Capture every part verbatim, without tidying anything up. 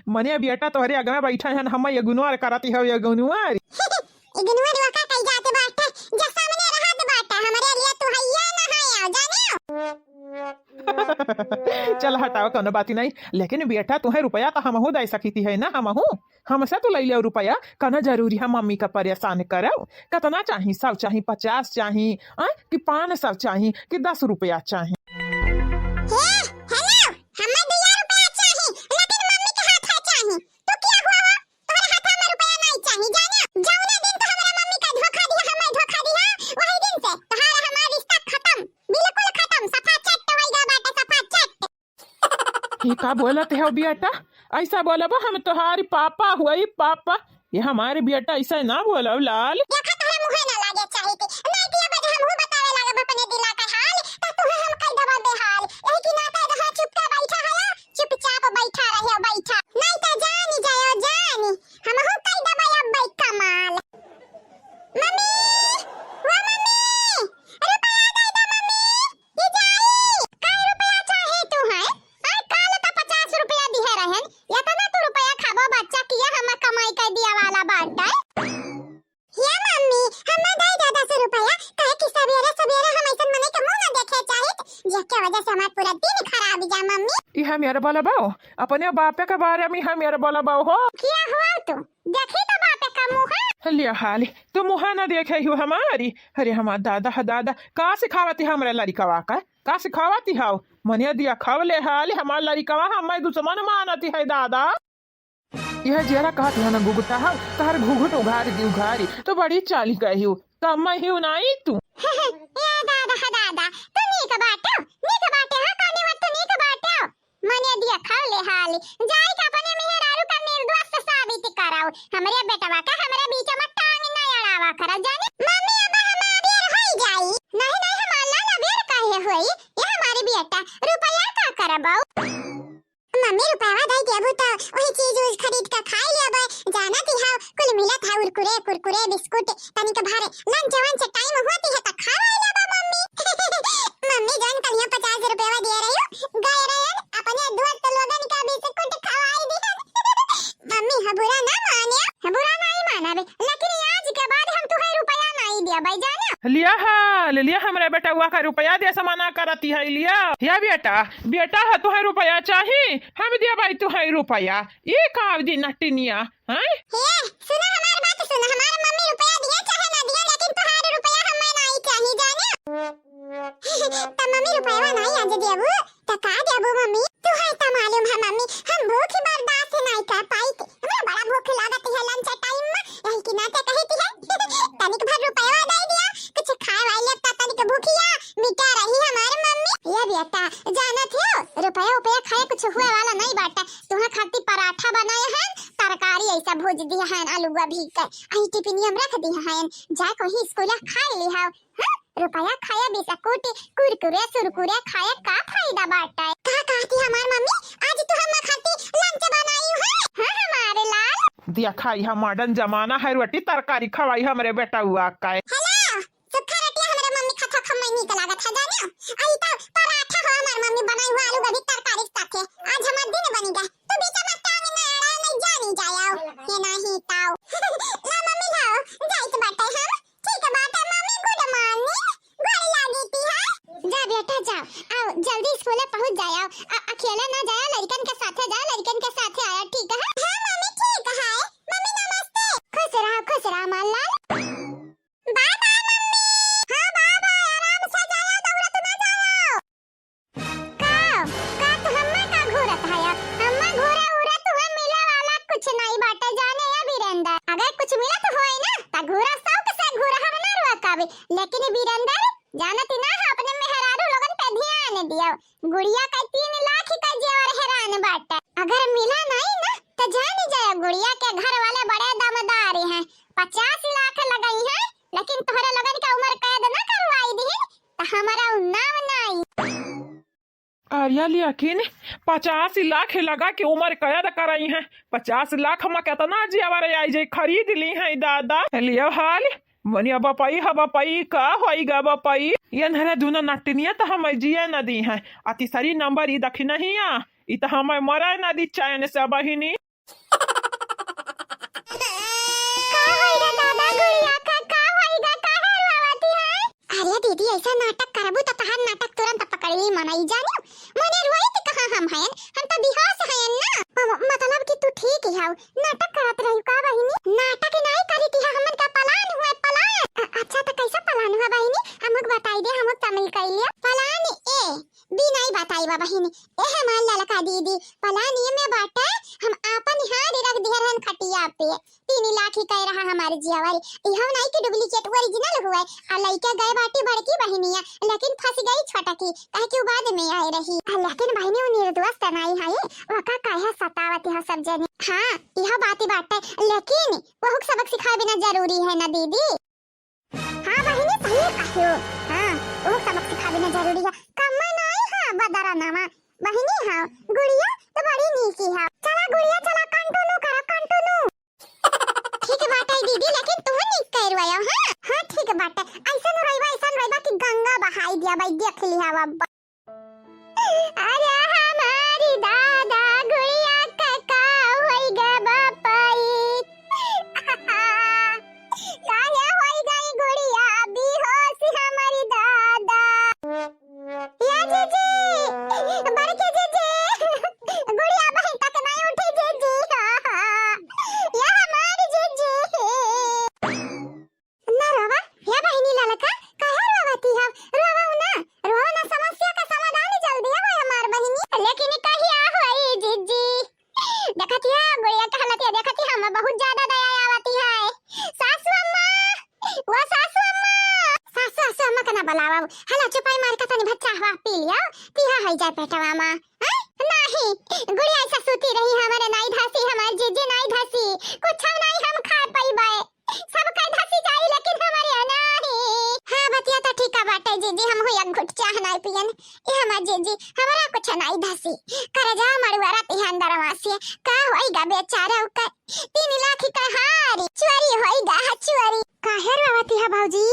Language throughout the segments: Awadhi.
मने बेटा तोहरे अगवा बैठा हन, हम इग्नोर करती हो, इग्नोर। इग्नोर वका कही जाते बाटे, जे सामने रहत बाटे, हमरे लिए तू हैया ना है, जाने? चल हटाओ, कोनो बात नहीं। लेकिन बेटा, तुहे रुपया तो हमहू दे सकी थी है ना, हमहू। हमसे तू ले लियो रुपया, कना जरूरी है मम्मी का परेशान करो। कितना चाही? सौ चाही, पचास चाही, आ? कि पाँच सौ चाही, कि दस रुपया चाही? हे, हेलो, हमें दुइया रुपया चाही, लेकिन मम्मी के हाथ है चाही। तो क्या हुआ हो? तोहरे हाथ में रुपया नहीं चाही, जाने? जौने दिन तो हमरा मम्मी का धोखा दिया, हमें धोखा दिया, वही दिन से तोहार हमार रिश्ता खत्म, बिल्कुल खत्म, सफा चट होइगा बाटे, सफा चट। ये का बोलत है बेटा? ऐसा बोलबो, हम तोहार पापा हुई, पापा। ये हमारे बेटा ऐसा ना बोलो लाल। देखा तोहरे मुँहे ना लागे चाही थी। नहीं दिया बजे हमहू बतावे लागब अपने दिला का हाल, तो तुहे हम कह दबा बेहाल। यही की नाता रहा चुपका बैठा है, चुपचाप बैठा रहे, बैठा। नहीं तो जानी जायो, जानी। हमहू कह दबा अब बैठ कमाल। मम्मी, ओ मम्मी, रुपया दे दो मम्मी। ई जाई, कै रुपया चाही तुहैं? आय, काल त पचास रुपया दिहे रहेन, एतना तू रुपया खाबो बच्चा, किया हम कमाई कै दिया वाला बाटै? हे मम्मी, हमें दे दे दस रुपया, काहे कि सबेरे सबेरे हम ऐसन मने के मुंह न देखे चाहित, जेके वजह से हमार पूरा दिन खराब जा मम्मी। ई हम यार बोलबो, अपने बापे के बारे में हम यार बोलबो हो। किया हुआ तू? देखी तो बापे का मुंह। लिया हाली, तू मुहा न देखे हो हमारी। अरे हमार दादा ह दादा, का सिखावती हमरा लड़िकवा का? का सिखावती हव? मने दिया खवले हाली हमार लड़िकवा, हमें दुश्मन मानती है दादा। यह जेरा कहती है ना गुगुटा हव, तहर घुघुट उघारी दी उघारी, तो बड़ी चाली गई हो, कम ही नाई तू। ए दादा ह दादा, तू नीक बाटो, नीक बाटे हो, कानी मत तू नीक बाटो। मने दिया खवले हाली, जाई के अपने मेहरारू का निर्दोष साबित कराओ। हमरे बेटवा का हमरे बीच में टांग न अड़ावा करा जाने। मम्मी अब हमार बेर होई जाई। नहीं, नहीं, हमार ना बेर काहे होई? ये हमारी बेटा, रुपया का करबो? मम्मी रुपया दे देबू तो वही चीज उज खरीद के खाई लेबे। जाना ती हाउ, कुल मिलत है उरकुरे, कुरकुरे, बिस्कुट, तनिक भर लंच वंच टाइम होती है त खवाई लेबा मम्मी। मम्मी जौन कलिया पचास रुपया दिए रही, गए रहे अपने दोस्त लोगन का बिस्कुट खवाई दिहन। मम्मी ह बुरा ना माने। ह बुरा नहीं मानबे, लेकिन आज के बाद हम तुहे रुपया नहीं देबे, जाने? लिया हा, ले लिया हमरे बेटवा का रुपया दे से मना करती है, लिया। या बेटा, बेटा ह तुहे रुपया चाही, हम देबे तुहे रुपया। ये का दी नटिनिया, हैं? हे, सुना हमार बात सुना, हमार मम्मी रुपया दिया चाहे ना दिया, लेकिन तुहार रुपया हमें नहीं चाही, जाने? त मम्मी रुपया नहीं आज देबू, त का देबू मम्मी? तुहे त मालूम है मम्मी, हम भूख बर्दाश्त नहीं कर पाई। हमरा बड़ा भूख लागत है लंच टाइम में, यही की नाते कहती है, तनिक भर रुपया दे दिया, कुछ खाए वाले त तनिक भूखिया मिटा रही हमार मम्मी। ये बेटा, जानत हो, रुपया उपया खाए कुछ हुए वाला नहीं बाटा। तुहा खातिर पराठा बनाए हैं, तरकारी ऐसा भूज दिया है, आलू गोभी के, आई टिफिनिया में रख दिया है, जा कहीं स्कूल खा ली है। हाँ? रुपया खाए बिस्कुट, कुरकुरे, सुरकुरे खाए का फायदा बाटा? का कहती हमार मम्मी, आज तू हम खातिर लंच बनाई है? हाँ, हमारे लाल। दिया खाई है, मॉडर्न जमाना है, रोटी तरकारी खवाई हमरे बेटवा का। हेलो, सुखा रोटी हमरे मम्मी खात हो, खम्मई नीक लागत है, जाने? आई तो पराठा हो हमार मम्मी बनाई हुआ आलू गोभी तरकारी के साथे। आज हमार दिन बनी गए। तू बीच में टांग ना अड़ाए, नहीं जानी जाओ। ये नहीं ताओ। ला मम्मी लाओ, जाइत बाटे हम। ठीक बाटे मम्मी, गुड मॉर्निंग। गोड़ लागी ती है। जा बेटा जा, आओ जल्दी स्कूल पहुँच जाओ। अ-, अकेले ना जाओ, लड़कन के साथे जाओ, लड़कन के साथे आया, ठीक है? हाँ मम्मी, ठीक है। मम्मी नमस्ते। खुश रहो, खुश रहो हमार लाल। Bye bye mummy. हाँ बाय बाय, आराम से जाया, दौड़त ना जाया। का, का तू हम्मा का घूरत हया? हम्मा घूरे उरे तुहे मिले वाला कुछ नहीं बाटे जाने या वीरेंद्र। अगर कुछ मिलत होई ना, त घूरा शौक से घूरा, हम ना रोकाबे। लेकिन वीरेंद्र, जानत ना है, अपने मेहरारू लोगन पे ध्यान दियो। गुड़िया का तीन लाख का जेवर हैरान बाटे। अगर मिला नहीं ना, त जान जाओ गुड़िया के घर वाले बड़े दमदार हैं, पचास लाख लगई हैं, लेकिन तोहरे लोगन के उम्र कैद ना करवाई दिहिन, त हमारा उ नाम नाई। अरे लेकिन पचास लाख लगा के उम्र कैद करई हैं, पचास लाख में कितना जेवर आई जाई, खरीद ली हैं दादा। लियो हाल, मनिया बपई ह बपई, का होई गा बपई? ये नहरे दुनो नटनिया त हमें जिए न दी हैं, आ तीसरी नंबर ई दखिनहिया, ई त हमें मरे न दी चैन से बहिनी। तू तो तहार नाटक तुरंत पकड़ ली मनई जानियो। मने रोइत कहाँ हम हयन, हम तो बेहोश हयन ना। म-, मतलब कि तू ठीक ही हऊ, नाटक करत रही का बहिनी? नाटक नाई करी थी, हमन का plan हुआ, plan। अ-, अच्छा तो कैसा plan हुआ बहिनी? हमक बताई दे, हमक शामिल कर लिया। Plan A, B नाई बताई बा बहिनी। ए हमार ललका दीदी, plan A में बाटे, हम आपन हार रख दिहर हन खटिया पे। तीन लाख ही कह रहा हमारे जियावर, इहो नाई कि duplicate original हुए। आ लइका गए बाटी बड़की बहिनिया, लेकिन फंस गई छोटकी, काहे कि उ बाद में आए रही। आ लेकिन बहिनी उ निर्दोष त नाई है, ओका काहे सतावत हो सब जने। हाँ, इहो बात ही बाटे, लेकिन वहुक सबक सिखाए बिना जरूरी है ना दीदी। हाँ बहिनी, सही कहो। हाँ, वहुक सबक सिखाए बिना जरूरी है। कम्मा नाई है बदरा नामा। बहिनी हाँ, गुड़िया तो बड़ी नीकी है। चला गुड़िया, चला continue करा, continue। ठीक बाटे दीदी, लेकिन तू नीक कह रुआयो, हाँ? हाँ, ठीक बाटे। ऐसन रोइबा, ऐसन रोइबा कि गंगा बहाई दिया भाई, देख लिया अब। अरे हमारी दादा, गुड़िया का का होई गे बापाई। काहे होई गई गुड़िया बेहोश हमारी दादा। या जीजी, बड़की जीजी, गुड़िया अबहीं तक नहीं उठी जीजी। या हमारी जीजी। ना रोवा, हे बहिनी ललका, काहे रोवती हव? रोवा ना, रोवा ना, समस्या का समाधान जल्दी होई हमार बहिनी। लेकिन कहिया होई जीजी? देखती है, गुड़िया के हालत ये देखती है, हमें बहुत ज्यादा दया आवती है। सासू अम्मा, वो सासू अम्मा। सासू, सासू अम्मा का ना बुलावा। हला चुपाई मार के तनी भच्चा हवा पी लिया, तिहा होई जाए पेटवा मा। हैं? नहीं, गुड़िया ऐसा सूती रही, हमारे नाई धसी, हमार जीजी नाई धसी, कुछ हम नाई हम खा पाई बाए। सब कह धसी जाई, लेकिन हमारे यहाँ नाही। हाँ, बतिया तो ठीक बाटे जीजी, हम हुई एक घुट चाह नाही पियन। ए हमार जीजी, हमरा कुछ नाही धसी। कर जा मड़ुआ रात यहाँ अंदर वासी। का होई गा बेचारा उकर? तीन लाख का हार चोरी होई गा, चोरी। काहे रोवती है भौजी?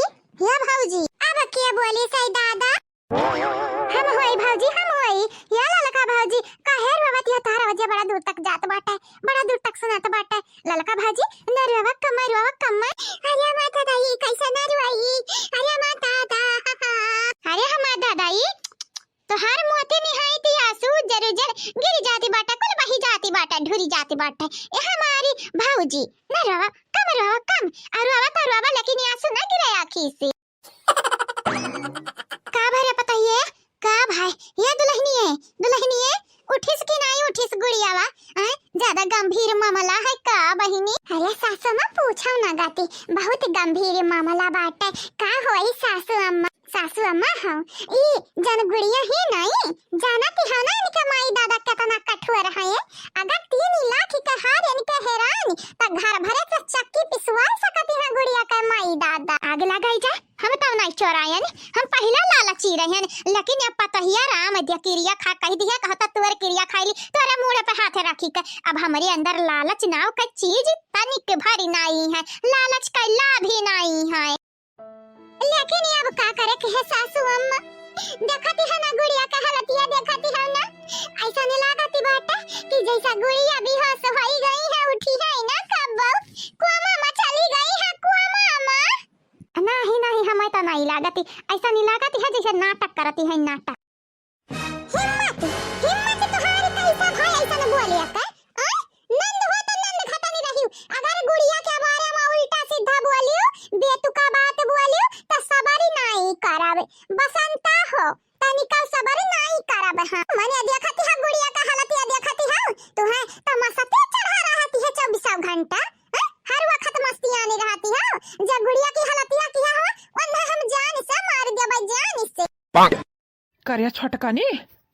या भौजी, अब के बोली सही दादा? हम होई भौजी, हम होई। या ललका भौजी, काहे रोवत या? तोहरा वजह बड़ा दूर तक जात बाटे, बड़ा दूर तक सुनात बाटे। ललका भौजी, न रोवा कम्मा, रोवा कम्मा। अरे माता दाई, कैसे न रोई? अरे माता दा। अरे हमार दादाई, तोहार मोती निहाई थी आंसू, जरू जर गिर जाती बाटे, कुल बही जाती बाटे, ढुरी जाती बाटे। ए हमारी भौजी, न रोवा, कम रोवा, कम। और रोवा तो रोवा, लेकिन ये आंसू न गिरे आँखी से। का भरे पतइये? का भाई? ये दुलहनिये, दुलहनिये, उठिस कि नाई उठिस गुड़ियावा? आय, ज्यादा गंभीर मामला है का बहिनी? अरे सासू अम्मा, पूछो ना गाती, बहुत गंभीर मामला बाटे। का होई सासू अम्मा? सासू अम्मा हम, ई जन गुड़िया ही नाई, जानत हो ना इनके माई दादा केतना कठोर हैं। अगर तीन लाख के हार इनके हेरान, त घर भरे के चक्की पिसवा सकती है गुड़िया के माई दादा। आग लगाई जा। हम तब नाई चोरायन, हम पहिला लालची रहन, लेकिन अब पतहिया राम दिया किरिया खा कह दिया, कहता तोर किरिया खाइली, तोरे मूड़े पे हाथ रखी के। अब हमरे अंदर लालच नाव का चीज तनिक भरी नाई है, लालच का लाभ ही नाई है। लेकिन अब का करे के है सासू अम्मा, देखती है ना गुड़िया का हालतिया, देखती है ना, ऐसा नहीं लागती बाटे कि जैसा गुड़िया बेहोश होई गई है, उठी है ना कब्बो, कोमा में चली गई है, कोमा में। नाही, नाही, हमें तो नाही लागती। ऐसा नहीं लागती है जैसे नाटक करती है, नाटक। हिम्मत, हिम्मत तोहार कैसा भाई ऐसा न बोले के? आ? नंद हो तो नंद खटा नहीं रही। अगर गुड़िया के बारे में उल्टा सीधा बोलियो, बेतुका बात बोलियो, तो सबर ही नहीं करब। बसंता हो, तनिका सबर नहीं करब। हाँ, मने देखती है गुड़िया का हालत, ये देखती है, तू है तमाशा पे चढ़ा रहती है चौबीसों घंटा। हैं? हर वक्त मस्तियानी रहती हो। जब गुड़िया की हालतिया किया हो, उन्हें हम जान से मार देबे, जान से। करिया छोटकनी,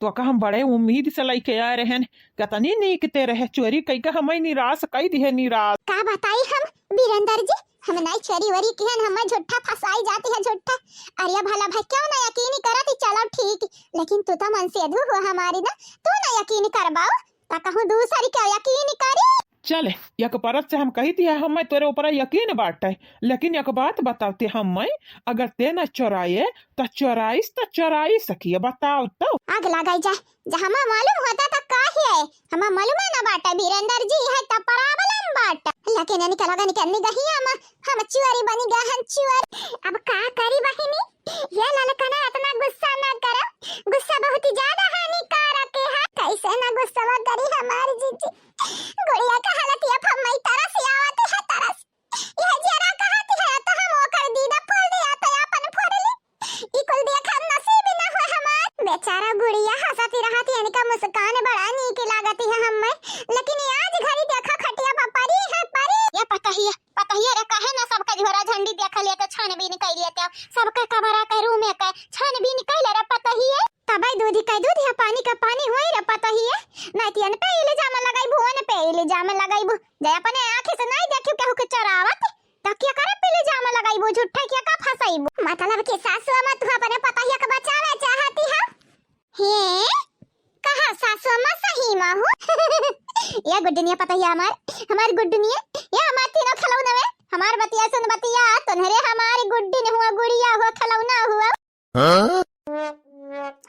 तोका हम बड़े उम्मीद से लइके आए रहन, कतनी नीक ते रहे, चोरी कइके हमें निराश कई दिहे, निराश। का बताई हम, बीरेंद्र जी, हम नहीं चोरी वोरी किहन, हमें झूठा फंसाई जाती है, झूठा। अरे भला भाई, क्यों ना यकीन करत, चलो ठीक, लेकिन तू तो मन से अधू हो हमारी ना, तू ना यकीन करबाओ, त कहूँ दूसरी के यकीन करी? चले, एक परत से हम कही दिया, हमें तोरे ऊपर यकीन बाटे, लेकिन एक बात बतावते हमें, अगर ते न चोराए, त चोराइस, त चोराइस किया, बताओ तो। आग लगाई जा, जा हमें मालूम होता त काहे? हमें मालूम है ना बाटे, बीरेंद्र जी है त problem बाटे। लेकिन इनके लगा, इनके निगहिया में हम चोरी बनी गए हैं, चोरी। अब का करी बहिनी? ये ललकना इतना गुस्सा मुस्कान बड़ा नीक लागत है हम्मे, लेकिन आज घरी देखा खटिया पर परी है, परी। ये पतोहिया, पतोहिया रे, काहे ना सबका झोरा झंडी देखा लेते, छानबीन कइ लेते, सबका कमरा के रूम के छानबीन कइ ले रे पतोहिया। तबै दूध के दूध या पानी के पानी होई रे पतोहिया, नाहीं तो एन पे इल्जाम लगाइबू, ओन पे इल्जाम लगाइबू। जे अपने आँखी से नाहीं देखियो केहू के चोरावत, तो केकरे पे इल्जाम लगाइबू, झूठे के का फँसाइबू? मतलब कि सासु अम्मा तू अपने पतोहिया के बचावे चाहती है? हे, कहा सासु अम्मा सही मा हो? ये गुड्डनिया पतोहिया हमार, हमार गुड्डनिया, ये हमार तीनों खिलौना में, हमार बतिया सुन बतिया, तोन्हरे हमार गुड्डी न हुआ, गुड़िया हुआ, खिलौना हुआ। हाँ?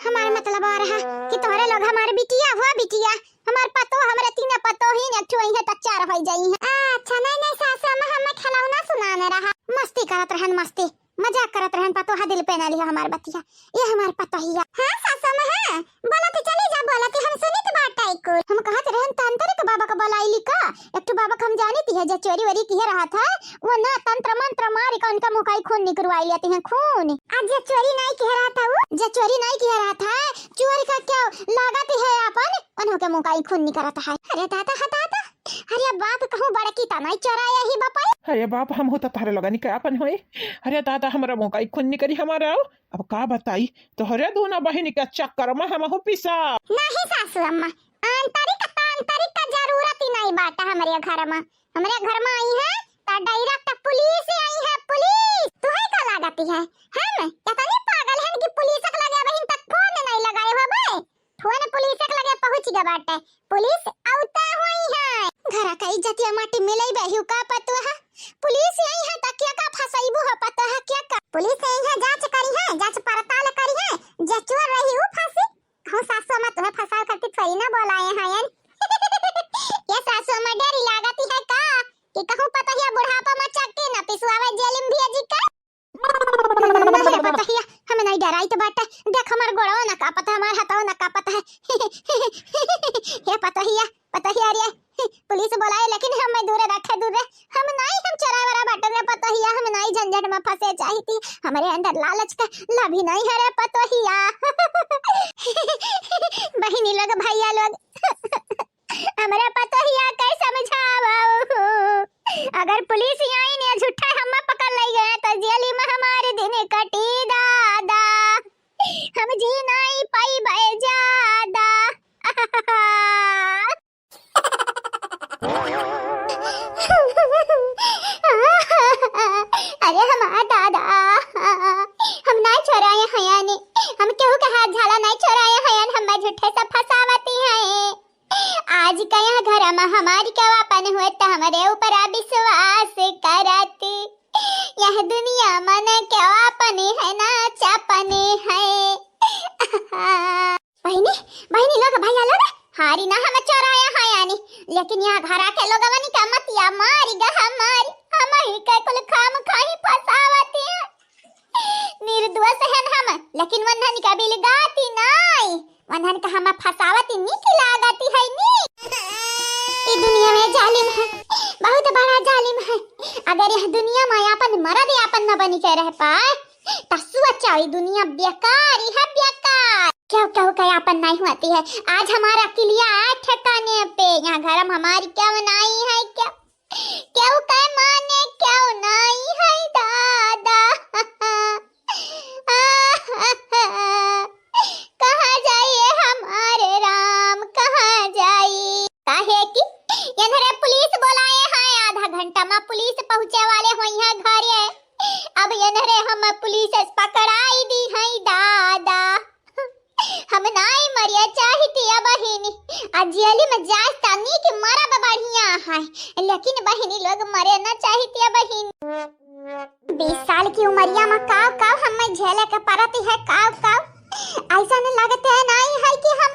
हमार मतलब आ रहा कि तोहरे लोग हमार बिटिया हुआ, बिटिया, हमार पतो, हमरे तीन पतो ही न, एक ठो इहे त चार होइ जाई है। अच्छा, नहीं, नहीं, सासु अम्मा, हमें खिलौना सुनाने रहा। मस्ती करत रहन, मस्ती। मजाक करत रहन पतोहा, दिल पे ना लिहा हमार बतिया। ये हमार पतोहिया। हाँ सासु अम्मा, हाँ, बोलत चली जा, बोलत हम सुनित बाटै कुल। हम कहत रहन तांत्रिक बाबा का बोलाइली का? एक ठो बाबा का हम जानित है, जे चोरी वोरी किहे रहत है, वो ना तंत्र मंत्र मारी का उनका मुँह का ही खून निकरवाई लेती हैं, खून। आज जे चोरी नाहीं किहे रहत है वो, जे चोरी नाहीं किहे रहत है, चोर का क्या लागत है अपन, उन्हों के मुँह का ही खून निकरत है। अरे दादा, हा दादा, अरे बाप कहूँ बड़की त नाहीं चोराया ही बापा। अरे बाप, हम हो त तहरे लगनी के आपन होई। अरे दादा, हमरा मुँह का ही खून निकरी हमारा। अब का बताई, तोहरे दूना बहिनी के चक्कर में हमहू पिसा। नहीं सासु अम्मा, आंतरिक तांतरिक का जरूरत ही नहीं बाटा हमरे घर में। हमरे घर में आई है त direct पुलिस आई है, पुलिस। तुहे का लागती है, हम इतनी पागल हन कि पुलिस के लगे बहिन तक फोन नहीं लगाए हो बे? फोन पुलिस के लगे पहुँच गया बाटे, पुलिस औते हुई है। घर का इज्जतिया माटी मिलई बहिउ का पतोहा? पुलिस आई है त क्या का फंसाइबू हो पतोहा, क्या का? पुलिस आई है, जांच करी है, जांच पड़ताल करी है, जे चोर रही ऊ फंसी। हो सासु अम्मा, तुहे फंसावे खातिर थोड़ी ना बोलाए हैं यार। ये सासु अम्मा, डर लागती है का कि कहूँ पतोहिया बुढ़ापा में चक्की न पिसवावे जेल में भेजी का? नहीं रे पतोहिया, हम नहीं डराइत बाटे। देख हमार गोड़वा ना कांपत है, हमार हथवा ना कांपत है। हे पतोहिया, पतोहिया रे, पुलिस बोलाए लेकिन हमें दूर रखे, दूर रे। हम नहीं, हम चोराए वाला बाटे रे पतोहिया, हम नहीं झंझट में फंसे चाहिती। हमरे अंदर लालच का लभी नहीं है रे पतोहिया। बहिनी लोग, भैया लोग, हमरा पतोहिया के समझावहु। अगर पुलिस आई ने झूठा हम्मा पकड़ लई गए तो जेली में हमारे दिन कटी दादा। हम जी नहीं पाइबे ज्यादा। अरे हमार दादा, हम नहीं चोराए हयानी, हम केहू के हाथ झाला नहीं चोराए हयान, हम झूठे से फंसावती हैं। आज का यह घर में हमारी क्यों आपन हुए त हमरे ऊपर विश्वास करत। यह दुनिया मन क्यों आपन है ना चापन है। बहिनी, बहिनी लोग, भैया लोग, हारी ना हम चोराया है यानी, लेकिन यह घरा के लोगवन का मतिया मारी गा हमारी, हम ही के कुल खाम खाही फंसावती है। निर्दोष हन हम, लेकिन वन्हन का बिलगाती नाई, वन्हन का हम फसावती नीक लागती है नी। ई दुनिया में जालिम है, बहुत बड़ा जालिम है। अगर यह दुनिया में आपन मरद आपन न बनी के रह पाए, त सोचा ई दुनिया बेकार ही है, बेकार। क्यों, क्यों के आपन नहीं होती है? आज हमारा किलिया आए ठिकाने पे, यहाँ घर में हमारी क्यों नहीं है, क्यों? केहू के माने केहू नाई है दादा। कहाँ जाइए हमारे राम, कहाँ जाई? काहे कि एन्हरे पुलिस बोलाए हैं, आधा घंटा में पुलिस पहुँचे वाले होई हैं घरे। अब एन्हरे हम पुलिस से पकड़ाई दी हैं दादा। हम नाई मरिया चाहिती अब बहिनी, आ जेली में जाए तानी कि मरब बढ़िया है, लेकिन बहिनी लोग मरे ना चाहिती अब बहिनी। बीस साल की उमरिया में काव काव हमें झेले के पड़ती है, काव काव। ऐसा नहीं लगते नहीं है कि हम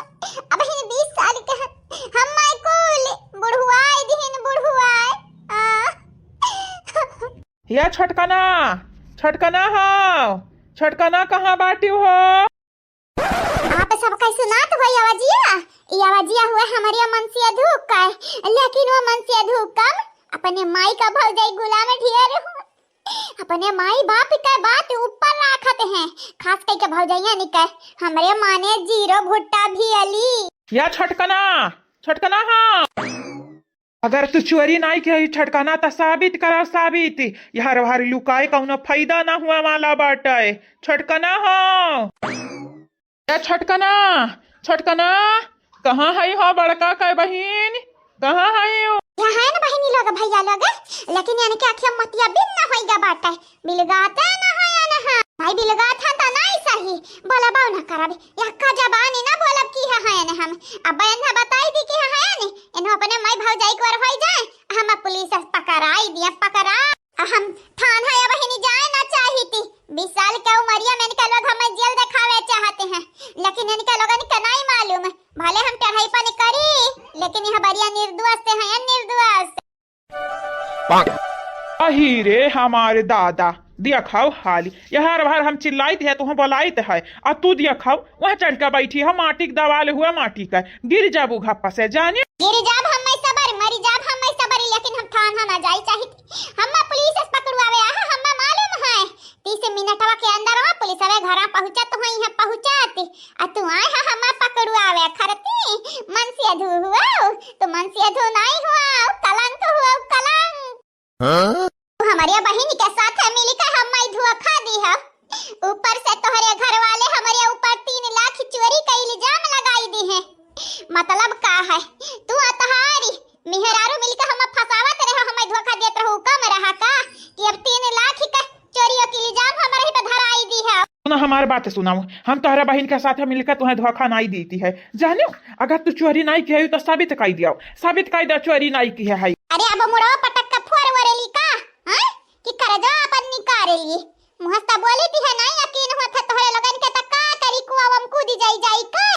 अब ही बीस साल के हैं, हम माई कुल बुढ़ुआए दिहिन, बुढ़ुआए। आ। या छोटकना, छोटकना हो, छोटकना कहाँ बाटी हो? आप सब कैसे सुनात हो आवाजिया? ई आवाजिया हुआ हमारे मनसिया धूप का है, लेकिन वो मनसिया धूप कम अपने माई का भौजाई गुलाम ढेर हो। अपने माई बाप का बात ऊपर राखत हैं, खास करके भौजैया निकर हमरे माने जीरो भुट्टा भी अली। या छोटकना, छोटकना, हाँ। अगर तू चोरी नाई किहे छोटकना, त साबित करा, साबित। यहर वहर लुकाए कउनो फायदा ना हुआ वाला बाटे। छोटकना हो। ए छोटकना, छोटकना, कहाँ है हो बड़का के बहिन? कहाँ है हो? यहाँ है ना बहिनी लोग, भैया लोग, लेकिन इनके आँखिया मतिया बिन ना होइगा बाटे। बिलगाते ना है ना है। भाई बिलगात है त नाई सही, बोलबो ना करब। यक्का जबानी ना बोलब की है, है ना हम। अब इन्हें बताई दी कि है, है नी। इन्हों अपने माई भौजाई के ओर होई जाए, हम पुलिस पकड़ाई दिया, पकड़ा। आ हम थाना या बहिनी जाए ना चाहिती। बीस साल के उमरिया में इनका लोग हमें जेल दिखावे चाहते हैं, लेकिन इनका लोगन के नहीं मालूम। भले हम चढ़ाई पन करी, लेकिन यह बरिया निर्दोष से हैं, निर्दोष। अही रे हमारे दादा, दिया खाओ हाली, यहर वहर हम चिल्लाइत है, तुहें बोलाइत है, आ तू दिया खाओ, वह चढ़ के बैठी है, माटी के दवाल हुआ माटी का, गिर जाबू घप्पा से जाने। गिर जाब हम मैं सबर, मरी जाब हम मैं सबर, लेकिन हम थाना ना जाई चाहित। हम्मा पुलिस से पकड़वावे आहा, हम्मा मालूम है, तीस मिनटवा के अंदर वहाँ पुलिस अवे घरा पहुँचत हुई है, पहुँचत। आ तू आए हा हम्मा पकड़वावे खरती, मनसेधू हुआ, तू मनसेधू नहीं हुआ, कलंक हुआ, कलंक। हाँ? तू हमारे बहिन के साथ मिली का हम्मा धोखा दी है, ऊपर से तोहरे घर वाले हमारे ऊपर तीन लाख चोरी का इल्जाम लगाई दी है। मतलब का है, तू अतहारी मेहरारू मिलके हम फंसावत रहे, हमें धोखा देत रहो, कम रहा का कि अब तीन लाख का चोरियों के इल्जाम हमारे ही पे धराई दी है। सुनो, हमार बात सुनाओ, हम तोहरा बहिन के साथ मिलकर तुम्हें धोखा नहीं देती है, जानो। अगर तू चोरी नहीं किहे हो तो साबित कर दियो, साबित कर दियो चोरी नहीं किहे है। अरे अब मुड़वा पटक के फोर वरेली का, हाँ? कि करजवा अपन निकारेली। मुहस्ता बोली दी है, नहीं यकीन होत है तोहरे लोगन के, त का करी, कुआवा में कूदी जाई, जाई का?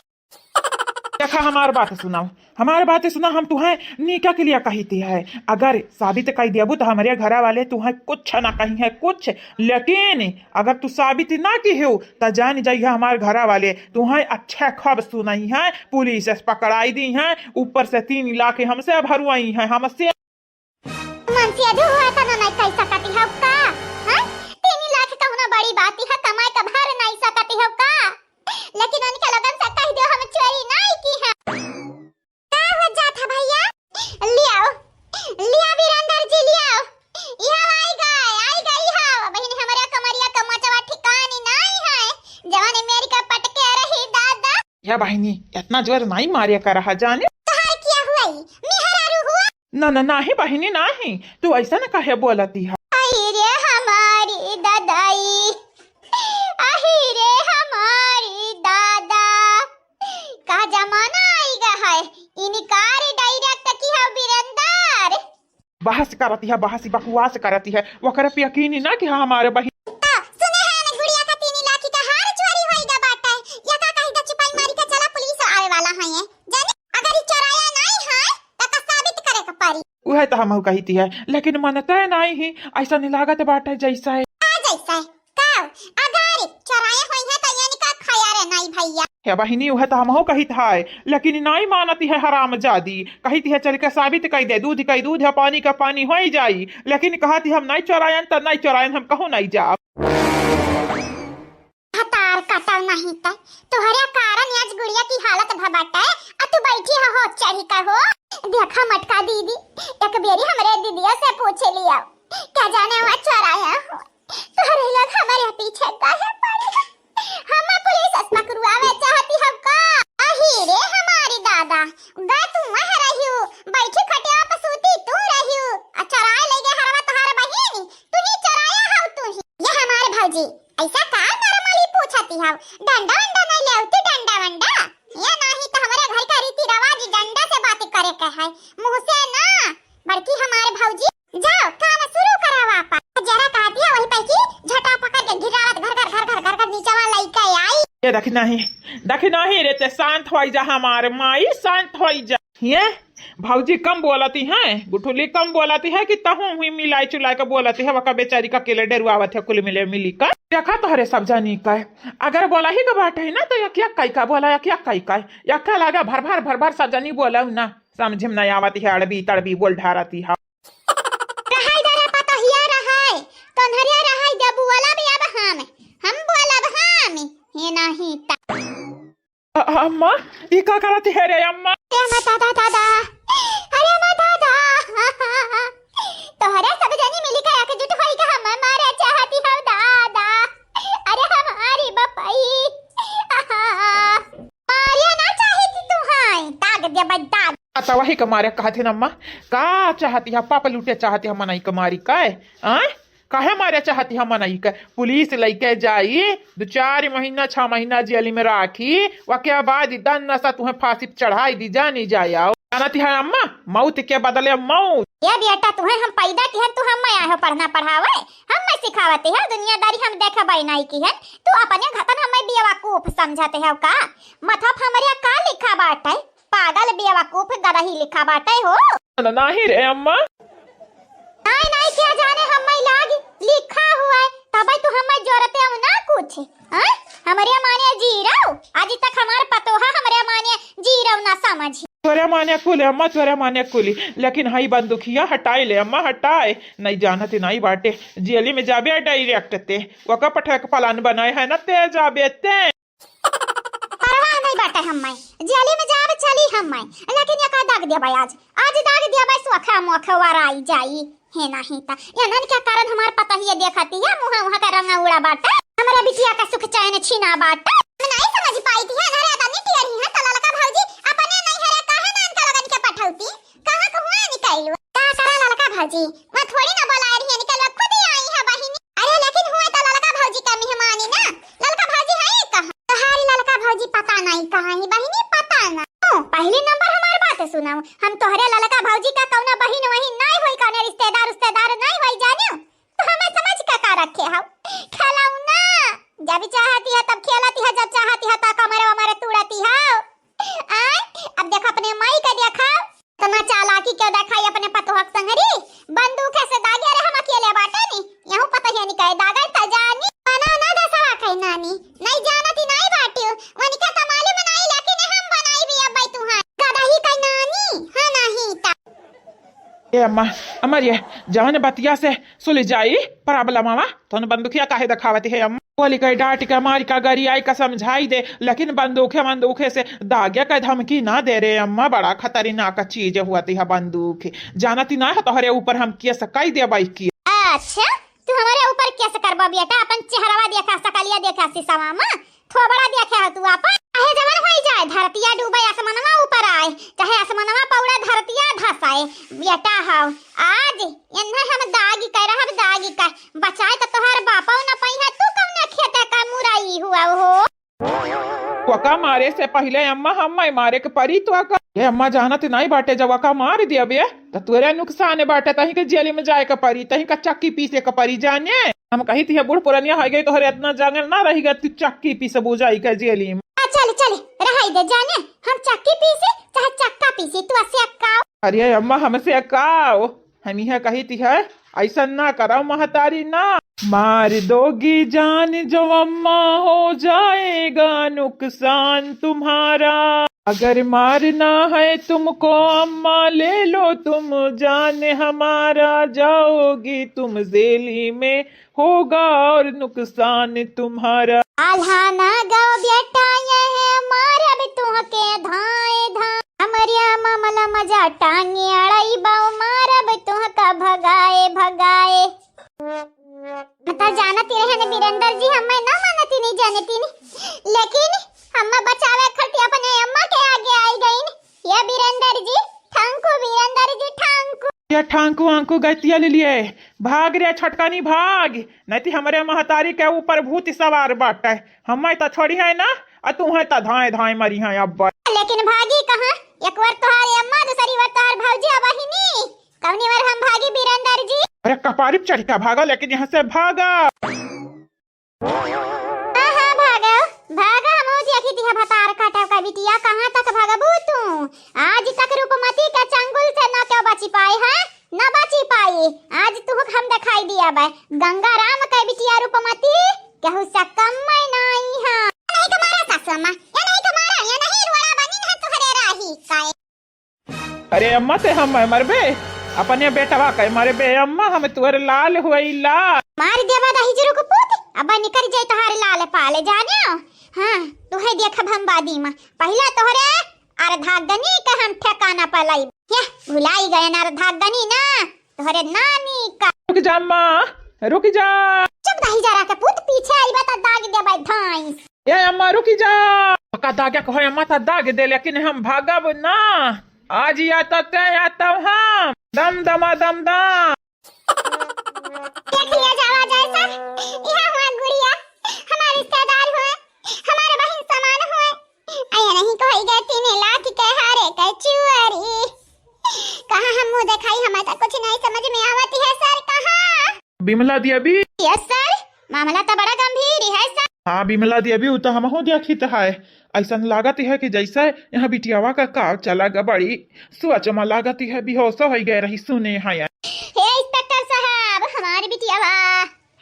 देखा, हमार बात सुनाओ, हमार बात सुना, हम तुहें नीका के लिए कही थी है, अगर साबित कर देबू तो हमारे घरा वाले तुहें कुछ ना कही है, कुछ। लेकिन अगर तू साबित ना की हो, तो जान जाइए, हमार घरा वाले तुहें अच्छा खब सुनाई है, पुलिस से पकड़ाई दी है, ऊपर से तीन लाख हमसे भरवाई है, हमसे। मनसेधू हुआ था ना, नहीं कह सकती हो का? हाँ? तीन लाख कहूँ ना बड़ी बात है, कमाई का भर नहीं सकती हो का? लेकिन उनके लोगन से कह दियो हम चोरी नहीं की है। का हो जात है भैया? लियाओ, लिया वीरेंद्र जी लियाओ। यह आई गए, आई गई हो। बहिन हमरे कमरिया का मचवा ठिकानी नहीं है। जवानी मेरी का पटके रही दादा। या बहिनी, इतना जोर नहीं मारे कर रहा जाने। तोहार क्या हुआ ई? मेहरारू हुआ? ना, ना, नाही बहिनी, नाही। तू ऐसा न काहे बोलती है? आई रे हमारी दादाई, आई रे हमारी दादा, का जमाना आई गा है। इनकार direct की है वीरेंद्र। बहस करती है, बहस बकवास करती है। ओकरे पे यकीन ही ना कि हाँ हमारे बहिन। तो सुने हैं ना गुड़िया का तीन लाख का हार चोरी होई गा बाटे। या का कही दा चुपाई मारी के चला पुलिस आवे वाला है ये। जाने अगर ई चोराया नहीं है तो का साबित करे के पड़ी। उहे तो हमहू कहिती है, लेकिन मनते नहीं ही। ऐसा नहीं लागत बाटे जैसे। आ जैसे का अगर चोराया होई है तो यानी का खया रे नहीं भैया। हे बहिनी, उहे तो हमहू कहित है, लेकिन नाई मानती है हरामजादी। कहिती है, "चल के साबित कई दे, दूध कई दूध है, पानी का पानी होई जाई।" लेकिन कहती, "हम नाई चोरायन, त नाई चोरायन, हम कहूँ नाई जाब।" हतार कटल नहीं त तोहरे कारण आज गुड़िया की हालत भ बाटे, आ तू बैठी है हो चढ़ी का हो। देखा मटका दीदी, एक बेरी हमरे दीदिया से पूछ लिया, क्या जाने वहाँ चोराया हो। तोहरे लोग हमारे पीछे काहे पड़े हैं? हम पुलिस से पकड़वावे चाहती हो का? अही रे हमारी दादा, गा तू वह रहियो, बैठी खटिया पे सूती तू रहियो, आ चोराए ले गए हरवा तोहार बहिनी, तू ही चोराया हो तू ही। ये हमारे भौजी, ऐसा का normally पूछती हो? डंडा वंडा नहीं ले आवती, डंडा वंडा? ये नहीं तो हमारे घर का रीति रिवाज डंडा से बात करे के है, मुँह से ना। बड़की हमारे भौजी, जाओ काम शुरू करो वापस। जरा कहती है वही पैकी झटा पकड़ के गिरावत घर घर घर घर घर घर नीचवा लइके आई। ये देखी नहीं, देखी नहीं रे, ते शांत होई जा हमार माई, शांत होई जा। ये भौजी कम बोलती है, गुठुली कम बोलती है कि तहु हुई मिलाई चुलाई के बोलती है, वका बेचारी का अकेले डेरुआवत है कुल मिले मिली का। देखा तोहरे सब जनी का, अगर बोला ही का बात है ना तो यकिया काई का बोला, यकिया काई का, यक्का लागा भर भर भर भर सब जनी बोला ना, समझ में नहीं आवती है, अड़बी तड़बी बोल ढारती है। रहै दे रे पतोहिया रहै, तोन्हरे रहै दे, बोलब अब हम, हम बोलब हम, ये नहीं ता। अ-, अम्मा, ई का करत है रे अम्मा? अरे अम्मा, दादा, दादा। अरे अम्मा, दादा। तोहरे सब जनी मिली के एकजुट होई के हम्मे मारे चाहती हो दादा। अरे हमारी बपई। मारे ना चाहती तू है, दाग दे बा दाग। आ, त वही के मारे कहत है अम्मा, का चाहती है, पाप लूटे चाहती है मनई के मारी का, आय? काहे मारे चाहती है मनई के? पुलिस लइके जाई, दो चार महीना, छह महीना जेल में राखी, वके बाद ई दन नशा तुहें फांसी पे चढ़ाई दी, जानी जाए आओ। जानती है अम्मा, मौत के बदले मौत। ये बेटा, तुहें हम पैदा किहन, तू हम्मे आए हो पढ़ना पढ़ावे, हम्मे सिखावती है, दुनियादारी हम देखबे नहीं किहन, तू अपने घतन हम्मे बेवकूफ समझते हो का? मतलब हमरे का लिखा बाटे? पागल बेवकूफ गदही लिखा बाटे हो। न-, नाही रे अम्मा। नाई, नाई, क्या जाने हम्मे लाग लिखा हुआ है, तबे तू हम्मे जोरते हो ना कुछ। हाँ? हमरे माने जीरो, आज तक हमार पतोहा हमरे माने जीरो ना समझी। तोरे माने कुल अम्मा, तोरे माने कुली, लेकिन हई बंदूकिया हटाई ले अम्मा, हटाए। नहीं जानत नहीं बाटे, जेली में जाबे direct ते, ओका पठक plan बनाए है ना, ते जाबे ते। परवाह नहीं बाटे हम्मे, जेली में जाब चली हम्मे, लेकिन एका दाग देबै आज, आज दाग देबै, सोखा मोख वराई जाई। हे नहीं त, एनन के कारण हमार पतोहिया देखती है, मुँह वहाँ का रंगा उड़ा बाटे, हमरा बिटिया का सुख चैन छीना बाटे। हम नहीं समझ पाई थी, अनहरे तनी टियरी है, त ललका भौजी अपने नहीं हरे काहे ना इनका लगन के पठौती, कहाँ के हुआ निकलू? का करा ललका भौजी, मैं थोड़ी ना बोलाए रही, निकलवा खुद ही आई है बहिनी। अरे लेकिन हुए त ललका भौजी का मेहमानी ना, ललका भौजी है कहाँ? तोहारी ललका भौजी पता नहीं कहाँ ही बहिनी, पता ना। ओ, पहली नंबर हमार बात सुनाओ, हम तोहरे ललका भौजी का कौना बहिन वहिन नहीं होई, कौने रिश्तेदार उश्तेदार नहीं होई जानियो, तो हमें समझ का का रखे हो? खिलौना, जब चाहती है तब खेलती है, जब चाहती है तब कमरे वमरे तुड़ती हो। आय, अब देखो अपने माई का देखो। इतना चालाकी क्यों देखाई अपने पतोहक संगरी? बंदूक से दागे रे हम अकेले बाटे नी। यहूँ पता है नी कहे दागे त जानी। बना ना दसवा कही नानी। नहीं जानती नहीं बाटी। वनिका त मालूम नहीं लेकिन हम बनाई भी अब तुहार। गदही कही नानी। हाँ नहीं ता। ए अम्मा, अम्मा ये जवन बतिया से सुलझाई problem आवा, तोन बंदूकिया काहे देखावत है अम्मा? बोली कही डांट के मारी का गरी आई का समझाई दे, लेकिन बंदूखे बंदूखे से दागे का धमकी ना दे रे अम्मा, बड़ा खतरनाक चीज हुआ है बंदूक। जानती ना है तोहरे ऊपर हम केस कई देबै की। अच्छा, तू हमारे ऊपर केस करबा बेटा, अपन चेहरवा देखा, सकलिया देखा शीशवा में, थोबड़ा देखे हो तू आपन। चाहे जवन होई जाए, धरतिया डूबे, आसमनवा ऊपर आए, चाहे आसमनवा पौड़े, धरतिया धसाए, बेटा हो। आज इन्हें हम दागी कह रहब, दागी कह। बचाए तो तोहार बापो न पइहे, तू कौने खेते का मुरई हुआ हो? ओका मारे से पहिले अम्मा, हम मारे के परी तो का। ए अम्मा, जानत नहीं बाटे, जब ओका मार दियबे, त तोरे नुकसान बाटे, तहीं के जेल में जाए के परी, तहीं का चक्की पीसे के परी, जाने। हम कही थी, बूढ़ पुरनिया हो गई, तोहरे इतना जांगर ना रही गया, तू चक्की पीसबू जाई के जेली में। आ, चल, चल, रहाई दे जाने, हम चक्की पीसे, चाहे चक्का पीसे, तू असे अक्का। अरे अम्मा, हमसे अक्का, हम यह कही थी है, ऐसा ना करो महतारी ना। मार दोगी जान जो अम्मा, हो जाएगा नुकसान तुम्हारा। अगर मारना है तुमको अम्मा, ले लो तुम जान हमारा, जाओगी तुम जेली में, होगा और नुकसान तुम्हारा। आल्हा ना गाओ बेटा, यह मारब तुहके धाए धाए। हमरे मामला मजा टांगे अड़ई बाऊ, मारब तुहका भगाए भगाए। बता जानती रहे न बीरेंद्र जी, हमें ना मानती नहीं जानती नहीं, लेकिन हमें बचावे खातिर अपने अम्मा के आगे आई गई। ये बीरेंद्र जी, ठांकू बीरेंद्र जी, ठांकू। ये ठांकू आंकू गतिया ले लिए, भाग रे छोटकानी भाग, नहीं तो हमरे महतारी के ऊपर भूत सवार बाटे। हमें तो छोड़ी है ना, आ तू है तो धाए धाए मरी है अब। लेकिन भागी कहाँ? एक बार तोहार अम्मा, दूसरी बार तोहार भौजी, अब बहिनी। कौनी बार हम भागी बीरेंद्र जी? अरे कपारी पे चढ़ के भागा, लेकिन यहाँ से भागा। हाँ, हाँ, भागो, भागो, हम देखी थी भतार काटे का बिटिया, कहाँ तक भागबू तू? आज तक रूपमती के चंगुल से न क्यों बची पाई है, न बची पाई। आज तू हम दिखाई दिया बे, गंगा राम के बिटिया रूपमती, केहू से कम में नहीं है। नहीं तुम्हारा सासू अम्मा, या नहीं तुम्हारा, या नहीं रोड़ा बनी है तुहरे राही काए। अरे अम्मा, ते हम मरबे, अपने बेटवा के मरबे अम्मा, हम तोर लाल होई लाल। मार देबा दही जरू को पूत, अब निकर जाई तोहार लाल पाल, जानियो। हाँ, तुहे देखब हम बादी मा। पहिला तोहरे अर्धांगिनी के हम ठिकाना पर लाइब। या, भुलाई गयन अर्धांगिनी ना, तोहरे नानी का। रुक जा अम्मा, रुक जा। चुप दही जरा के पूत, पीछे आइबा त दाग देबै भैंस। ए अम्मा, रुक जा। का दागे कहो अम्मा, त दाग दे, लेकिन हम भागब ना। आज या त ते या त हम। दम दमा दम दम। देख लिया जावा जाए सर, यह हुआ गुड़िया, हमार रिश्तेदार हुए, हमार बहिन समान हुए। अये नहीं कोई गए तीन लाख के हारे के चुअरी। कहाँ हम मुँह देखाई, हमें तो कुछ नहीं समझ में आवत है सर, कहाँ? बिमला देवी। यस सर, मामला तो बड़ा गंभीर है सर। हाँ बिमला देवी, उ तो हमहू देखित है। ऐसन लागत है कि जैसे यहाँ बिटियावा का काव चला गा बड़ी। सोच में लागत है बेहोश हो गए रही सुने हैं। हे इंस्पेक्टर साहब, हमारी बिटियावा,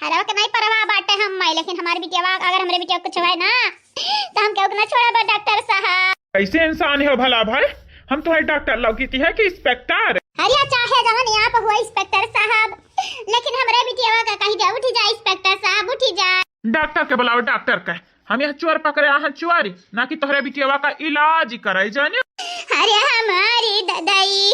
हरवा के नहीं परवाह बाटे हम, लेकिन हमारी बिटियावा, अगर हमरे बिटिया कुछ हुआ ना, तो हम केहू के ना छोड़ब डॉक्टर साहब। कैसे इंसान हो भला भाई? हम तुम्हारे डॉक्टर लौकित है कि इंस्पेक्टर? अरे चाहे जवन यहाँ पर हुआ इंस्पेक्टर साहब, लेकिन हमरे बिटियावा का कही जा, उठी जा इंस्पेक्टर साहब, उठी जा। डॉक्टर के बुलाओ, डॉक्टर के। हम यह चोर पकड़े आए हैं चोरी, ना कि तोहरे बिटियावा का इलाज करे जाने। अरे हमारी ददाई,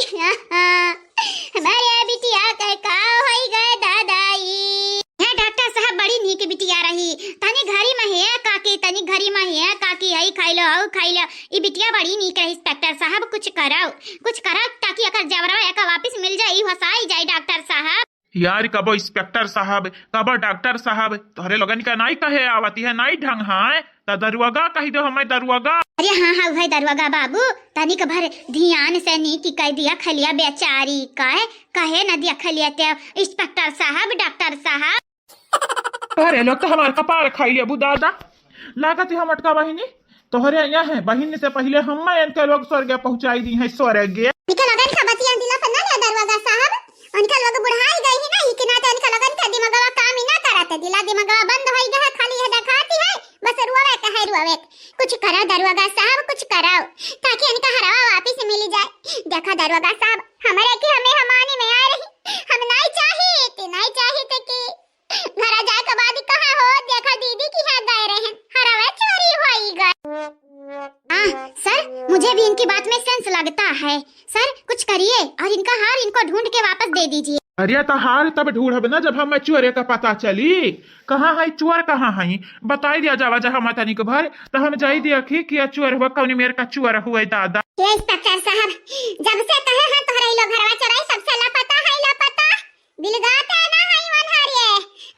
हमारे बिटिया के का होई गए ददाई? हे डॉक्टर साहब, बड़ी नीक बिटिया रही। तनी घरी में हे काकी, तनी घरी में हे काकी, हई खाई लो, हऊ खाई लो। ई बिटिया बड़ी नीक रही। इंस्पेक्टर साहब, कुछ करौ, कुछ करौ ताकि एकर जबरवा एका वापस मिल जाए, ई होसाई जाए डॉक्टर साहब। यार, कबो इंस्पेक्टर साहब, कबो डॉक्टर साहब, तोहरे लोगन का नाई कहे आवती है, नाई ढंग है, त दरुआगा कही दो हमें, दरुआगा। अरे हाँ, हाँ, वही दरुआगा बाबू, तनिक भर ध्यान से नीक कह दिया खलिया बेचारी का, कहे न दिया खलिया ते इंस्पेक्टर साहब, डॉक्टर साहब। तोहरे लोग तो हमार कपार खाई लेबू दादा। लागत है मोटका बहिनी, तोहरे यहाँ है बहिनी से पहिले हम इनके लोग स्वर्ग पहुँचाई दी है, स्वर्ग। इनके लोगन का बतिया दिला पर ना ले दरुआगा साहब, उनका लोग बुढ़ाई गई है ना, ई के नाते इनका लोगन का दिमागवा काम ही ना करत है, दिला दिमागवा बंद होई गया है, खाली यह दिखाती है, बस रुआवे का है रुआवे। कुछ करो दरुआगा साहब, कुछ करो, ताकि इनका हरवा वापिस मिल जाए। देखो दरुआगा साहब, हमरे की हमें हमानी में आ रही, हम नहीं चाहित, नहीं चाहित कि घरा जाए के बाद कहा हो, देखा दीदी की यहाँ गए रहन, हरवे चोरी होई गए। हाँ सर, मुझे भी इनकी बात में सेंस लगता है। सर, कुछ करिए और इनका हार इनको ढूंढ के वापस दे दीजिए। अरे, तो हार तब ढूंढब ना, जब हम चोरे का पता चली। कहाँ है चोर, कहाँ है, बताई दिया जावा जा हम तनिक भर, तो हम जाई देखी कि चोर हुआ, कौन मेर का चोर हुआ दादा। ये इंस्पेक्टर साहब, जब से कहे हैं तोहरा ई लोग घरवा चोराई, सबसे लापता है, लापता। बिलगाते ना हई वनहरिये।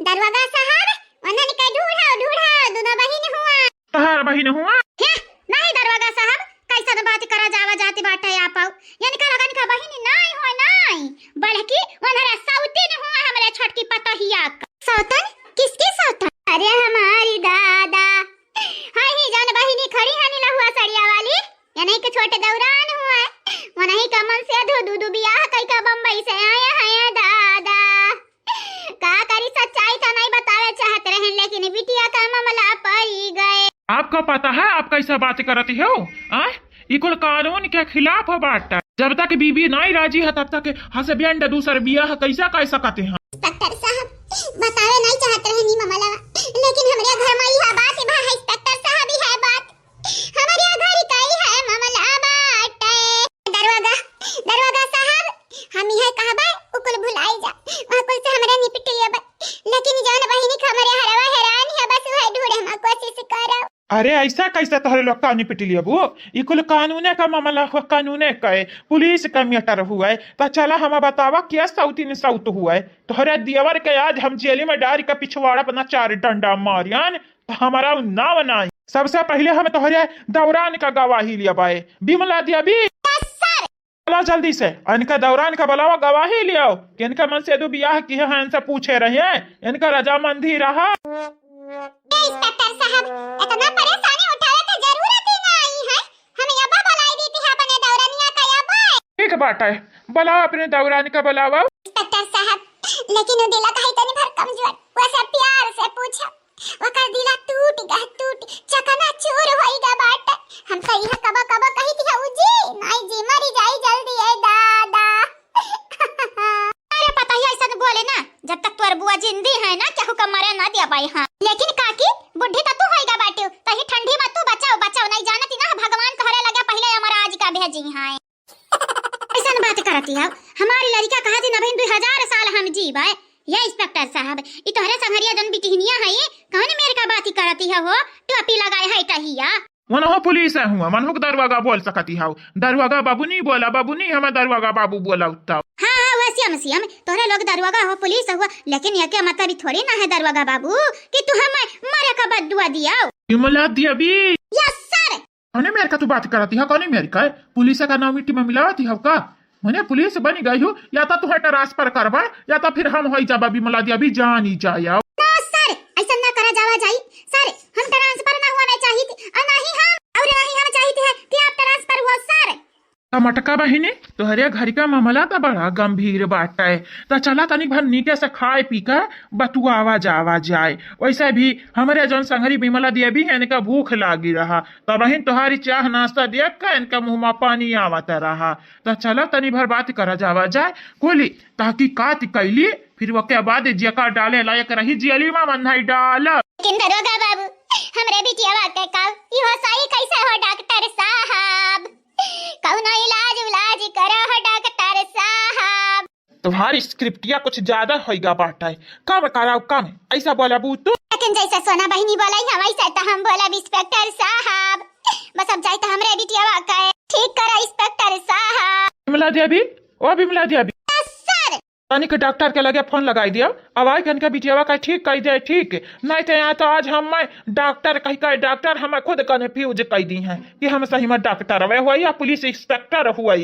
दरुआगा साहब, वनहन के ढूढ़ाओ, ढूढ़ाओ, दुनो बहिन हुआ। तहार बहिन हुआ? हे, नहीं दरुआगा साहब, कैसन बात करा जावा जाति बाटे आप? यनका लगन का बहिन नाई हो नाई, बल्कि वनहरा सौतिन हुआ हमरे छोटकी पतोहिया का। सौतन? किसकी सौतन? अरे हमारी दादा, हाँ ही जौन बहिनी खड़ी है नीला हुआ सड़िया वाली, यनही के छोटे दौरान हुआ, वनही का मन से दू, दू, दू बियाह कई का बम्बई से आया है दादा। का करी, सच्चाई तो नहीं बतावे चाहत रहन, लेकिन बिटिया का मामला पड़ी गए। आपका पता है आप कैसा बात करती हो? आय? ई कुल कानून के खिलाफ बात। जब तक बीबी नहीं राजी है, तब तक हस्बैंड दूसर बियाह कैसा कर सकते हैं? इंस्पेक्टर साहब, बतावे नहीं चाहत रहनी मामला, लेकिन हमरे घर में यह बात बा है, इंस्पेक्टर साहब, यह बात। हमरे घर का ही है मामला बाटे। दरुआगा, दरुआगा साहब, हम यह कहबे, उ कुल भुलाई जा। वह कुल से हमरे निपट लेबे। लेकिन जौन बहिनी के हमरे हरवा हैरान है, बस वह ढूंढे हम कोशिश करब। अरे, ऐसा कैसे तोहरे लोग का निपट लेबू? ई कुल कानूने का मामला हुआ, कानूने का है, पुलिस का मैटर हुआ है। तो चला हम बतावा, क्या सौतीन सौत हुआ है? तोहरे दियवर के आज हम जेल में डाल के पिछवाड़ा अपना चार डंडा मारियन। हमारा नाव नाई। सबसे पहिले हम तोहरे दौरान का गवाही लियाबाए। बिमला देवी, चला जल्दी से, इनका दौरान का बुलावा, गवाही लियाओ कि इनका मन से दो बियाह किहे हैं, इनसे पूछे रहे, इनका रजामंदी रहा। ए, इंस्पेक्टर साहब, इतना परेशानी उठावे के जरूरत ही ना आई है। हम यब्बा बुलाई देती है अपने दौरानिया का यब्बा। ठीक बात है, बुलाओ अपने दौरान का बुलावा। इंस्पेक्टर साहब, लेकिन वो दिला का है तनी भर कमजोर, वैसे प्यार से पूछो। ओकर दिला टूट गह, टूट चकनाचूर होई गा बाटे। हम तो इहाँ कबो कबो कही थी, "उ जी, माई जी, मरी जाई जल्दी, ए दादा।" अरे पता ही ऐसा तो बोले ना, जब तक तोर बुआ जिंदी है ना, केहू का मरे ना दिया पाई। हाँ, लेकिन काकी, बुढ़ी तो तू होई गा बाटे, तही ठंडी तब हमारी लड़िका कहा थी ना बहिन, दुई हजार साल हम जीबे। ये इंस्पेक्टर साहब, ई तोहरे संघरिया जौन बिटिहनिया है, कौन मेर का बाती करती है हो? टोपी लगाए है टहिया। वनहु पुलिस है हुआ, वनहु के दरुआगा बोल सकती हौ। दरुआगा बाबू नहीं बोला, बाबू नहीं हमें दरुआगा बाबू बोला उत्ता। हाँ, हाँ, वह सीएम, सीएम, तोहरे लोग दरुआगा हो, पुलिस हुआ, लेकिन ये क्या मतलब, ई थोड़ी ना है दरुआगा बाबू कि तू हमें मरे का बद्दुआ दिया। विमला देवी। Yes sir. कौने मेर का तू बात करती है? कौने मेर का? पुलिस का नाम मिट्टी में मिलावती है का? मने पुलिस बनी गई हो, या तो तुहे ट्रांसफर करबा, या तो फिर हम होई जाबा विमला देवी जानी जाया। ना सर, ऐसा ना करा जावा जाई। सर, हम ट्रांसफर ना होना चाहिए और ना ही हम, और ना ही हम चाहिए हैं कि आप ट्रांसफर हो सर। त मटका बहिनी, तोहरे घर का मामला त बड़ा गंभीर बाटे। त चला तनी भर नीके से खाए पी के बतुआवा जावा जाए। वैसे भी हमरे जौन संगरी विमला देवी है, इनका भूख लागी रहा, तबहिन तोहारी चाह नाश्ता देख के इनका मुँह में पानी आवत रहा। त चला तनी भर बात करा जावा जाए, कुली तहकीकात कैली, फिर ओके बाद जेका डाले लायक रही जेली में बंधाई डाल। लेकिन दरोगा बाबू, हमरे बिटियावा के काव इहो सही कैसे हो डॉक्टर साहब? कौनो इलाज उलाज करो हो डॉक्टर साहब। तुम्हारी स्क्रिप्टिया कुछ ज्यादा होइगा बाटा है। कम कराओ कम, ऐसा बोला बू तू। लेकिन जैसे सोना बहिनी बोलाई है वैसे तो हम बोला इंस्पेक्टर साहब। बस अब जाए तो हमरे बिटियावा के ठीक करो इंस्पेक्टर साहब। विमला देवी, ओ विमला देवी। Yes sir. तनिक डॉक्टर के लगे फोन लगाई दिया, अब आई के इनके बिटियावा का ठीक कई दे, ठीक। नहीं तो यहाँ तो आज हम डॉक्टर कही का डॉक्टर हम खुद कन्फ्यूज कई दी हैं कि हम सही में डॉक्टर हुए हुआ या पुलिस इंस्पेक्टर हुआ।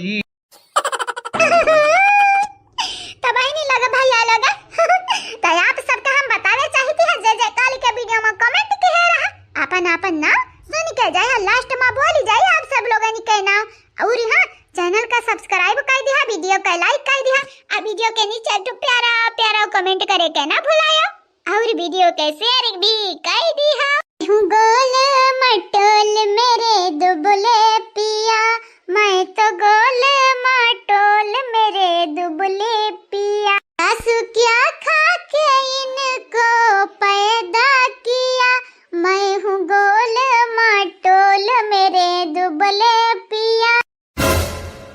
तब ही नहीं लगा भैया लगा। तो आप सबका हम बतावे चाहती है, जे जे काल के वीडियो में कमेंट के है रहा, अपन अपन नाम सुन के जाए, लास्ट में बोली जाए आप सब लोगन के नाम। और हाँ, चैनल का सब्सक्राइब कर दिया, वीडियो का लाइक कर दिया, आ वीडियो के नीचे एक ठो प्यारा प्यारा कमेंट करे के ना भुलाया, और वीडियो के शेयर भी कर दिया। हूँ गोल मटोल मेरे दुबले पिया, मैं तो गोल मटोल मेरे दुबले पिया। सासू क्या खा के इनको पैदा किया, मैं हूँ गोल मटोल मेरे दुबले पिया।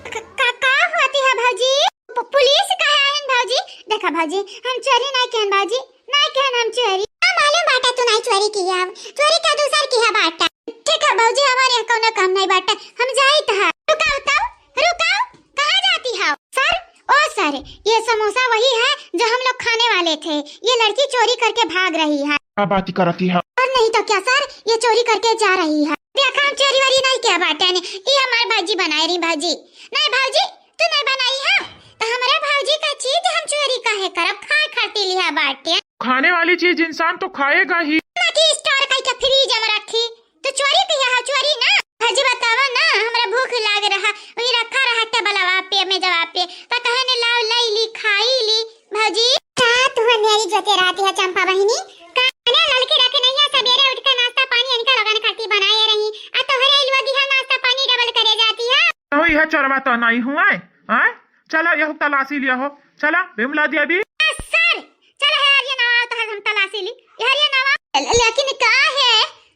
क-, का, का होती है भौजी? प-, पुलिस कहा है भौजी? देखा भौजी, हम चोरी नहीं कहन भौजी, नहीं कहन हम चोरी। का मालूम बाटा तू नहीं चोरी की है, चोरी का दूसर की है बाटा। ठीक है भौजी, हमारे यहाँ कौनो काम नहीं बाटा, हम जाइत है। रुकाओ तो, रुकाओ, कहाँ जाती हो? सर, ओ सर, ये समोसा वही है जो हम लोग खाने वाले थे। ये लड़की चोरी करके भाग रही है। का बाती करती है? और नहीं तो क्या सर, ये चोरी करके जा रही है। देखा, हम चोरी वारी नहीं किया बाटे ने, ये हमारे भौजी बनाए रही भौजी। नहीं भौजी, तू नहीं बनाई है, तो हमारे भौजी का चीज हम चोरी काहे करब? खाए खातिर लिया बाटे। खाने वाली चीज इंसान तो खाएगा ही। ना कि स्टोर करके फ्रिज में रखी, तो चोरी किया है, चोरी ना। भौजी बतावा ना, हमरा भूख लाग रहा, वही रखा रहा टेबलवा पे, मेजवा पे, तो कहे ने लाओ, लई ली, खाई ली। भौजी। का तू अंधेरी जोते रात है चंपा बहिनी? का ने ललकी रखे नहीं है, सवेरे उठ के नाश्ता पानी इनका लोगन खातिर बनाए रही, आ तोहरे इलवा दिहा नाश्ता पानी डबल करे जाती है। तो यह चोरवा तो नहीं हुआ है, हाँ? चला, यह तलाशी लिया हो, चला, विमला देवी। सर, चल, हरिया नवा, तो हम तलाशी ली। हरिया नवा। ले-, लेकिन का है?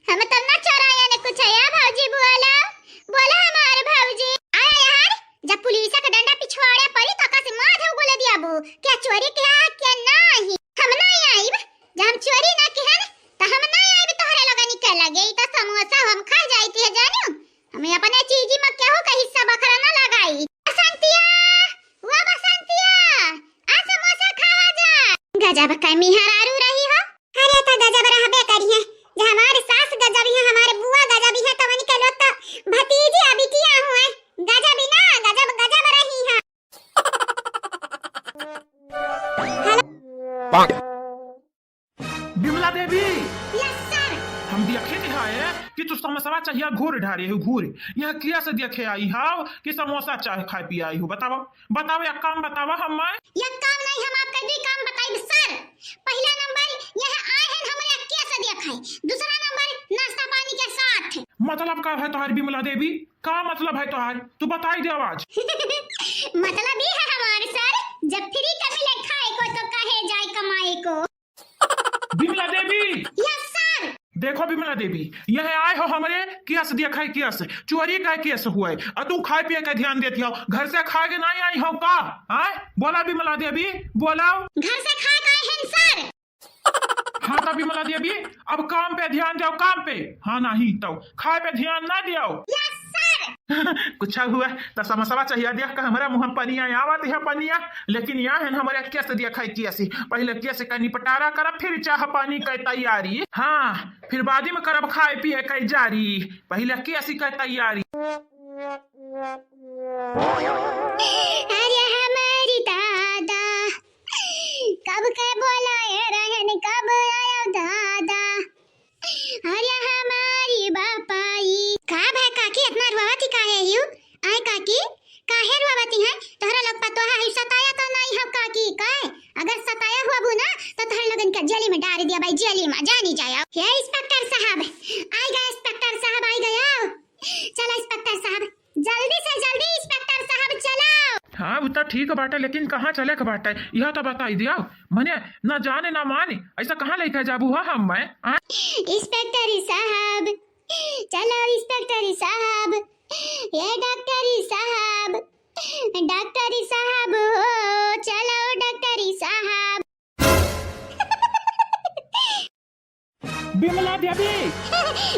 हम तब ना चोराया ने कुछ है, या भौजी बोला? बोला हमारे भौजी। आया यार, जब पुलिस का डंडा पिछवाड़े पड़ी तो का से मार है बोले दिया बू। क्या चोरी किया है, क्या नहीं? हम नहीं आइब। जब हम चोरी ना किहन, तो हम नहीं आइब तोहरे लोगन के लगे। ई तो समोसा हम खा जाती है, जानियो। हमें अपने चीजी में केहू का हिस्सा बखरा न लगाई। बसंतिया, वो बसंतिया, आ समोसा खावा जा। गजब का मेहरारू रही हो। अरे तो गजब रहबे करी है, जो हमारे सास गजब है, हमारे बुआ गजब है, तो उनके लोग तो भतीजी अभी किया हुए गजब ही ना, गजब गजब रही है। Hello. Vimla Devi. Yes sir. हम देखे के है कि तू समोसवा चाहिए घूर ढारे हो, घूर। यह किया से देखे आई हाव कि समोसा चाहे खाए पिए आई हो? बतावा, बतावा, एक काम बतावा हम। एक काम नहीं, हम आपका दुई काम बताइब सर। पहला नंबर, यह आए हैं हमरे किया से देखे। दूसरा नंबर, नाश्ता पानी के साथ। मतलब का है तोहार विमला देवी? का मतलब है तोहार? तू बताई दे आवाज। मतलब ये है हमारे सर, जब फ्री का मिले खाए को तो कहे जाए कमाए को। विमला देवी! Yes sir. देखो विमला देवी, यह आए हो हमरे केस देखे, केस, चोरी का केस हुए, और तू खाए पिए का ध्यान देती हो, घर से खा के नहीं आई हो का? आए, बोला विमला देवी, बोला। घर से खा के आए हैं सर। हाँ तो विमला देवी, अब काम पे ध्यान दो, काम पे। हाँ नहीं तो खाए पे ध्यान ना दियो। Yes sir. कुछ हुआ तो समोसवा चाहिए, देख के हमारा मुँह में पनिया आवत है, पनिया। लेकिन यहाँ है हमारे केस देखे, केस, पहले केस का निपटारा करा, फिर चाह पानी का तैयारी। हाँ, फिर बाद में करब खाए पिए का जारी, पहले केस का तैयारी। अरे हमारी दादा, कब के बोलाए रहन, कब आयो दादा? अरे हमारी बापाई। का भाई काकी, इतना रोवत ही काहे हियो? आए काकी, काहे रोवत ही है? तोहरा लोग पतोहा है, सताया तो नहीं हो काकी, काहे? अगर सताया हुआ बू ना, तो तोहरे लोगन के जेली में डाल दिया भाई, जेली में, जानी जाया। हे इंस्पेक्टर साहब, आई गया इंस्पेक्टर साहब, आई गया। चलो इंस्पेक्टर साहब, जल्दी से जल्दी इंस्पेक्टर साहब चलो। हाँ, वो तो ठीक बाटे, लेकिन कहाँ चले के बाटे, यह तो बताई दिया। मने ना जाने ना माने, ऐसा कहाँ लेके जाबू हो हम मैं, हाँ? इंस्पेक्टर साहब, चलो इंस्पेक्टर साहब, ये डॉक्टर साहब, डॉक्टर साहब हो, चलो डॉक्टर साहब। विमला देवी!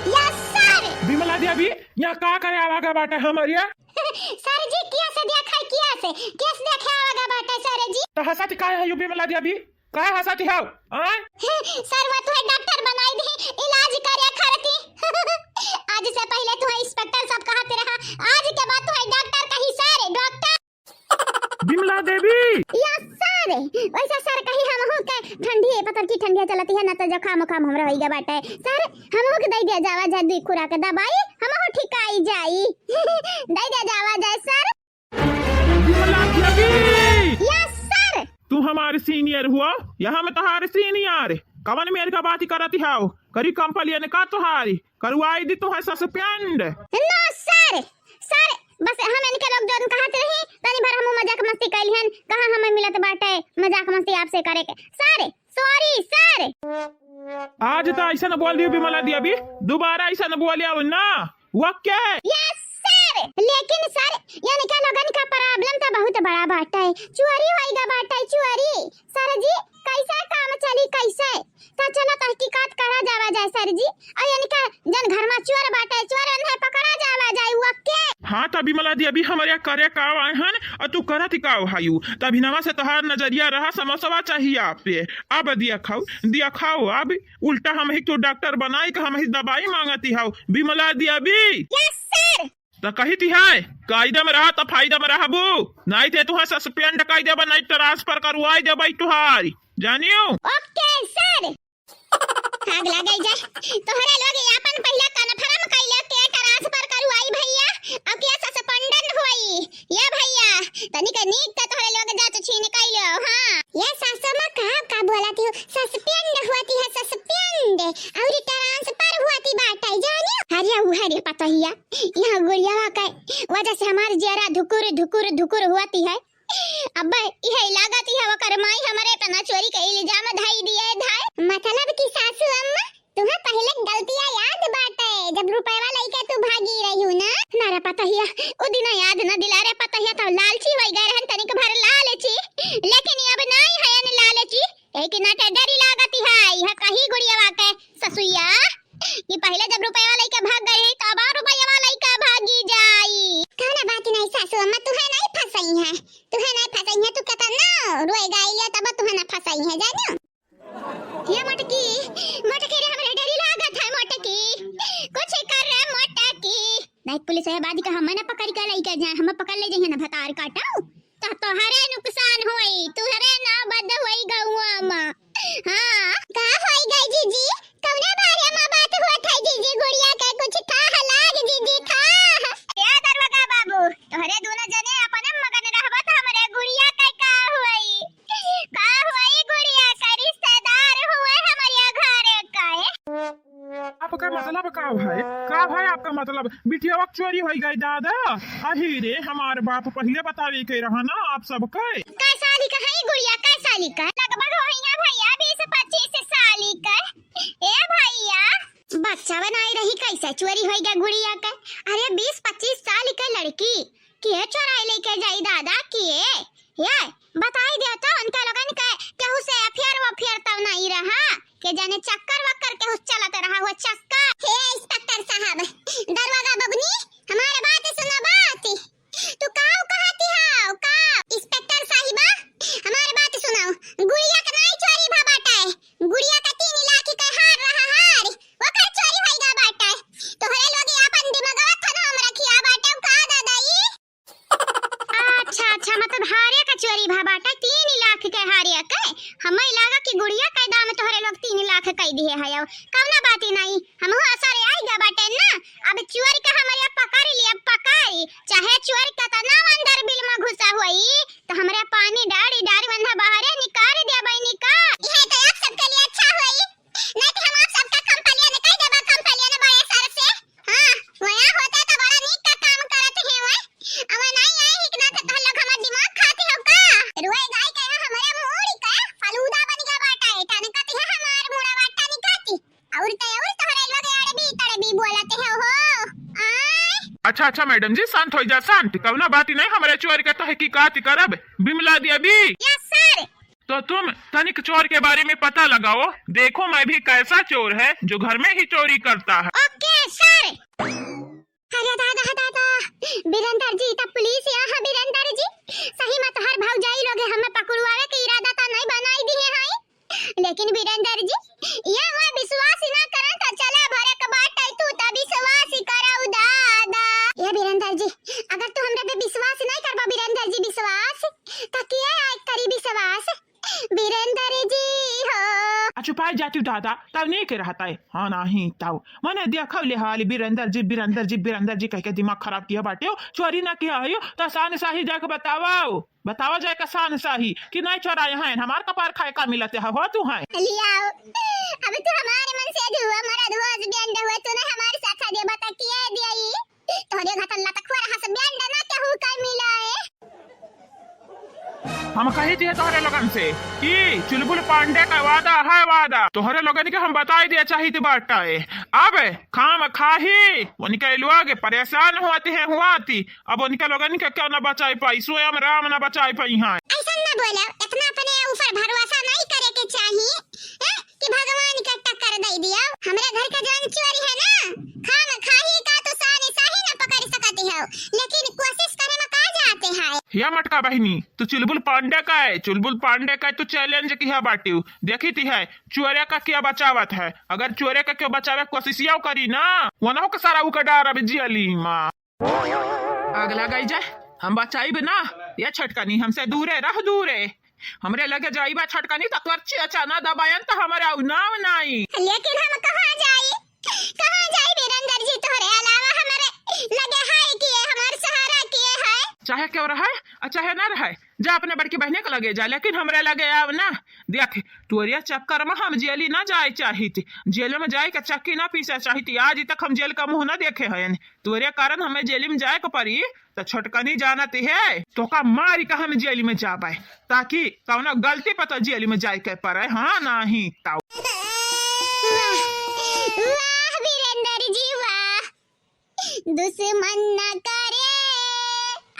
Yes sir. विमला देवी, यहाँ का करे आवा गा बाटे हमर ये? सर जी, केस देखे, केस, केस देखे आवा गा बाटे सर जी। तो हंसत काहे हो विमला देवी? काहे हंसत हो? आय? सर, वो तुहे डॉक्टर बनाई दी, इलाज करे खरती। आज से पहले तुहे इंस्पेक्टर सब कहत रहा, आज के बाद तुहे डॉक्टर कही sir, doctor. Vimla Devi. Yes sir. वैसे सर कही हमहू के ठंडी, पतर की ठंडी चलती है ना, तो जुकाम उकाम हमरा होइगा बाटे। सर, हमहू के दे दिया जावा जाए दुई खुराक दवाई, हमहू ठिकाई जाई। दे दिया जावा जाए sir. Vimla Devi. Yes sir. तू हमारे सीनियर हुआ, यहाँ में तोहारे सीनियर। कवन मेर का बात करत हो? करी कंप्लेन का तोहारी? करवाई दी तुहे सस्पेंड। नो सर, सर, बस हम इनके लोग जोन कहत रही, तनी भर हमहू मजाक मस्ती कैलिहन, कहाँ हमें मिलत बाटे मजाक मस्ती आपसे करे के। Sir, sorry sir. आज तो ऐसा न बोल दियो विमला देवी, दोबारा ऐसा न बोले अब ना। ओके। Yes sir. लेकिन सर, इनके लोगन का प्रॉब्लम तो बहुत बड़ा बाटे, चोरी होइगा बाटे, चोरी। सर जी, कैसे काम चली, कैसे? तो चलो तहकीकात करा जावा जाए सर जी। और इनका जन घर में चोर बाटे, चोर उन्हें पकड़ा जावा जाए, ओके। हाँ तो विमला देवी, हमरे करे का आए हन और तू करत का हायू? तभी नवा से तोहार नजरिया रहा समोसवा चाहिए आप पे। अब दिया खाओ, दिया खाओ, अब उल्टा हम ही तो डॉक्टर बनाई के हम ही दवाई मांगती हाउ विमला देवी। Yes sir. त कही थी है, कायदा में रहा त फायदा में रहबू, नहीं थे तुहे सस्पेंड कई देबा, नहीं ट्रांसफर करवाई देबा तुहारी, जानियो? Okay sir. आग लगे जाए, तोहरे लोग आपन पहला कन्फर्म कइले के ट्रांसफर करवाई भैया, अब के सस्पेंडेड होई। ये भैया, तनिक नीक त तोहरे लोग जांच छीन कइलो, हाँ। ये सासू माँ का, का बोलती हो? सस्पेंड होती है, सस्पेंड, और ट्रांसफर होती बाटे, जानियो? अरे उहे रे पतोहिया, यहाँ गुड़ियावा के वजह से हमार जियरा धुकुर, धुकुर, धुकुर होती है। अब इहे लागत है ओकर माई हमरे पे ना चोरी के इल्जाम धई दिए धाय। मतलब कि सासू अम्मा, तुम्हें पहले गलतियाँ याद बाटे, जब रुपयवा लइके तू भागी रही हो ना? ना रे पतोहिया, उ दिन याद न दिला रे पतोहिया, तब लालची होई गए रहन, तनिक भर लालची, लेकिन अब नाई हयन लालची। एक ना के डरी लागती है, यह कही गुड़ियावा के ससुइया कि पहले जब रुपयवा लइके भाग गई, तो अब रुपयवा लइके भागी जाई। कौनो बात नहीं सासू अम्मा, तुहे नहीं फंसई है, तुहे नहीं फंसई है, तू कितना रोए गाइले तब तुहे ना फंसई है, जानो? ये मोटकी, मोटकी रे, हमरे डरी लागत है मोटकी, कुछ कर रे मोटकी। नहीं पुलिस है बाजी का, हम ना पकड़ के लइके जाए, हम पकड़ ले जाइए ना भतार काटाऊ। तो तोहरे नुकसान होई, तुहरे ना बद होई गौआ में। हाँ, का होई गई जीजी? कौने बारे में बात होत है जीजी? गुड़िया के कुछ था लाग जीजी था। ए दरोगा बाबू, तोहरे दोनों जने अपने मगन रहबा त हमरे गुड़िया के का होई? का होई गुड़िया के? रिश्तेदार हुए हमरे घरे के। आपका मतलब का है? का है आपका मतलब? बिटिया चोरी होई गई दादा। अही रे, हमार बाप पहिले बतावे के रहा ना आप सबके। कै साली का है गुड़िया, कै साली का? लगभग होइया भैया बीस पच्चीस साली का। ए भैया, कैसे चोरी होइगा गुड़िया के? अरे, बीस पच्चीस साल के लड़की, के चोराई लेके जाई दादा, के? ये बताई दे तो उनके लोगन के, केहू से affair वफेयर तो नहीं रहा, के जाने चक्कर वक्कर केहू चलत रहा हो, चक्कर। हे इंस्पेक्टर साहब, दरोगा बबुनी, हमार बात सुनो बात। तू काऊ कहती हऊ, काऊ? इंस्पेक्टर साहिबा, हमार बात सुनाओ। गुड़िया के नाई चोरी भा बाटे। गुड़िया के तीन लाख के हार रहा हार, ओकर चोरी होइगा बाटे। तोहरे लोग आपन दिमागवा थनवा में रखिया बाटे, का दादाई? अच्छा, अच्छा, मतलब हारे का चोरी भा बाटे, तीन लाख के हारे के? हमें लागा कि गुड़िया के दाम तोहरे लोग तीन लाख कई दिए है। कौनो बात ही नहीं, हमहू असर आइगा बाटे ना। अब चोर के हमरे पकड़ लिया, पकड़, चाहे चोर केतना अंदर बिल में घुसा होई, तो हमरे पानी डारी डारी वंधा बाहरे निकाल देबे, निकाल। यह तो आप सबके लिए अच्छा होई, नहीं तो हम आप सबका कंप्लेन कर देबे, कंप्लेन बड़े सर से। हाँ, वहाँ होते तो बड़ा नीक का काम करत है वह। अब नहीं आए ही कि ना तो तोहर लोग हमार दिमाग खाते हो का? रोए गाय के यहाँ हमरे मूड़ी का फलूदा बन गया बाटा, टनकत है हमार मूड़ा बाटा निकाती। और तो और तोहरे लोग अड़बी तड़बी बोलत है हो। आय। अच्छा, अच्छा मैडम जी, शांत हो जा, शांत। कौनो बात ही नहीं, हमरे चोर के तहकीकात करब। बिमला देवी। Yes sir. तो तुम तनिक चोर के बारे में पता लगाओ, देखो मैं भी कैसा चोर है जो घर में ही चोरी करता है। Okay sir. अरे दादा, दादा, बीरेंद्र जी, तब पुलिस यहाँ है, बीरेंद्र जी। सही में तोहर भौजाई लोग हमें पकड़वावे के इरादा तो नहीं बनाई दिए हैं, लेकिन बीरेंद्र जी, ये मैं विश्वास ही ना करन तो चला भरे के बात है, तू तो विश्वास ही करऊ दादा। ये बीरेंद्र जी, अगर तू हमरा पे विश्वास नहीं करबा बीरेंद्र जी, विश्वास, तो किया आय करी विश्वास? बीरेंद्र जी हो। आ, चुपाई जाती दादा, तब नहीं के रहता है। हाँ, नहीं तब। मने देखो ले हाल, बीरेंद्र जी, बीरेंद्र जी, बीरेंद्र जी कह के दिमाग खराब किया बाटे हो। चोरी ना किया है, तो शान शाही जाके बतावाओ। बतावा जाए का शान शाही कि नहीं चोराए हैं, हमार कपार खाए का मिलत है हो तू हैं। लियाओ, अब तू हमारे मन से धुआ, मरा धुआ, हस्बैंड हुआ, तू ना हमारे साथ दे बता किया दिया ई। तोहरे घटन लतखुआ हस्बैंड ना केहू का मिला है। हम कही दिए तोहरे लोगन से कि चुलबुल पांडे का वादा है वादा। तोहरे लोगन के हम बताई दिया चाहित बाटे। अब खाम खाही उनके लोग परेशान होती हैं, हुआती। अब उनके लोगन के क्यों ना बचाई पाई, स्वयं राम ना बचाई पाई हैं। ऐसा ना बोलो, इतना अपने ऊपर भरोसा नहीं करे के चाहिए, हैं, कि भगवान के टक्कर दे दिया। हमरे घर का जौन चोरी है ना, खाम खाही का तो शान शाही ना पकड़ सकती हो, लेकिन कोशिश करे में का जाते हैं। या मटका बहिनी, तू चुलबुल पांडे का है, चुलबुल पांडे का है, तू चैलेंज किया बाटियो। देखी ती है, चोरे का क्या बचावत है। अगर चोरे का क्यों बचावे कोशिशिया करी ना, वनहो के सारा उके डारब जेली मा। आग लगाई जाए, हम बचाइब ना। ये छटकनी, हमसे दूरे रह, दूरे। हमरे लगे जाइबा छटकनी, त तोर चेचा ना दबायन, त हमरे आउ नाव नाई। लेकिन हम कहाँ जाई? कहाँ जाई बीरेंद्र जी? तोहरे अलावा हमरे लगे है के, हमार सहारा के है? चाहे क्यों रहे, आ चाहे ना रहे, जा अपने बड़की बहने के लगे जा, लेकिन हमरे लगे आव ना। देख, तोरे चक्कर में हम जेली ना जाए चाहित, जेल में जाए के चक्की ना पीसे चाहित। आज तक हम जेल का मुँह ना देखे हैं। तोरे कारण हमें जेल में जाए के पड़ी, तो छोटकनी जानत है, तोका मारी के हम जेल में जाबे, ताकि कौनो गलती पर तो जेल में जाए के पड़े। हाँ, नहीं तो। वाह, वाह बीरेंद्र जी, वाह। दुश्मन न करे,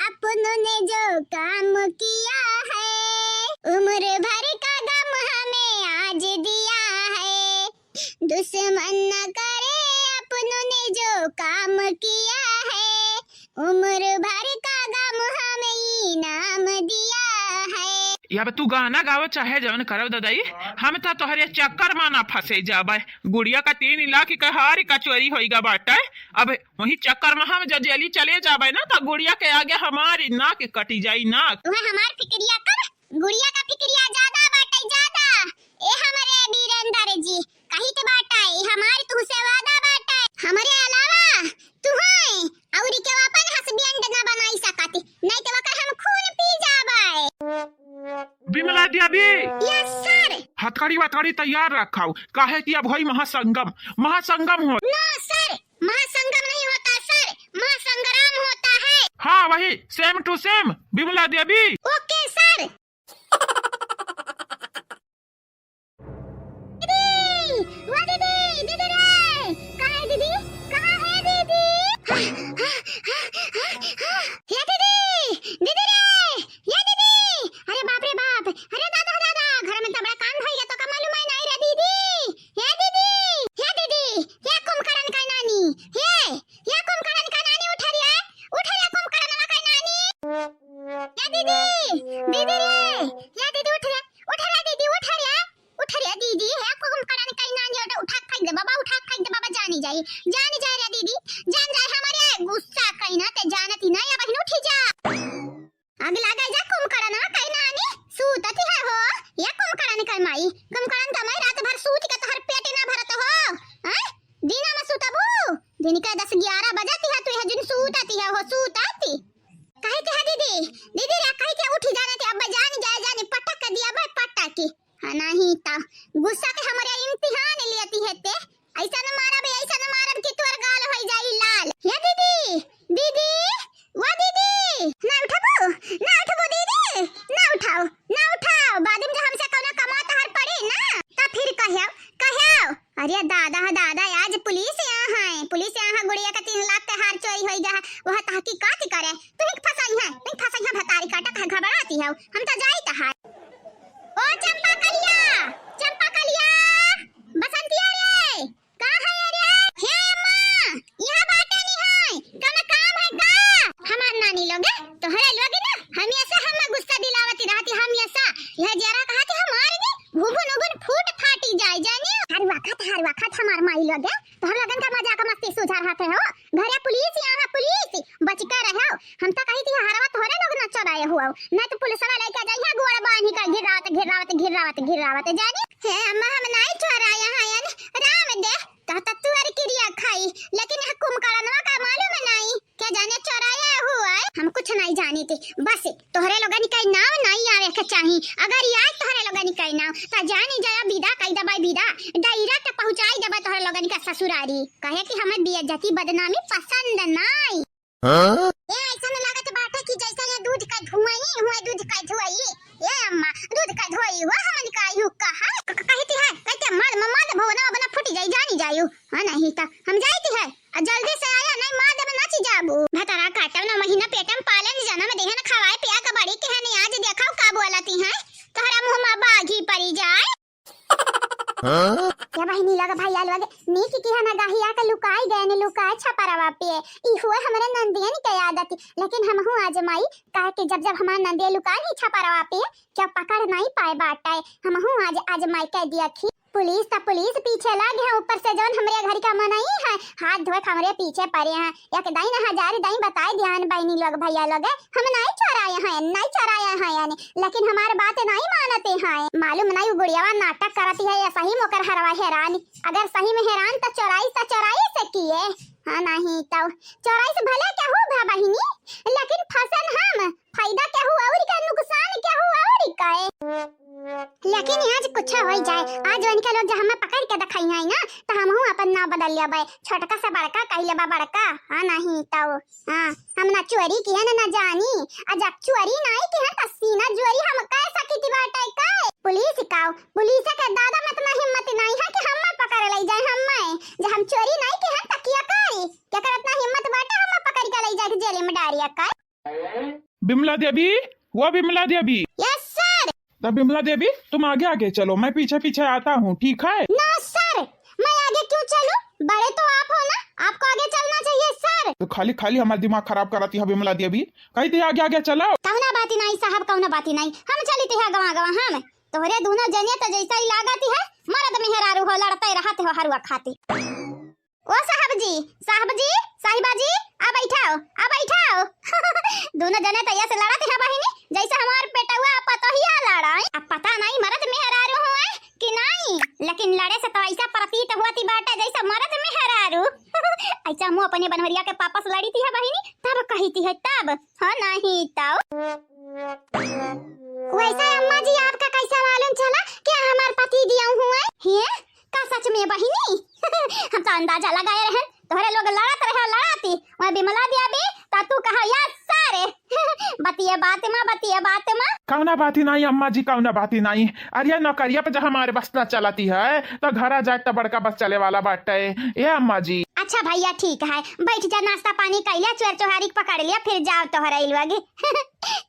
अपनों ने जो काम किया है, उम्र भर का गम हमें आज दिया है। दुश्मन न करे, अपनों ने जो काम किया है, उम्र भर का गम हमें इनाम दिया है। अब तू गाना गावो चाहे जवन करो ददाई, हम तो तोहरे चक्कर में ना फंसे जाबे। गुड़िया का तीन लाख के हार का चोरी होइगा बाटे। अब वही चक्कर में हम जब जेली चले जाबे ना, तो गुड़िया के आगे हमारी नाक कटी जाई, नाक। तुम्हें हमार फिक्रिया कम, गुड़िया का फिक्रिया ज्यादा बाटे, ज्यादा। ए हमरे बीरेंद्र जी, कही के बाटे, ई हमार तुहसे वादा बाटे। हमरे अलावा तुहैं अउरी केहू अपन husband ना बनाई सकत, नहीं तो ओकर हम खून पी जाबे। विमला देवी। Yes sir। हथकड़ी वथकड़ी तैयार रखाओ, काहे कि अब होई महासंगम, महासंगम हो। No sir, महासंगम नहीं होता sir, महासंग्राम होता है। हाँ वही, same to same, Vimla Devi. Okay sir। दीदी, ओ दीदी, दीदी रे, कहाँ है दीदी? बाटे। जान जाए रे दीदी, जान जाए, हमरे गुस्सा कहीं ना ते जानती ना, या बहिन उठी जा। आग लागे जा कुंभकर्णवा कहीं ना आनी, सूतती है हो, या कुंभकर्ण का माई, कुंभकर्ण का माई रात भर सूत के तोहर पेट ना भरत हो, हैं? दिना में सुतबू, दिन के दस ग्यारह बजती है, तू यह जिन सूतती है हो, सूतती। कहे के है दीदी, दीदी रे, कहे के उठी जाने ते, अब जान जाए, जाने पटक के दिया, मैं पटक के। हाँ, नहीं ता गुस्सा के हमरे इम्तिहान लेती है ते। ऐसा न मारब, ऐसा न मारब कि तोर गाल होई जाई लाल। या दीदी, दीदी, वो दीदी, ना उठबू, ना उठबू दीदी, ना उठाओ, ना उठाओ। बाद में जो हमसे कौनो कमा तहर पड़ी ना, त फिर कह्यो, कह्यो। अरे दादा, हाँ दादा, आज पुलिस यहाँ है, पुलिस यहाँ है, गुड़िया का तीन लाख के हार चोरी होई गया है, वह तहकीकात करे। तुहिक फंसाई है, तुहिक फंसाई है, भतारी काटक है, घबराती है, हम तो जाई तहार। ओ चंपा कलिया, चंपा कलिया, बसंतिया रे, कहाँ है रे? हे अम्मा, यहाँ बाटे नहीं है, कौनो काम है का? हमार नानी लोग, तोहरे लोग ना, हमेशा हम गुस्सा दिलावती रहती, हमेशा। यह जरा कहा कि हमार ने भुबुन उबुन फूट फाटी जाए, जानी। हर वक्त, हर वक्त हमार माई लोग, तोहर लोगन का मजाक मस्ती सुझा रहते हो। घरे पुलिस, यहाँ पुलिस, बच के रहो। हम तो कही थी हरवा तोहरे लोग न चोराए हुआ, नहीं तो पुलिस वाला लेके जाइए गोड़ बांधी का घिरावत, घिरावत, घिरावत, घिरावत, जानी। हे अम्मा, हम नहीं चोराए हैं, यानी राम दे, कहता तू अरे किरिया खाई, लेकिन यह कुंभकर्णवा का मालूम नहीं, क्या जाने चोराया हुआ है, हम कुछ नहीं जानी थी। बस तोहरे लोगन के नाव नहीं आवे के चाही, अगर याद तोहरे लोगन के नाव, त जानी जाया विदा कई दबाई विदा, direct पहुँचाई देबा तोहरे लोगन के ससुरारी, कहे कि हमें बेइज्जती बदनामी पसंद नहीं। हाँ? ए, ऐसा न लागत बाटे कि जैसा ये दूध का धुआई हुआ, दूध का धुआई। ए अम्मा, दूध का धुआई हुआ, हमन का यू कहा? क-, क-, कहती है, कहते मार, म-, मार दे भवना, अपना फूटी जाई, जानी जायू। हाँ, नहीं तो हम जाती है, आ जल्दी से आया, नहीं मार दे, नाची जाबू। भतरा काटो ना, महीना पेट में पाले न, जन्म देहन, खवाए पिया के बड़ी के है, नहीं आज देखो का बोलती है, तोहरा मुँह में बाघी परी जाए। हाँ? या बहिनी लोग, भैया लोग, नीक किहा ना गाहिया के लुकाई गए ने, लुकाए छपरवा पे। ई हुए हमरे नंदियन के आदत, लेकिन हमहू आजमाई, काहे कि जब जब हमार नंदिया लुकाई ही छपरवा पे, क्या पकड़ नहीं पाए बाटे। हमहू आज आजमाई के दिया खी। पुलिस त पुलिस पीछे लाग है, ऊपर से जौन हमरे घर का मनई है, हाथ धोए हमरे पीछे पड़े हैं। एक दाई न हजार दाई बताए ध्यान बहिनी लोग, भैया लोग, हम नहीं चोराए हैं, नहीं चोराए हैं यानी, लेकिन हमार बात नहीं मानते हैं। मालूम नहीं उ गुड़ियावा नाटक करती है या सही में ओकर हरवा हेरान। अगर सही में हेरान त चोराई त चोराई से किए, हाँ नहीं तो चोराई से भले क्या हो भा बहिनी, लेकिन फसल हम फायदा क्या हो और क्या नुकसान क्या हो और का है। लेकिन आज कुछ हो जाए, आज उनके लोग जब हमें पकड़ के दिखाई है ना, तो हमहू अपन नाव बदल लेबे, छोटका से बड़का कह लेबा बड़का। हाँ नहीं तो, हाँ, हम ना चोरी किहन ना जानी, आ जब चोरी नहीं किहन तो सीना जोरी हम कह सकित बाटे का? पुलिस का, पुलिस के दादा में इतना हिम्मत नहीं है कि हमें पकड़ ले जाए। हमें, जब हम चोरी नहीं किहन तो क्या करी? केकर इतना हिम्मत बाटे हमें पकड़ के ले जाए जेल में डारिया का? बिमला देवी, वो बिमला देवी। Yes sir। तो बिमला देवी, तुम आगे आगे चलो, मैं पीछे पीछे आता हूँ, ठीक है? No sir, मैं आगे क्यों चलूं? बड़े तो आप हो ना, आपको आगे चलना चाहिए sir। तो खाली खाली हमार दिमाग खराब कराती है बिमला देवी, कही थी आगे आगे चलो। कौना बाती नहीं साहब, कौना बाती नहीं, हम चली थी गवा गवा। हम तोहरे दोनों जने तो जैसा ही लागती है, मर्द मेहरारू हो, लड़ते रहते हो हरुआ खाती। ओ साहब जी, साहब जी, साहिबा जी, आ बैठाओ, आ बैठाओ। दोनों जने तो ऐसे लड़त है बहिनी, जैसे हमार पेटवा पतोहिया लड़ाई। अब पता नहीं मर्द मेहरारू हुए कि नहीं, लेकिन लड़े से तो ऐसा प्रतीत होती बाटे जैसे मर्द मेहरारू। ऐसा मुँह अपने बनवरिया के पापस लड़ी थी है बहिनी, तब कही थी है तब। हाँ नहीं तो। वैसे अम्मा जी आपका कैसा मालूम चला कि हमार पति दिया हुए? हैं? का सच में बहिनी? हम तो अंदाजा लगाए रहन, तोहरे लोग लड़त रहे, लड़ाती, वह बिमला दिया भी, ता तू कहा, "या सारे।" बतिये बात मा, बतिये बात मा। कौना बाती नहीं अम्मा जी, कौना बाती नहीं। अरे नौकरिया पे जब हमारे बस ना चलती है, तो घरा जाए तो बड़का बस चले वाला बाटे। ए अम्मा जी। अच्छा भैया, ठीक है, बैठ जा, नाश्ता पानी कैलिया, चोर चोहारी के पकड़ लिया, फिर जाओ तोहरे लोग।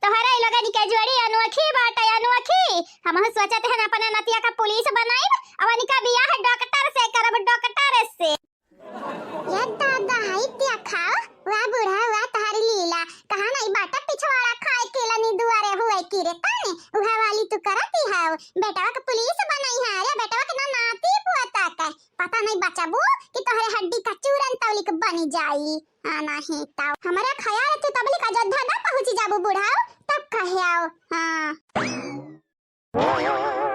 तोहरे लोगन के जोड़ी अनोखी बाटे, अनोखी। हमहू सोचत हन अपना नतिया का पुलिस बनाइब, अब इनका बियाह डॉक्टर से करब, डॉक्टर से। ये दादा, हाय देखा, वाह बूढ़ा, वाह तोहारी लीला। कहा नहीं बाटा पिछवाड़ा खाए के लनी दुआरे हुए की रे ताने, उहे वाली तू करती है। बेटवा के पुलिस बनाई है, अरे बेटवा के ना नाती पोता के, पता नहीं बचाबू कि तोहरे हड्डी का चूरन तौलिक बनी जाई। हाँ, नाही तब हमरा ख्याल है तू तबलिक अयोध्या ना पहुँची जाबू बुढ़ाऊ, तब कहे आओ। हाँ।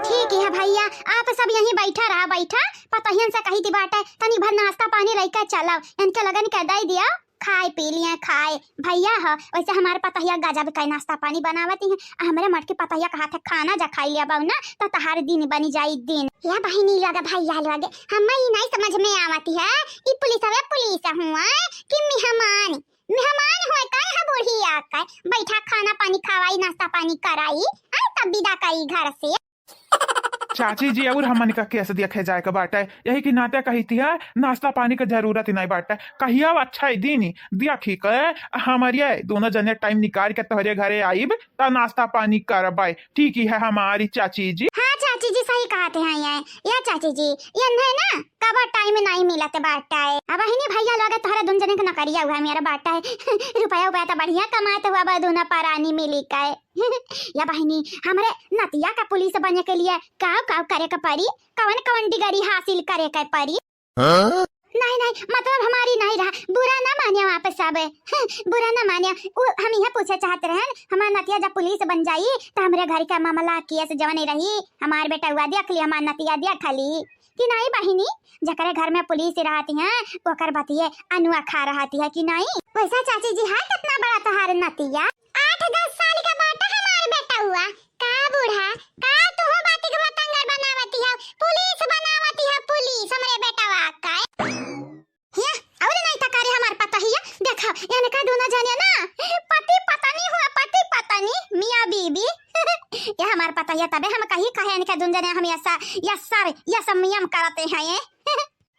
ठीक है भैया, आप सब यहीं बैठा रहा, बैठा। पतहियन से कही थी बाटे, तनी भर नाश्ता पानी लइके चलाओ, इनके लगन के दे दिया, खाए पी लिया, खाए। भैया हो, वैसे हमारे पतहिया गजब का नाश्ता पानी बनावती है। आ हमरे मटकी पतहिया कहा थे खाना जा खाई लिया बाऊ ना, तो तहार दिन बनी जाई दिन। या बहिनी लोग, भैया लोग, हम ई नहीं समझ में आवती है, ई पुलिस हवे, पुलिस हुआ कि मेहमान? मेहमान होए का यहाँ बूढ़ी आके बैठा, खाना पानी खवाई, नाश्ता पानी कराई, आई तब विदा करी घर से। चाची जी, और हमन का केस देखे जाए के बाटे, यही के नाते कही थी है, नाश्ता पानी के जरूरत ही नहीं बाटे। कहिया अच्छा ही दिन ही, देखी के हमरे दोनों जने टाइम निकाल के तोहरे घरे आइब, त नाश्ता पानी करबे। ठीक ही है हमारी चाची जी। हाँ चाची जी, सही कहते हैं ये। या चाची जी, ये नहीं ना, कबो टाइम नहीं मिलत बाटे। अब बहिनी भैया लोग तोहरे दुन जने के नौकरिया हुआ मेरा बाटे। रुपया उपया तो बढ़िया कमात हुआ बा, दोनों परानी मिली के। या बहिनी, हमरे नतिया का पुलिस बने के लिए काव काव करे के पड़ी, कवन कवन डिग्री हासिल करे के पड़ी? हाँ? नहीं नहीं, मतलब हमारी नहीं रहा, बुरा ना मानियो आप सब। बुरा ना मानियो। उ, हम यह पूछे चाहत रहन, हमार नतिया जब पुलिस बन जाई तो हमरे घर का मामला केस जवन रही, हमार बेटा हुआ देख ली, हमार नतिया देख ली कि नहीं बहिनी? जकरे घर में पुलिस रहती है, ओकर बतिये अनुआ खा रहती है कि नहीं? वैसा चाची जी है कितना बड़ा तोहार नतिया? आठ दस साल का बाटा हमार बेटा हुआ। का बूढ़ा, का तुहू बाती के बतंगड़ बनावती है, पुलिस बनावती है, पुलिस हमरे बेटवा का। हिया, और नहीं त करे हमार पतहिया, देखा, इनका दोनों जने ना, पति पत्नी हुआ, पति पत्नी, मियाँ बीबी। ये हमार पतहिया तबे हम कही कहे इनके दुन जने हम yes, yes sir, yes ma'am करते हैं ये।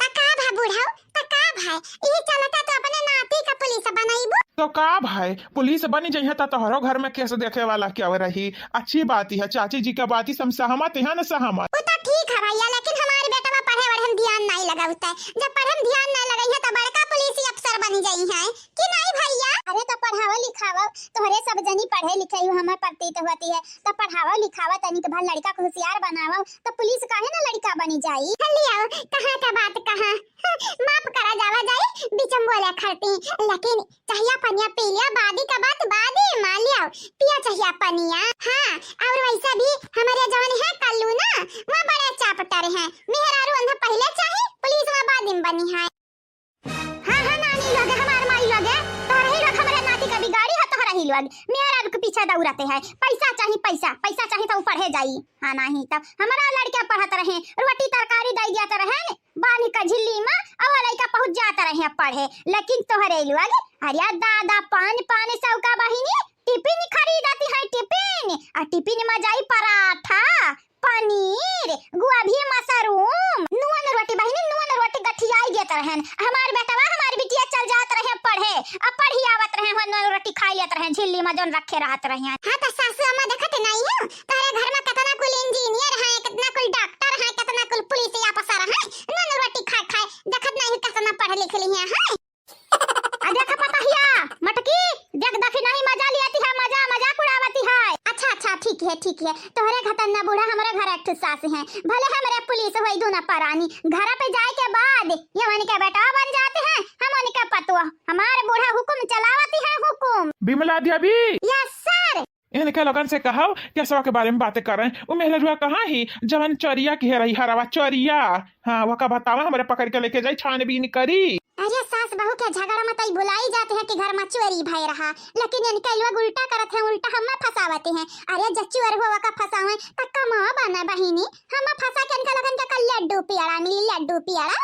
त का भा बुढ़ऊ, त का भा, इही चलता तो अपने नाती का पुलिस बनइबू? तो का भाई, पुलिस बनी जइहे त तोहरो घर में केस देखे वाला क्या रही? अच्छी बात ही है, चाची जी का बात ही हम सहमत है न सहमत। वो तो ठीक है भैया, लेकिन हमारे बेटवा पढ़े वढ़े में ध्यान नहीं लगावता है। जब पढ़े में ध्यान नहीं लगाई है तो बड़का पुलिस अफसर बन जाई है कि नहीं भैया? अरे तो पढ़ावो लिखावो, तोहरे सब जनी पढ़े लिखे हो, हमें प्रतीत होती है, तो पढ़ावो लिखावो तनी तो भर लड़का को होशियार बनावो, तो पुलिस काहे ना लड़का बनी जाई। लियाओ, कहाँ का बात कहाँ, माफ करा जावा जाई, बीच में बोले खरती, लेकिन चहिया पनिया पी लिया, बादी का बात बादी मान लिया, पिया चहिया पनिया। हाँ, और वैसा भी हमारे जवन है कल्लू ना, वह बड़े चापटर हैं, मेहरारू उन्हें पहले चाही, पुलिस वह बाद में बनी है। हाँ हाँ नानी लोगे, हमार माई लोगे, तोहरे ही लोग हमरे नाती का बिगाड़ी है, तोहरे ही लोग मेहरारू के पीछे दौड़ते हैं, पैसा चाही पैसा, पैसा चाही तो ऊ पढ़े जाई। हाँ नहीं तब हमारा लड़का पढ़त रहे, रोटी तरकारी दे दिया तो रहे न, बांध के झिल्ली में, और लड़का पहुंच जात रहे पढ़े। लेकिन तोहरे लोग, अरे दादा, पान पान सौ का बहिनी, टिफिन खरीदती है, टिफिन, और टिफिन में जाई पराठा, पनीर, गोभी, मशरूम, नून रोटी बहिनी, नून रोटी गठियाई देत रहन। हमार बेटवा, हमार बिटिया चल जात रहे पढ़े, अब पढ़ी आवत रहे, हुआ नून रोटी खाई लेत रहे, झिल्ली में जौन रखे रहत रहे। हाँ, तो सासू अम्मा देखत नहीं हो, तोहरे घर में कितना कुल इंजीनियर है, कितना कुल डॉक्टर है, कितना कुल पुलिस अफसर है, नून रोटी खाए खाए, देखत नहीं हो कितना पढ़ लिख ली है, हैं? आ देखा पतहिया, मटकी, देख देखी नहीं मजा लियाती है, मजा, मजाक उड़ावती है। अच्छा, अच्छा, ठीक है, ठीक है, तोहरे घर त ना बूढ़ा, हमरे घर एक ठो सास है, भले हमरे पुलिस होई दूना परानी, घर पे जाए के बाद ये उनके बेटा बन जाते हैं, हम उनके पतोह, हमारे बूढ़ा हुकुम चलावती है, हुकुम। विमला देवी। Yes sir. इनके लोगन से कहव, केसवा के बारे में बातें करें। उ मेहलरुआ कहाँ ही, जवन चोरिया की है रही, हरवा चोरिया? हाँ, वका बतावा, हमरे पकड़ के लेके जाई, छानबीन करी। अरे सास बहू के झगड़ा में तई भुलाई जाते हैं कि घर में चोरी भय रहा, लेकिन इनके लोग उल्टा करत हैं, उल्टा हमें फंसावते हैं। अरे जब चोर हो वका फंसावे, त कमावा ना बहिनी, हमें फंसा के इनके लोगन के कल लड्डू पियाला मिली, लड्डू पियाला।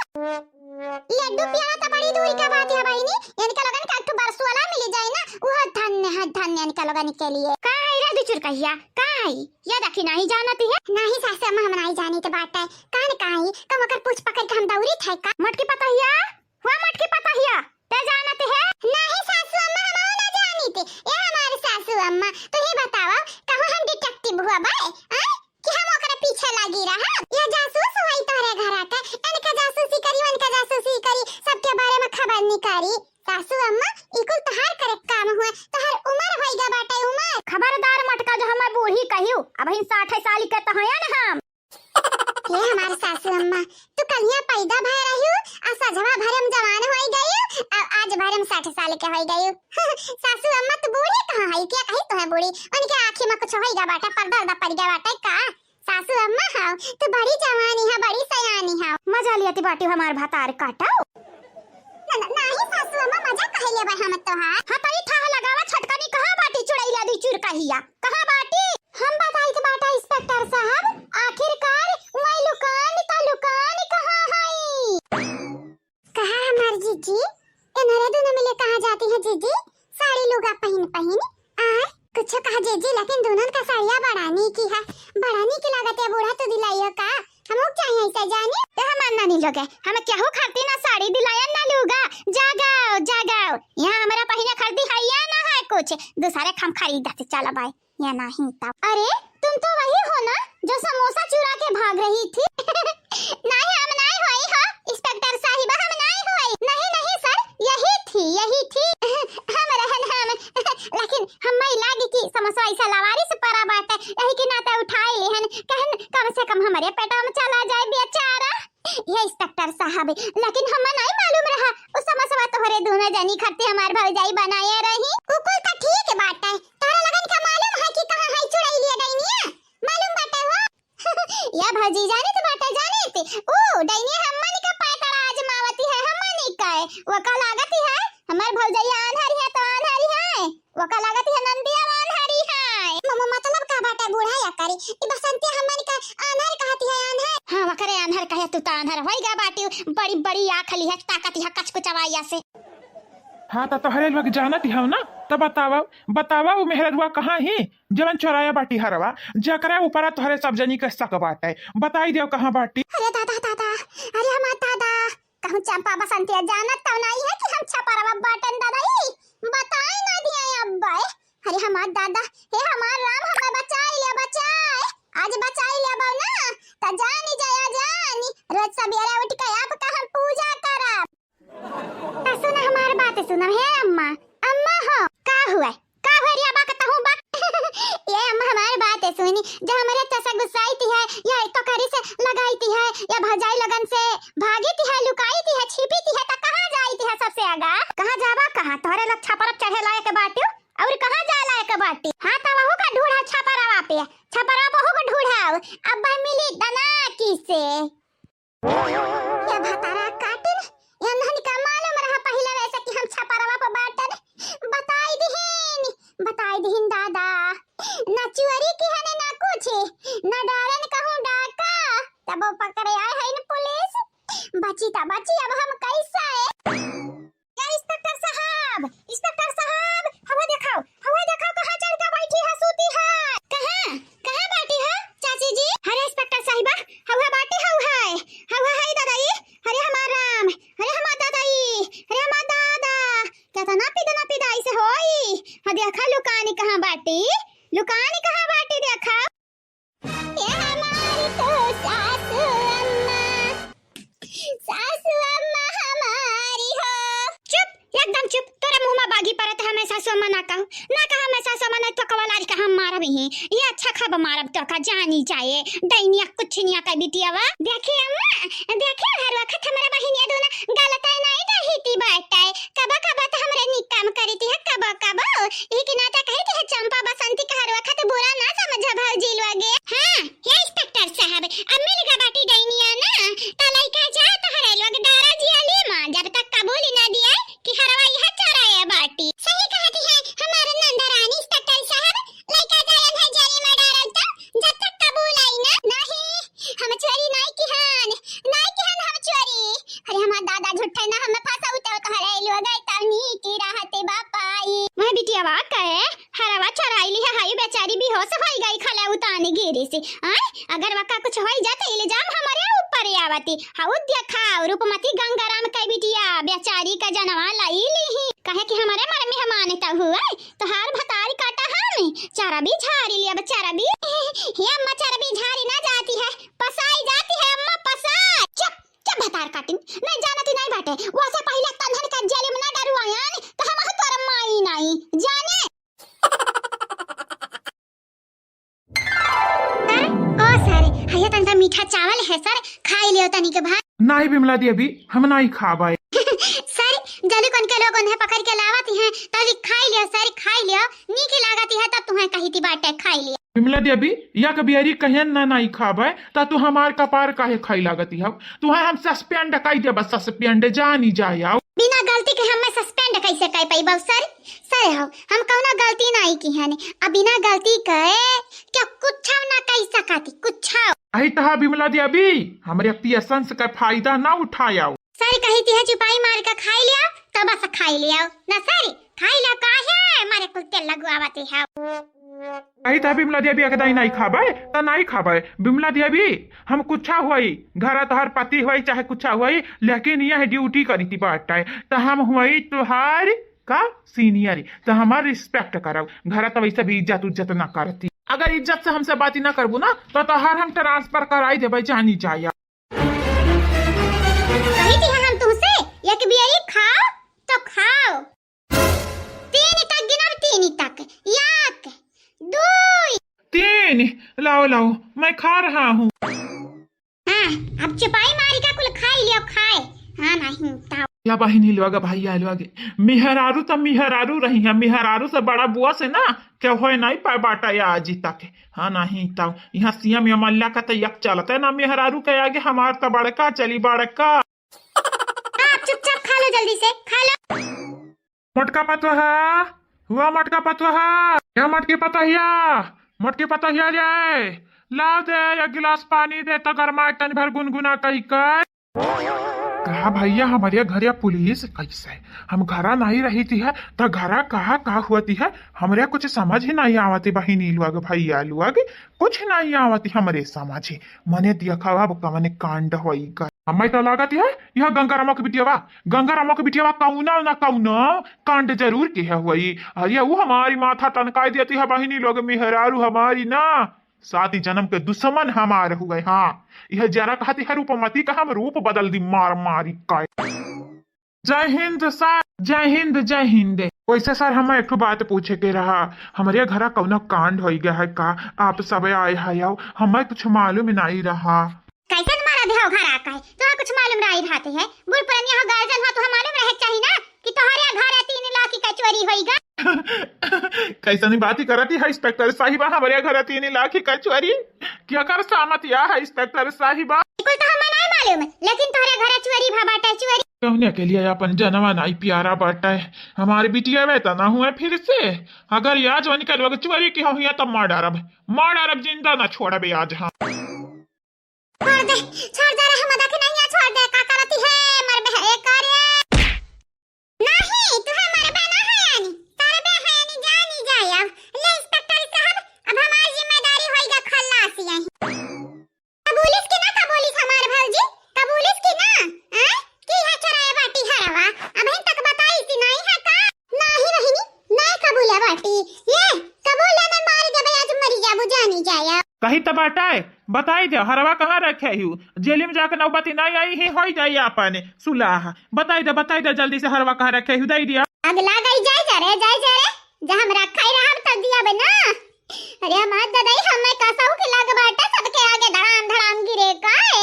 लड्डू पियाला त बड़ी दूरी का बात है बहिनी, इनके लोगन के एक ठो बरसुअला मिली जाए ना, वो धन्य है, धन्य इनके लोगन के लिए। का है रे दुचुर कहिया, का है? या देखी नहीं जानती है? नहीं सासू अम्मा, हम नहीं जानी तो बात है। कान का है? कम ओकर पूछ पकड़ के हम दौड़ी थे का? मटकी पतहिया, हुआ मटकी पतहिया, ते जानती है? नहीं सासू अम्मा, हम ना जानी थे। ये हमारे सासू अम्मा, तू ही बतावा, कहूँ हम डिटेक्टिव हुआ बाय? आय? कि हम ओकरे पीछे लागी रहा। ये जासूस हुई तोहरे घरा के, इनका जासूसी करी, उनका जासूसी करी, सबके बारे में खबर निकारी। सासू अम्मा, ई कुल तोहार करे काम हुए, तोहार उम्र होइगा बाटे, उम्र। खबरदार मटका जो हमें बूढ़ी कहियो, अबहिन साठ साल के तो हयन हम। हे हमार सासू अम्मा, तू कलिया पैदा भय रहियो, आ तवा भरे में जवान होई गयू, अब आज भरे में साठ साल के होई गयू। सासू अम्मा तो बूढ़ी कहाँ है, क्या कही तो है बूढ़ी, उनके आँखी में कुछ होई गया बाटे, पर्दा उर्दा पड़ गया बाटे का? सासू अम्मा हाउ, तू बड़ी जवानी है, बड़ी सयानी हाउ। मजा लियत बाटी हमार भतार काटो। ना, ना, नाही सासू अम्मा, मजा कहे लेबे हम तोहार। हाँ, तई थाह लगावा, छटकनी कहाँ बाटी चुड़ैला दी चुरकहिया? कहाँ बाटी? हम बताइत बाटा इंस्पेक्टर साहब, आखिरकार वही लुकान का लुकान कहाँ हई? कहाँ हमार जीजी? इन्हरे दोनों मिले कहाँ जाती हैं जीजी? साड़ी लुगा पहिन पहिन। आ, कुछ कहा जीजी, लेकिन दोनों का साड़िया बड़ा नीकी है, बड़ा नीकी लागत है। बूढ़ा तो दिलाइयो का, हम लोग चाहिए ऐसा जाने। ए हमार नानी लोग है, हम केहू खातिर ना साड़ी दिलायन ना लुगा। जागाओ, जागाओ, यहाँ हमारा पहिने खरीदी है या ना है कुछ, दूसरे के हम खरीदत चला बाय। या नहीं तब। अरे, तुम तो वही हो ना जो समोसा चुरा के भाग रही थी? नहीं, हम नहीं होई हो, इंस्पेक्टर साहिबा, हम नहीं होई। नहीं, नहीं सर, यही थी, यही थी। हम रहन हम, लेकिन हम्मे लागी कि समोसा ऐसा लवारी से परा बाटे, यही के नाते उठाई लेहन, कहन कम से कम हमारे पेटवा में चला जाए बेचारा। ये इंस्पेक्टर साहब, लेकिन हम्मे नहीं मालूम रहा, उस समोसवा तोहरे दोनों जनी खातिर हमार भौजाई बनाए रही। उ कुल तो ठीक बाटे, तोहरा लगन का मालूम है कि कहाँ है चुड़ैलिया डैनिया? मालूम बाटे हो? या भौजी, जानित बाटे, जानित। ऊ डैनिया हम्मन का पैतरा आजमावती है, हम्मन का। वका लागत है, हमार भौजैया आन्हरी है तो आन्हरी है। वका लागत है नंदिया आन्हरी है। म-, म-, मतलब का बाटे बूढ़ा या करी? ई बसंती हम्मन का आन्हर कहती है, आन्हर। हाँ, वकरे आन्हर कहे, तू तो आन्हर होई गा बाटी। बड़ी, बड़ी आँख ली है, ताकत है कचकुचवाइया से। हाँ, त तोहरे लोग जानत हव ना, त बतावा, बतावा उ मेहररुआ कहाँ ही, जवन चोराया बाटी हरवा, जकरा ऊपरा तोहरे सब जनी के शक बाटे, बताई देव कहाँ बाटी। अरे दादा, दादा, अरे हमार दादा, कहूँ चंपा बसंतिया जानत तो नहीं है कि हम छपरवा बाटन दादा, ई बताई ना दिया अब्बे। अरे हमार दादा, हे हमार राम, हमें बचाई ले, बचाए, आज बचाई ले ना, त जानी जाया जानी, रोज सबेरे उठ के आपका हम पूजा करब। त सुन हमार बात सुन, हे अम्मा, अम्मा हो, का हुआ? का हुआ रे अबा, कहूँ बा? ये अम्मा हमार बात सुनी, जो हमरे त से गुस्साई ती है, या तो करी से लगाई ती है, या भौजाई लगन से भागी ती है, लुकाई ती है, छिपी ती है, त कहाँ जाई ती है सबसे आगा? कहाँ जाबा, कहाँ? तोहरे लोग छपरप चढ़े लायक बाटियो, और कहाँ जाए लायक बाटी? हाँ, त वहू का ढूढ़ा छपरवा पे, छपरवा पे वहू का ढूढ़ाओ, अब मिली दना की से। या भतारा काटिन, एन्हन का मालूम रहा पहिले वैसे कि हम छपरवा पे बाटन। बताई दिहिन, बताई दिहिन दादा। ना चोरी की हने ना कुछ, ना डारन कहूँ डाका, तब वो पकड़े आए हैं न पुलिस। बची ता बची, अब हम कैसे? या इंस्पेक्टर साहब, इंस्पेक्टर साहब, हवा देखाओ, हवा देखाओ, कहाँ चढ़ के बैठी है, सूती है? कहाँ, कहाँ बैठी है, चाची जी? अरे इंस्पेक्टर साहिबा, हवा बैठी है, हवा है, हवा है दादाई, अरे हमार राम, अरे हमार दादाई, अरे हमार दादा, केतना पिदना पिदाई से होई, हाँ देखा लुकानी कहाँ बाटी, लुकानी कहाँ बाटी देखा। ये हमारी तो सासू अम्मा, सासू अम्मा हमारी हो। चुप, एकदम चुप। तोरे मुँह मा बागी परत है, मैं सासू अम्मा ना कहूँ, ना कहा मैं सासू अम्मा, नहीं तो कवलारी का हम मारब ही। ये अच्छा खब मारब तो का जानी जाए। डैनिया कुछ नहीं आता बिटियावा। देखी अम्मा, देखी हर वक्त हमारे बहिनिया दोनों गलत है, नहीं रही थी बात है। कबा कबा तो हमरे निक काम करी थी, कबा कबा। ई के नाते कही थी, चंपा बसंती का हर वक्त बुरा ना समझ भौजी लोगे। हाँ, हे इंस्पेक्टर साहब, अब मिल गा बाटी डैनिया ना, त लइका जा तोहरे लोग डारा जियाली मा, जब तक कबूल ना दिया कि हरवा इहा चोराया बाटी। सही कहती है हमारे नंदरानी इंस्पेक्टर साहब, लइका जा हम है जेली मा डारा तो, जब तक कबूल आई ना। नहीं, हम चोरी नहीं किहन, नहीं किहन हम चोरी। अरे हमार दादा झूठे ना हमें फंसाऊ तो तोहरे लोग आई तब नीकी रहते बापाई। मैं बिटियावा कहे हरवा चोराई ली है, हाई बेचारी बेहोश होई गई खले उतानी गिरी से। आय, अगर वका कुछ होई जाते इल्जाम हमारे ऊपर आवती। हाउ देखा रूपमती गंगाराम के बिटिया बेचारी का जनवा लाई ली ही। कहे कि हमारे मर मेहमान तो हुए, तोहार भतारी काटा हम चरबी झारी लिया, अब चरबी। हे अम्मा, चरबी झारी ना जाती है, पसाई जाती है अम्मा, पसाई। चुप, चुप भतार काटिन, नहीं जानती नहीं बाटे। वैसे पहले तन्हन का जेल में ना डरुआयन, तो हम तोर माई नहीं जाने। सर, ओ सर, हइया तनका मीठा चावल है सर, खाई लियो तनी के भाई। ना, नहीं बिमला देवी, हम नहीं खाबे। सर, जल्दी कौन के लोग उन्हें पकड़ के लावत हैं, तभी खाई लियो सर, खाई लियो, नीक लागत है, तब तुम्हें कही थी बाटे, खाई लियो। बिमला देवी, या कबियरी कहेन ना नहीं खाबे, त तू हमार कपार काहे खाई लागती हव? तुहे हम suspend कई देबा, suspend, जानी जाए आओ। बिना गलती के हमें suspend कैसे कई पाइबा सर? सर हो, हम कौनो गलती नहीं की हन, अब बिना गलती के क्या कुछ ना कई सकती, कुछ। अही तहा बिमला देवी, हमरे patience का फायदा ना उठायाओ। सर कही थी है चुपाई मार के खाई लियो, तो बस खाई लियो ना सर, खाई लियो, काहे मारे कुल तेल लगवावती है। अही तहा बिमला देवी अगदाई नहीं खाबे, त नहीं खाबे। बिमला देवी, हम कुछा हुई, घर तोहर पति हुई चाहे कुछा हुई, लेकिन यह duty करी थी बाटे, त हम हुई तुहार का senior, त हमार respect करब। घर त वैसे भी इज्जत उज्जत ना करती, अगर इज्जत से हमसे बात ही ना करबू ना, तो तोहार हम transfer कराई देबे, जानी जाए। कही थी हम तुमसे, एक बियरी खाओ तो खाओ, तीन तक गिनब, तीन तक, एक, दुई। तीन, लाओ, लाओ, मैं खा रहा हूँ। हाँ, अब चुपाई मारी का कुल खाई लियो, खाए। हाँ, नहीं, ताओ। या बहिनी लोग, भैया लोग, मेहरारू त मेहरारू रही है, मेहरारू से बड़ा बुआ से ना, क्या होए नहीं पाए बाटा या आज तक। हाँ, नहीं, ताओ, यहाँ सीएम एमएलए का त एक चलते ना, मेहरारू के आगे हमार त बड़का चली, बड़का। आप चुपचाप खा लो, जल्दी से खा लो। मोटका पतोहा, हुआ मोटका पतोहा, या मोटकी पतोहिया, मोटकी पतोहिया रे, ला दे एक गिलास पानी दे तो गरमाए तनी भर गुनगुना कई कर। कहा भैया, हमरे घरे पुलिस कैसे? हम घरा नहीं रही थी है, तो घरा कहा का हुआ थी है, हमरे कुछ समझ ही नहीं आवती बहिनी लोग, भैया लोग, कुछ नहीं आवती हमरे समझ ही। मने देखा अब कवन कांड होई गए। हमें तो लागत है, यह गंगारामो के बिटियावा, गंगारामो के बिटियावा कौनो न कौनो कांड जरूर के है हुई। अरे, वो हमारी माथा टनकाई देती है बहिनी लोग, मेहरारू हमारी ना। सात जन्म के दुश्मन हमार हुए। हाँ, यह जरा कहती है रूपमती का हम रूप बदल दी मार मारी का। जय हिंद सर, जय हिंद, जय हिंद। वैसे सर, हमें एक ठो बात पूछे के रहा, हमरे घरा कौनो कांड होई गया है का? आप सब आए है, आओ, हमें कुछ मालूम नहीं रहा। कैसन मारा देहो घर आके? तोहरा कुछ मालूम रही रहते है? बूढ़ पुरनिया हो, गार्जियन हो, तोहरा मालूम रहे के चाही ना कि तोहरे घर तीन लाख की चोरी होई गा। कैसनी बात ही करती है इंस्पेक्टर साहिबा, हमरे घर तीन लाख की चोरी? क्या कर सामत या है इंस्पेक्टर साहिबा? बिल्कुल तो हमें नहीं मालूम, लेकिन तोहरे घर चोरी भा बाटे, चोरी। कहने के लिए अपन जनवा नहीं प्यारा बाटे, हमारे बिटिया वे तो ना हुए फिर से। अगर या जवानी के लोग चोरी की हुई तो मार डारब, मार डारब, जिंदा ना छोड़बे आज हम। छोड़ दे, छोड़ दे रे, हम देखे नहीं है, छोड़ दे, का करती है, मरबे है, ए, का रे? नहीं, तुहे मरबे ना है यानी, करबे है यानी, जानी जाए अब। ले इंस्पेक्टर साहब, अब हमार जिम्मेदारी होई गा खल्लासी यही। कबूलिस की ना कबूलिस हमार भौजी, कबूलिस की ना, हैं? की है चोराए बाटी हरवा, अबहीं तक बताई सी नहीं है का? नाही बहिनी, नाही कबूला बाटी। ये कबूला में मार देबे, आज मरी जाबू, जानी जाया। कही त बाटे, बताई दे, हरवा कहाँ रखे हू? जेल में जाके नौबती नहीं आई ही, होई जाई आपन सुलाह। बताई दे, बताई दे, जल्दी से हरवा कहाँ रखे हू, दे दिया। अगला गई जाए जा रे, जाए जा रे, जा हम रखा ही रहब तब दिया बे ना। अरे हमार ददाई, हमें कसौ के लग बाटे, सबके आगे धड़ाम धड़ाम गिरे का है।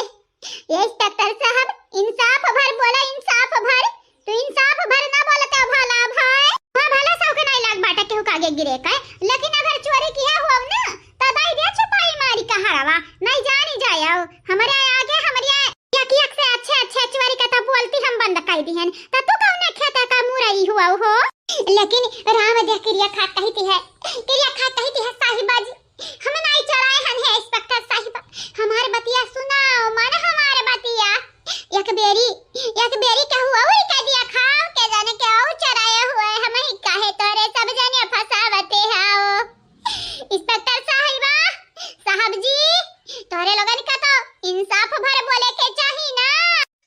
ये इंस्पेक्टर साहब, इंसाफ भर बोला, इंसाफ भर। तू इंसाफ भर ना बोलते हो भला भाई। हाँ, भला सौ के नहीं लाग बाटे केहू के आगे गिरे का, लेकिन अगर चोरी किया हुआ ना, तो दाई दे छुपाई मारी का हरवा, नहीं जानी जाए हो। हमरे आगे, हमरे एक एक से अच्छे अच्छे चोरी का तो बोलती हम बंद कर दी हन, तो तू कौन खेता का मुरई हुआ हो? लेकिन राम दे किरिया खा कहती है, किरिया खा कहती है साहिबा जी, हम नाई चोराए हन है इंस्पेक्टर साहिबा, हमार बतिया सुनाओ, मन हमार बतिया। एक बेरी, एक बेरी कहू और कह दिया खाओ, के जाने के और चोराए हुए, हम ही काहे तोरे सब जने फंसावते हाओ। इंस्पेक्टर साहिबा, साहब जी, तोरे लोगन का तो इंसाफ भर बोले के चाही ना।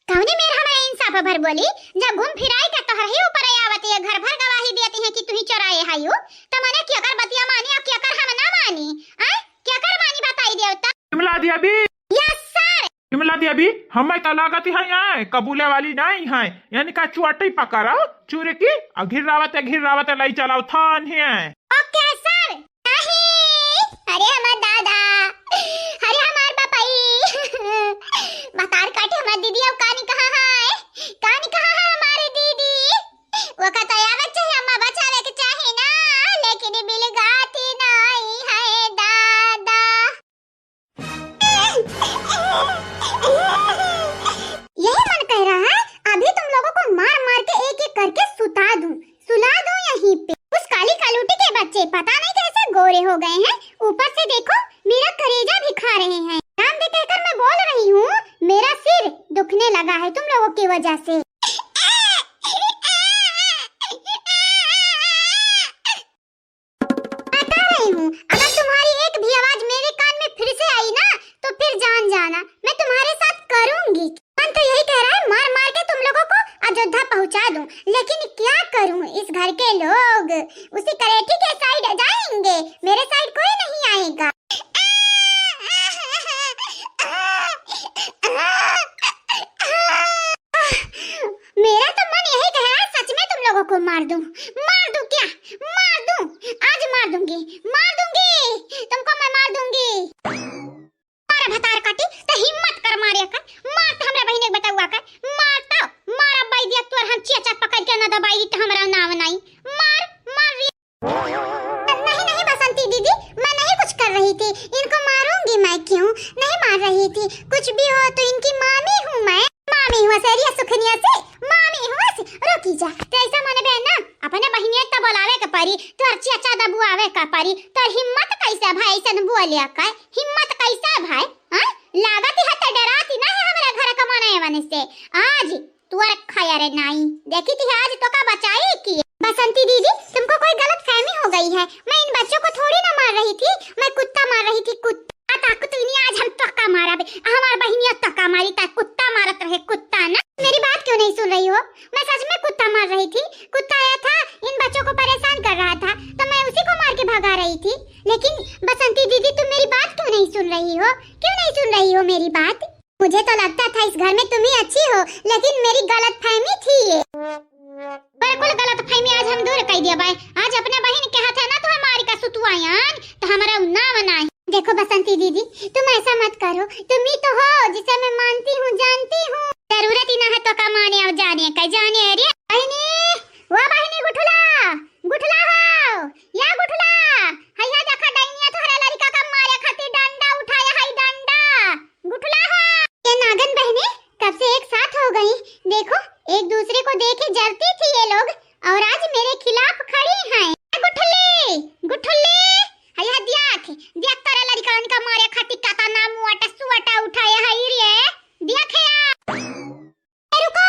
कौने मेर हमें इंसाफ भर बोली, जब घूम फिराई के तोहर ही ऊपर आवत है, घर भर गवाही देती है कि तू ही चोराए हायू, तो मने केकर बतिया मानी और केकर हम ना मानी? आय, केकर मानी बताई देवता? विमला देवी। Yes sir. विमला देवी, हमें तो लागत है यहाँ कबूले वाली नहीं है, यानी का चुअटी पकड़ा चूरे की, और घिर्रावत है, घिर्रावत है, लाई चलाओ थान है। Okay sir. नहीं, अरे हमार दादा, अरे हमार बापाई, बतार काटे हमार दीदी, अब कानी लेकिन क्या करूं, इस घर के लोग उसी करेठी के साइड जाएंगे, मेरे साइड कोई नहीं आएगा। मेरा तो मन यही कह रहा है, सच में तुम लोगों को मार दूं। मार दूं क्या? मार दूं, आज मार दूंगी, मार दूंगी, तुमको मैं मार दूंगी। मार भतार काटी, त हिम्मत कर मारे कर, मार त हमरा बहिने के बेटउआ कर, मार त, मार अब बाई दिया तोर हम चिया चाट पकड़ के न दबाई त हमरा नाव नाई। मार, मार रे। नहीं, नहीं बसंती दीदी, मैं नहीं कुछ कर रही थी, इनको मारूंगी मैं क्यों? नहीं मार रही थी, कुछ भी हो तो इनकी मामी हूँ मैं। मामी हुआ से, रिया सुखनिया से, मामी हुआ से, रुकी जा। तो ऐसा माने बहन ना, अपने बहिनिया त बोलावे के परी, तोर चिया चाट दबुआवे के परी, तोर हिम्मत कैसे भाई ऐसन बोले कर? हिम्मत कैसे भाई? हाँ? लागत है त डराती ना है हमरा घर का मनई वने से। आज तोर खैर नाई। देखी थी आज तोका बचाई की। बसंती दीदी, तुमको कोई गलतफहमी हो गई है। मैं इन बच्चों को थोड़ी ना मार रही थी, मैं कुत्ता मार रही थी, कुत्ता। ताकत इन्हीं आज हम तोका मारब, हमार बहिनिया तोका मारी, ता कुत्ता मारत रहे, कुत्ता ना। मेरी बात क्यों नहीं सुन रही हो? मैं सच में कुत्ता मार रही थी, कुत्ता आया था, इन बच्चों को परेशान कर रहा था, तो मैं उसी को मार के भगा रही थी। लेकिन बसंती दीदी, तुम मेरी बात क्यों नहीं सुन रही हो? क्यों नहीं सुन रही हो मेरी बात? मुझे तो लगता था इस घर में तुम ही अच्छी हो, लेकिन मेरी गलतफहमी थी ये। बिल्कुल गलतफहमी आज हम दूर कर दिया बाय। आज अपने बहिन के हाथ है ना तुम्हें मार का सुतुआयान, तो हमारा नाव ना है। देखो बसंती दीदी, तुम ऐसा मत करो, तुम ही तो हो जिसे मैं मानती हूँ, जानती हूँ। जरूरत ही ना है तोका माने और जाने का, जाने रे। बहिनी, वो बहिनी गुठला, गुठला हो, या गुठला, हैया देखा डैनिया तोहरे लड़का का मारे खातिर डंडा उठाया है, डंडा, गुठला हो। ये नागन बहने कब से एक साथ हो गई, देखो एक दूसरे को देखे जलती थी ये लोग और आज मेरे खिलाफ खड़ी हैं। गुठली, गुठली, हैया देख, देख तोरे लड़का उनका मारे खातिर काता नाम वाटा सुवाटा उठाया है रे, देख या। रुको,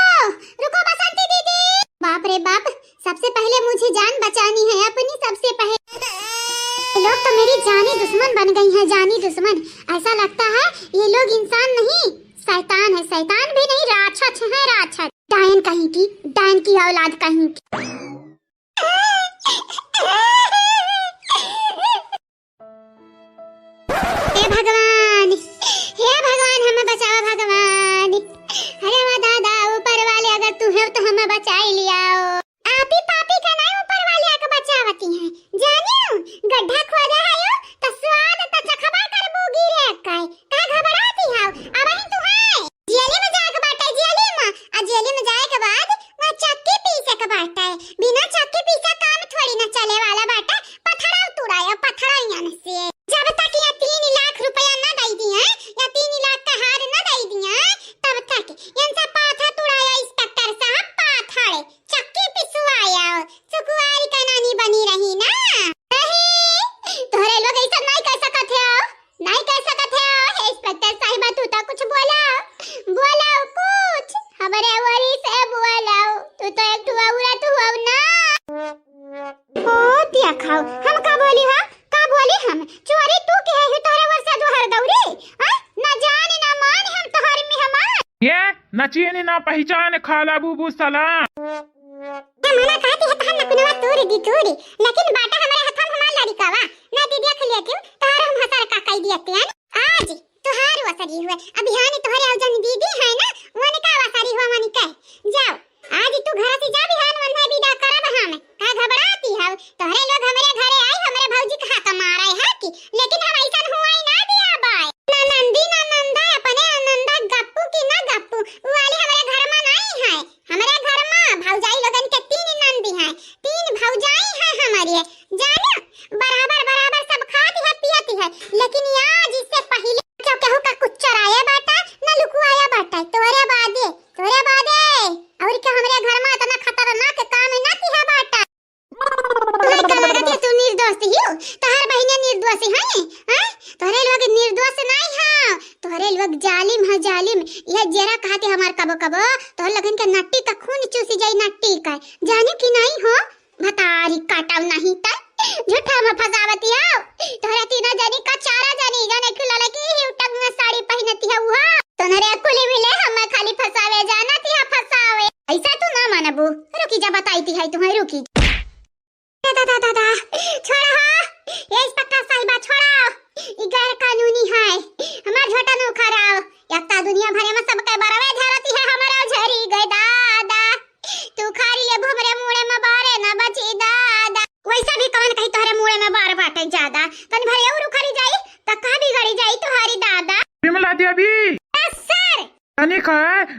रुको बसंती दीदी। बाप रे बाप, सबसे पहले मुझे जान बचानी है अपनी, सबसे पहले। ये लोग तो मेरी जानी दुश्मन बन गई हैं, जानी दुश्मन। ऐसा लगता है ये लोग इंसान नहीं, शैतान है, शैतान भी नहीं, राक्षस है, राक्षस। डायन कहीं की, डायन की औलाद कहीं की। हे भगवान, हे भगवान, हमें बचाओ भगवान। अरे वाह दादा, ऊपर वाले अगर तू है तो हमें बचाई लियाओ। आपी पापी का नाई ऊपर वाले आके बचावती हैं। जानियो, गड्ढा खोदा है यो, तो स्वाद तो चखबा करबू गिरे काई। का घबराती हो? अब ही तू है। जेली में जाए के बाटे, जेली में। आ जेली में जाए के बाद वहाँ चक्की पीसे के बाटे। बिना चक्की पीसे काम थोड़ी ना चले वाला बाटे। पथड़ा तुड़ायो, पथड़ा यहाँ से। जब तक ये तीन लाख रुपया ना दे दिए, या तीन लाख का हार ना दे दिए, तब तक इनसे पाथा तुड़ाया इंस्पेक्टर साहब, पाथड़ चक्की पिसवाया, सुकुवारी का नानी बनी रही ना। नहीं, तोहरे लोग ऐसा नहीं कर सकत हो, नहीं कर सकत हो। हे इंस्पेक्टर साहिबा, तू तो कुछ बोला, बोला कुछ, हमारे ओरी से बोला। तू तो एक ठो औरत हो ना। ओ दिया खाओ, हम का बोली हा? का बोली हम? चोरी तू के है, तोहरे वर्षा दुहर दौरी? हाँ? ना जान ना मान हम तोहर मेहमान। ये ना चीन ना पहचान खाला बुबू सलाम। ये मना कहती है तो हम नकुनवा तूरी दी तूरी, लेकिन बाटा हमारे हाथ में हमार लड़िकावा। ना दीदी खलिया क्यों? तोहर हम हसर का कह दिया तेन। आज तोहार वसरी हुए। अभियान तोहरे और जन दीदी है ना, उनका वसरी हुआ मन कह। जाओ, आज तू घर से जा, बिहान वन्हे विदा करब हम। का घबराती हव? तोहरे लोग हमरे घरे आई, हमरे भौजी के हाथ मारे है कि, लेकिन हम ऐसन हुआ ही ना दिया बाय। ना नंदी ना नंदा अपने आनंदा गप्पू की ना गप्पू, वो वाली हमरे घर में नहीं है। हमरे घर में भौजाई लोगन के तीन नंदी हैं, तीन भौजाई हैं हमारे। जानो, बराबर बराबर सब खाती है पियती है, लेकिन आज इससे पहले जो केहू का कुछ चोराया बाटा, न लुकुआया बाटा, तोरे बादे, तोरे बादे। और क्या हमरे घर में इतना खतरनाक काम ना किया बाटा? तोहरे का लागत है तू निर्दोष ही हो? तोहर बहिने निर्दोष है, हैं? तोहरे लोग निर्दोष नहीं है, तोहरे लोग जालिम है, जालिम। यह जेरा कहते हमार कबो कबो, तोहर लोगन के नट्टी का खून चूसी जाई, नट्टी का। जाने की नहीं हो? भतारी काटव नहीं त झूठा में फंसावती हो। तोहरे तीनों जनी का चारा जनी जाने की लड़की ही टंग में साड़ी पहनती है वो। तोहरे कुली मिले हम खाली फंसावे जानती है फंसावे। ऐसा तू ना मानबू। कि जा बताई थी है तुम्हें, रुकी। दादा, दादा, दादा, छोड़ा हो, ये इंस्पेक्टर साहिबा, छोड़ा, ई गैर कानूनी है, हमार झोटा न उखाड़ाओ, या तो दुनिया भरे में सबके बरवे झरती है, हमारा झरी गए दादा, तू खारी ले भुमरे मुड़े में बारे ना बची दादा। वैसा भी कौन कही तोहरे मुड़े में बार बाटे ज्यादा, तनी भरे और उखड़ी जाई, त का बिगड़ी जाई तोहारी दादा। विमला देवी। Yes, sir। तनी का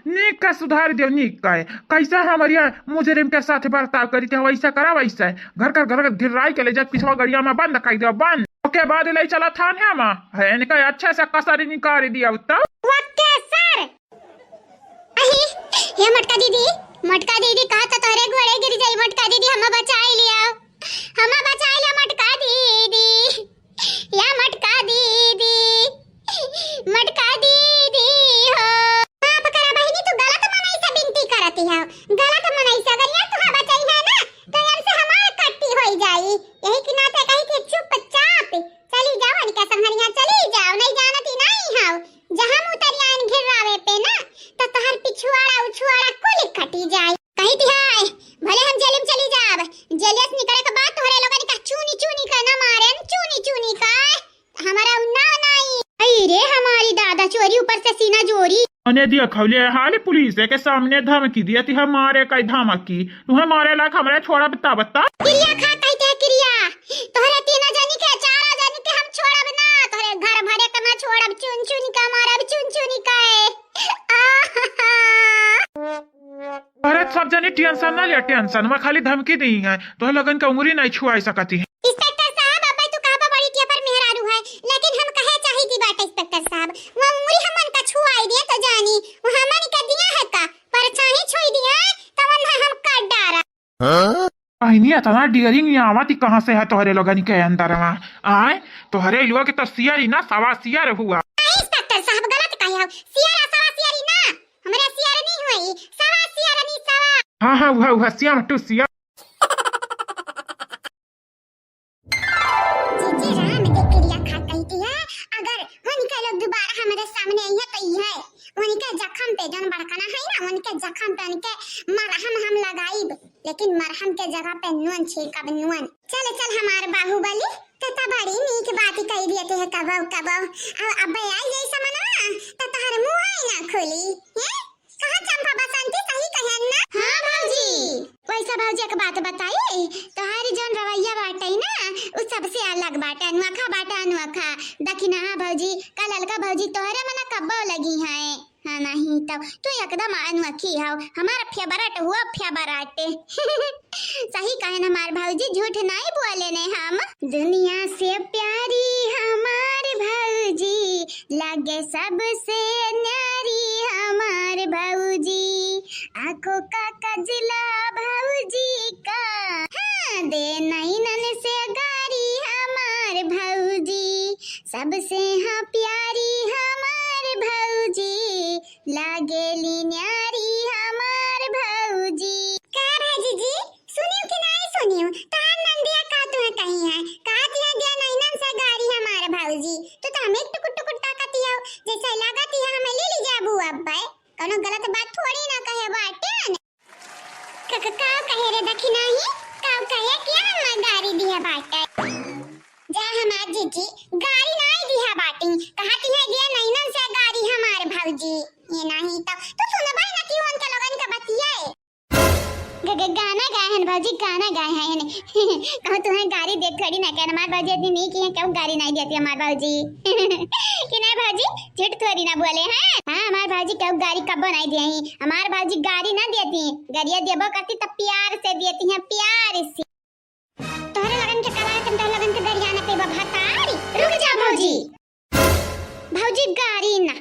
नीक का सुधार दियो, नीक का। कैसा हमरिया मुजरिम के साथ बर्ताव करी थे, वैसा करा, वैसा। घर का घर गिराई के ले जा, पिछवा गड़िया में बंद कर दियो, बंद। ओके बाद ले चला थाने में, है इनका अच्छा सा कसर निकाल दिया उत्ता। OK, sir। अही, हे मोटका दीदी, मोटका दीदी, कहा तो तोहरे गोड़े गिर जाई, मोटका दीदी, हमा बचाई लिया, हमा बचाई लिया, मोटका दीदी, या मोटका दीदी, मोटका दीदी हो। माफ करा बहिनी, तू गलत मनई से विनती करती हो, गलत मनई से। अगर या तुहा बचाई है ना, तो इनसे हमार कट्टी होई जाई। यही के नाते कही थी, चुपचाप चली जाओ, इनका संघरिया चली जाओ, नहीं जानती नहीं हो। जहाँ मुतरियान घिर्रावे पे ना, त तोहर पिछुआड़ा उछुआड़ा कुल कटी जाए। कही थी हाय, भले हम जेल में चली जाब, जेलिया से निकले के बाद तोहरे लोगन का चूनी चूनी के ना मारे, चूनी चूनी का, हमारा उन्ना नहीं। अरे रे हमारी दादा, चोरी ऊपर से सीना जोरी। अने दिया खौले हाल पुलिस के सामने धमकी दिया थी, हमारे कई धमकी, तुम्हें मारे लायक हमारे छोड़ा बता बता। किरिया खा कही थे किरिया, तोहरे तीनों जनी के, चारों जनी के हम छोड़ब ना, तोहरे घर भरे के ना छोड़ब, चुन चुन के मारब, चुन चुन के। आहा। अरे सब जनी टेंशन ना ले, टेंशन में खाली धमकी दी है, तोहरे लोगन के उंगली नहीं छुआई सकती है। इंस्पेक्टर साहब, अब तू कहबा बड़ी के पर मेहरारू है, लेकिन हम कहे चाही थी बात इंस्पेक्टर साहब, वो उंगली हमन का छुआई दिए तो जानी, वो हमन का दिया है का, परछाई छुई दिया है, तवन हम काट डारा। बहिनी, इतना डेयरिंग आवत ही कहाँ से है तोहरे लोगन के अंदर में? आय, तोहरे लोग के तो सियर ही ना, सवा सियर हुआ। इंस्पेक्टर साहब, गलत कहे हो, सियर आ सवा सियर ही ना, हमरे सियर नहीं हुई, सवा सियर नहीं, सवा। हाँ, हाँ, उहा, उहा, सियर टू सियर। जीजी राम के किरिया खा कही थी है, अगर उनके लोग दोबारा हमारे सामने आई है तो ये है, उनके जख्म पे जौन बड़कना है ना, उनके जख्म पे उनके मरहम हम लगाइब, लेकिन मरहम के जगह पे नून छिड़कब, नून। चल, चल हमार बाहुबली, त, त बड़ी नीक बात कही दिए थे कबो, कबो। अब, अब आई जाई समनवा, त तहर मुँह ही ना खुली, हैं? कहा चंपा बसंती सही कहन ना? हाँ भौजी। वैसा भौजी एक बात बताई, तोहारी जौन रवैया बाटे ना, उ सबसे अलग बाटे, अनोखा बाटे, अनोखा। दखिनहा भौजी, का ललका भौजी तोहरे मना कब्बो लगी है। हाँ, नहीं तो तू एकदम अनोखी हो, हमारा favourite हुआ, favourite। सही कहन हमार भौजी, झूठ नहीं बोले ने हम। दुनिया से प्यारी हमार भौजी, लागे सबसे न्यारी हमार भौजी। आँखों का कजला भौजी का, हाँ, दे नैनन से गारी हमार भौजी। सबसे हाँ प्यारी हमार भौजी, लागेली न्यारी हमार भौजी। का भौजी जी, सुनियो कि नाई सुनियो? तहार नंदिया का तुहे कही है? कहत है दिया नैनन से गारी हमार भौजी। तू तो हमें टुकुर टुकुर ताकत हो, जैसे लागत है हमें ले ली जाबू अब्बे। कोनो गलत बात थोड़ी ना कहे बाटे। क-, क-, का कहे रे दखिनही? का कहे कि हम गारी दिया बाटे? जा हमार जीजी, गारी नाई दिया बाटी। कहत है दिया नैनन से गारी हमार भौजी। ये नहीं तो तू सुनबे ना कि उनके लोगन के बतिये। ग-, ग-, गाना गाए हैं भौजी, गाना गाए हैं। कहूँ तुम्हें गारी दे थोड़ी ना, क्या हमार भौजी इतनी नीक है, क्यों गारी नहीं देती हमार भौजी? कि नहीं भौजी, झूठ थोड़ी ना बोले हैं। हाँ, हमार भौजी क्यों गारी कब्बो नहीं दिए हैं। हमार भौजी गारी ना देती, गरिया देबो करती तो प्यार से देती हैं, प्यार से। तोहरे लगन के कला है, तुम तोहरे लगन के गरिया ना पेबा भतारी। रुक जा भौजी। भौजी गारी ना,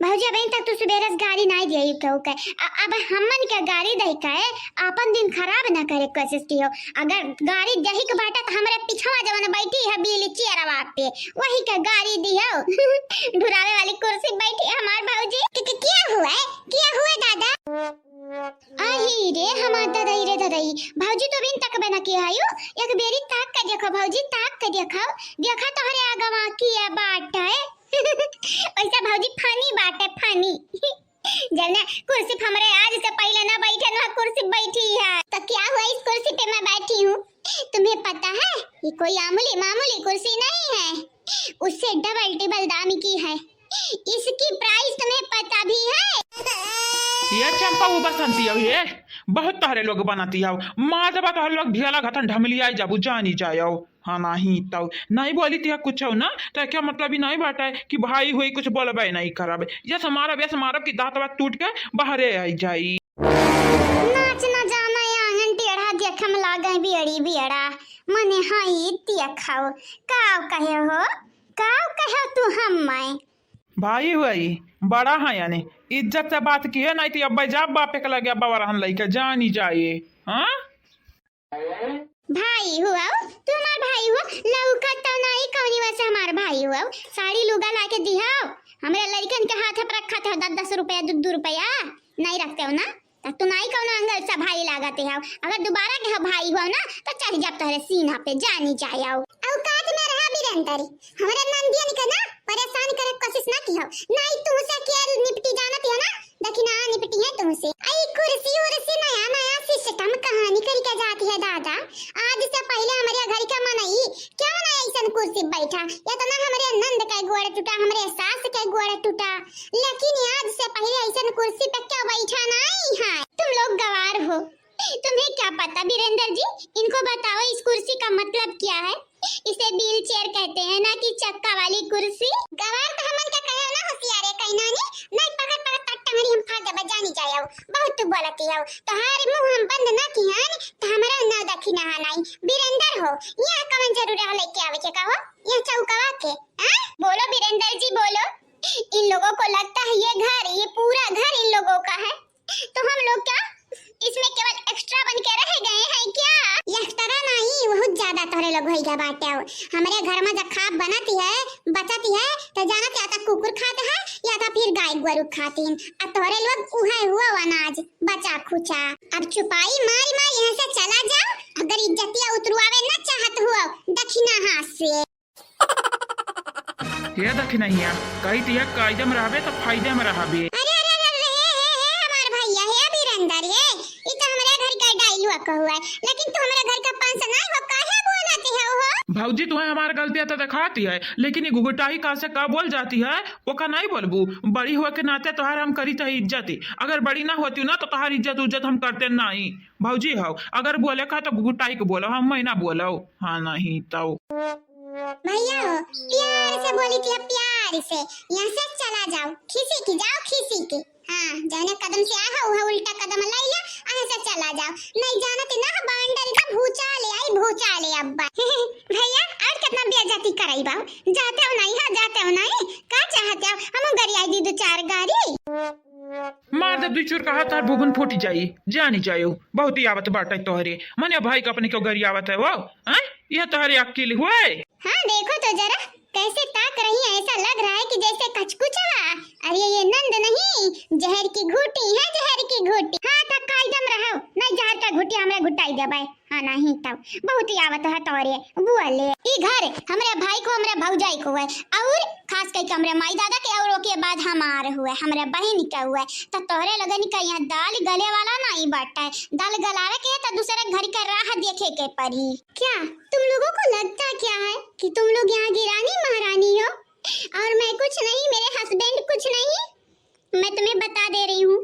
भौजी अबहीं तक तू सुबेरे से गारी नाई दिया केहू के। अ-, अब हमन के गारी दे के आपन दिन खराब ना करे के कोशिश कियो। अगर गारी दही के बाटे तो हमरे पिछवा जवन बैठी है बीली चेयरवा पे, वही के गारी दियो। ढुरावे वाली कुर्सी बैठी है हमार भौजी। के, के, क्या हुआ है? क्या हुआ दादा? अही रे हमार ददई रे ददई, भौजी तो बिन तकबे न किया है। एक बेरी ताक के देखो भौजी, ताक के देखो, देखा तोहरे आगवा किया बाटे। वैसा भौजी funny बाटे, funny। जौने कुर्सी पे हमरे आज से पहिले ना बैठे, वहाँ कुर्सी पे बैठी है। तो क्या हुआ, इस कुर्सी पे मैं बैठी हूँ, तुम्हें पता है? ये कोई आमूली मामूली कुर्सी नहीं है, उससे डबल टिबल दाम की है। इसकी प्राइस तुम्हें पता भी है? ये चंपा, वो बसंती हो, ये बहुत तोहरे लोग बनती हो। मार देबा तोहरे लोग ढियाला घतन ढमलियाई जाबू, जानी जायो। हाँ, नहीं तो नहीं बोली तिया कुछ हो ना, तो क्या मतलब ही नहीं बाटे कि भाई हुई कुछ बोलबे नहीं करब। यस मारब, यस मारब कि दांतवा टूट के बाहरे आई जाई। नाच न जाने आंगन टेढ़ा, देखे में लागे बियड़ी बियड़ा। मने हाँ, ई तिया खाओ। काव कहे हो, काव कहे तू हम मैं? भाई हुई, बड़ा है यानी, इज्जत से बात किए, नहीं तो अब जा बापे के लगे, अब रहन लइके जानी जाए। हाँ, भाई हुआ, तू हमार भाई हुआ, लौका तो नहीं कौनी वैसे हमार भाई हुआ, साड़ी लुगा लाके दिहाओ, हमरे लड़कन के हाथ पर रखा था दस दस रुपया, दो दो रुपया, नहीं रखते हो ना, तो तू नहीं कौनो अंगल से भाई लागत हो। अगर दोबारा के हो भाई हुआ ना, तो चढ़ जाब तोहरे सीना पे, जानी जाए आओ। औकात में रहा बिरेंदर, हमरे नंदियन के ना परेशान करे के कोशिश ना की हो, नहीं तू से के निपटी जानत हो ना, दखिना निपटी है तुमसे। आई कुर्सी उर्सी नया नया सिस्टम कहानी करी के जाती है दादा। आज से पहले हमरे घर के मनई क्यों ना ऐसन कुर्सी बैठा, या तो ना हमरे नंद के गोड़ टूटा, हमरे सास के गोड़ टूटा, लेकिन आज से पहले ऐसन कुर्सी पे क्यों बैठा नहीं है। तुम लोग गवार हो, तुम्हें क्या पता बिरेंदर जी, इनको बताओ इस कुर्सी का मतलब क्या है? इसे व्हील चेयर कहते हैं, ना कि चक्का वाली कुर्सी। गवार तो हमन का कहे ना होशियारे कहीं नानी, नहीं पकड़ पकड़ तक टंगड़ी हम फाड़ देबे, जानी जाए हो। बहुत तू बोलती हो, तोहार मुंह हम बंद ना किहन, तो हमारा ना दखी ना नाई। बिरेंदर हो, यहाँ कवन जरूरी हो लेके आवे के का हो, यहाँ चौकवा के, हाँ? बोलो बिरेंदर जी बोलो, इन लोगों को लगता है ये घर, ये पूरा घर इन लोगों का है, तो हम लोग क्या इसमें केवल एक्स्ट्रा बन के रह गए हैं क्या? एक्स्ट्रा नहीं, बहुत ज्यादा तोहरे लोग होई गया बाटे हो। हमरे घर में जब खाब बनत है, बचत है, तो जाना क्या था कुकुर खात है या था फिर गाय गोरू खातीन। आ तोहरे लोग उहे हुआ अनाज बचा खुचा। अब चुपाई मारी मारी यहाँ से चला जाओ, अगर इज्जतिया उतरवावे ना चाहत हुआ दक्षिणा हाथ से। हे दखिनहिया, कही तिया कायदे में रहबे तो फायदे में रहबे। अरे, अरे, अरे, अरे, हे, हे, हे, हमार भैया, हे बिरेंदर, हे, ई तो हमरे घर का डायलॉग हुआ है, लेकिन तू हमरे घर का पंच नहीं हो, काहे बोलत हो? भौजी, तुम्हें हमार गलतियाँ तो दिखाती है, लेकिन ये घुघुटाही का से का बोल जाती है, वो का नहीं बोलबू। बड़ी हुआ के नाते तोहार हम करी चाहे इज्जत ही, अगर बड़ी ना होती ना तो तोहार इज्जत उज्जत हम करते नहीं। भौजी हो, अगर बोले का तो घुघुटाही के बोलो, हम मैं ना बोलो। हाँ, नहीं तो। भैया हो, प्यार से बोली थी, प्यार से। यहाँ से चला जाओ, खिसी की जाओ, खिसी की। हाँ, जौने कदम से आया हो, वह उल्टा कदम लाई ला, यहाँ से चला जाओ। नहीं जानत ना, बाउंड्री का भूचाल आई, भूचाल अब्बा। भैया, और कितना बेइज्जती कराई बाऊ? जाते हो नहीं, हाँ, जाते हो नहीं? का चाहते हो? हम गरियाई दी दो चार गारी। मार दे दुई चुर का हाथ, तार भुगुन फूट जाई, जानी जायो। बहुत ही आवत बाटे तोहरे, मने भाई का अपने क्यों गरियावत है वो, हैं? यह तोहरे अक्किल हुए? हाँ, देखो तो जरा, कैसे ताक रही है, ऐसा लग रहा है कि जैसे कचकुचवा। अरे, ये नंद नहीं, जहर की घूटी है, जहर की घूटी। हाँ, तो कायदम रहो, नहीं जहर का घूटी हमरा घुटाई देबै। हाँ, नहीं तब बहुत ही आवत है तोरे, बोले। ई घर हमरे भाई को, हमरे भौजाई को है, और खास करके हमरे माई दादा के, और ओके बाद हमार हुए, हमरे बहन के हुए। तो तोहरे लोगन का यहाँ दाल गले वाला नहीं बाटे, दाल गलावे के तो दूसरे घर के राह देखे के पड़ी। क्या तुम लोगों को लगता क्या है कि तुम लोग यहाँ की रानी महारानी हो और मैं कुछ नहीं, मेरे हस्बैंड कुछ नहीं? मैं तुम्हें बता दे रही हूँ,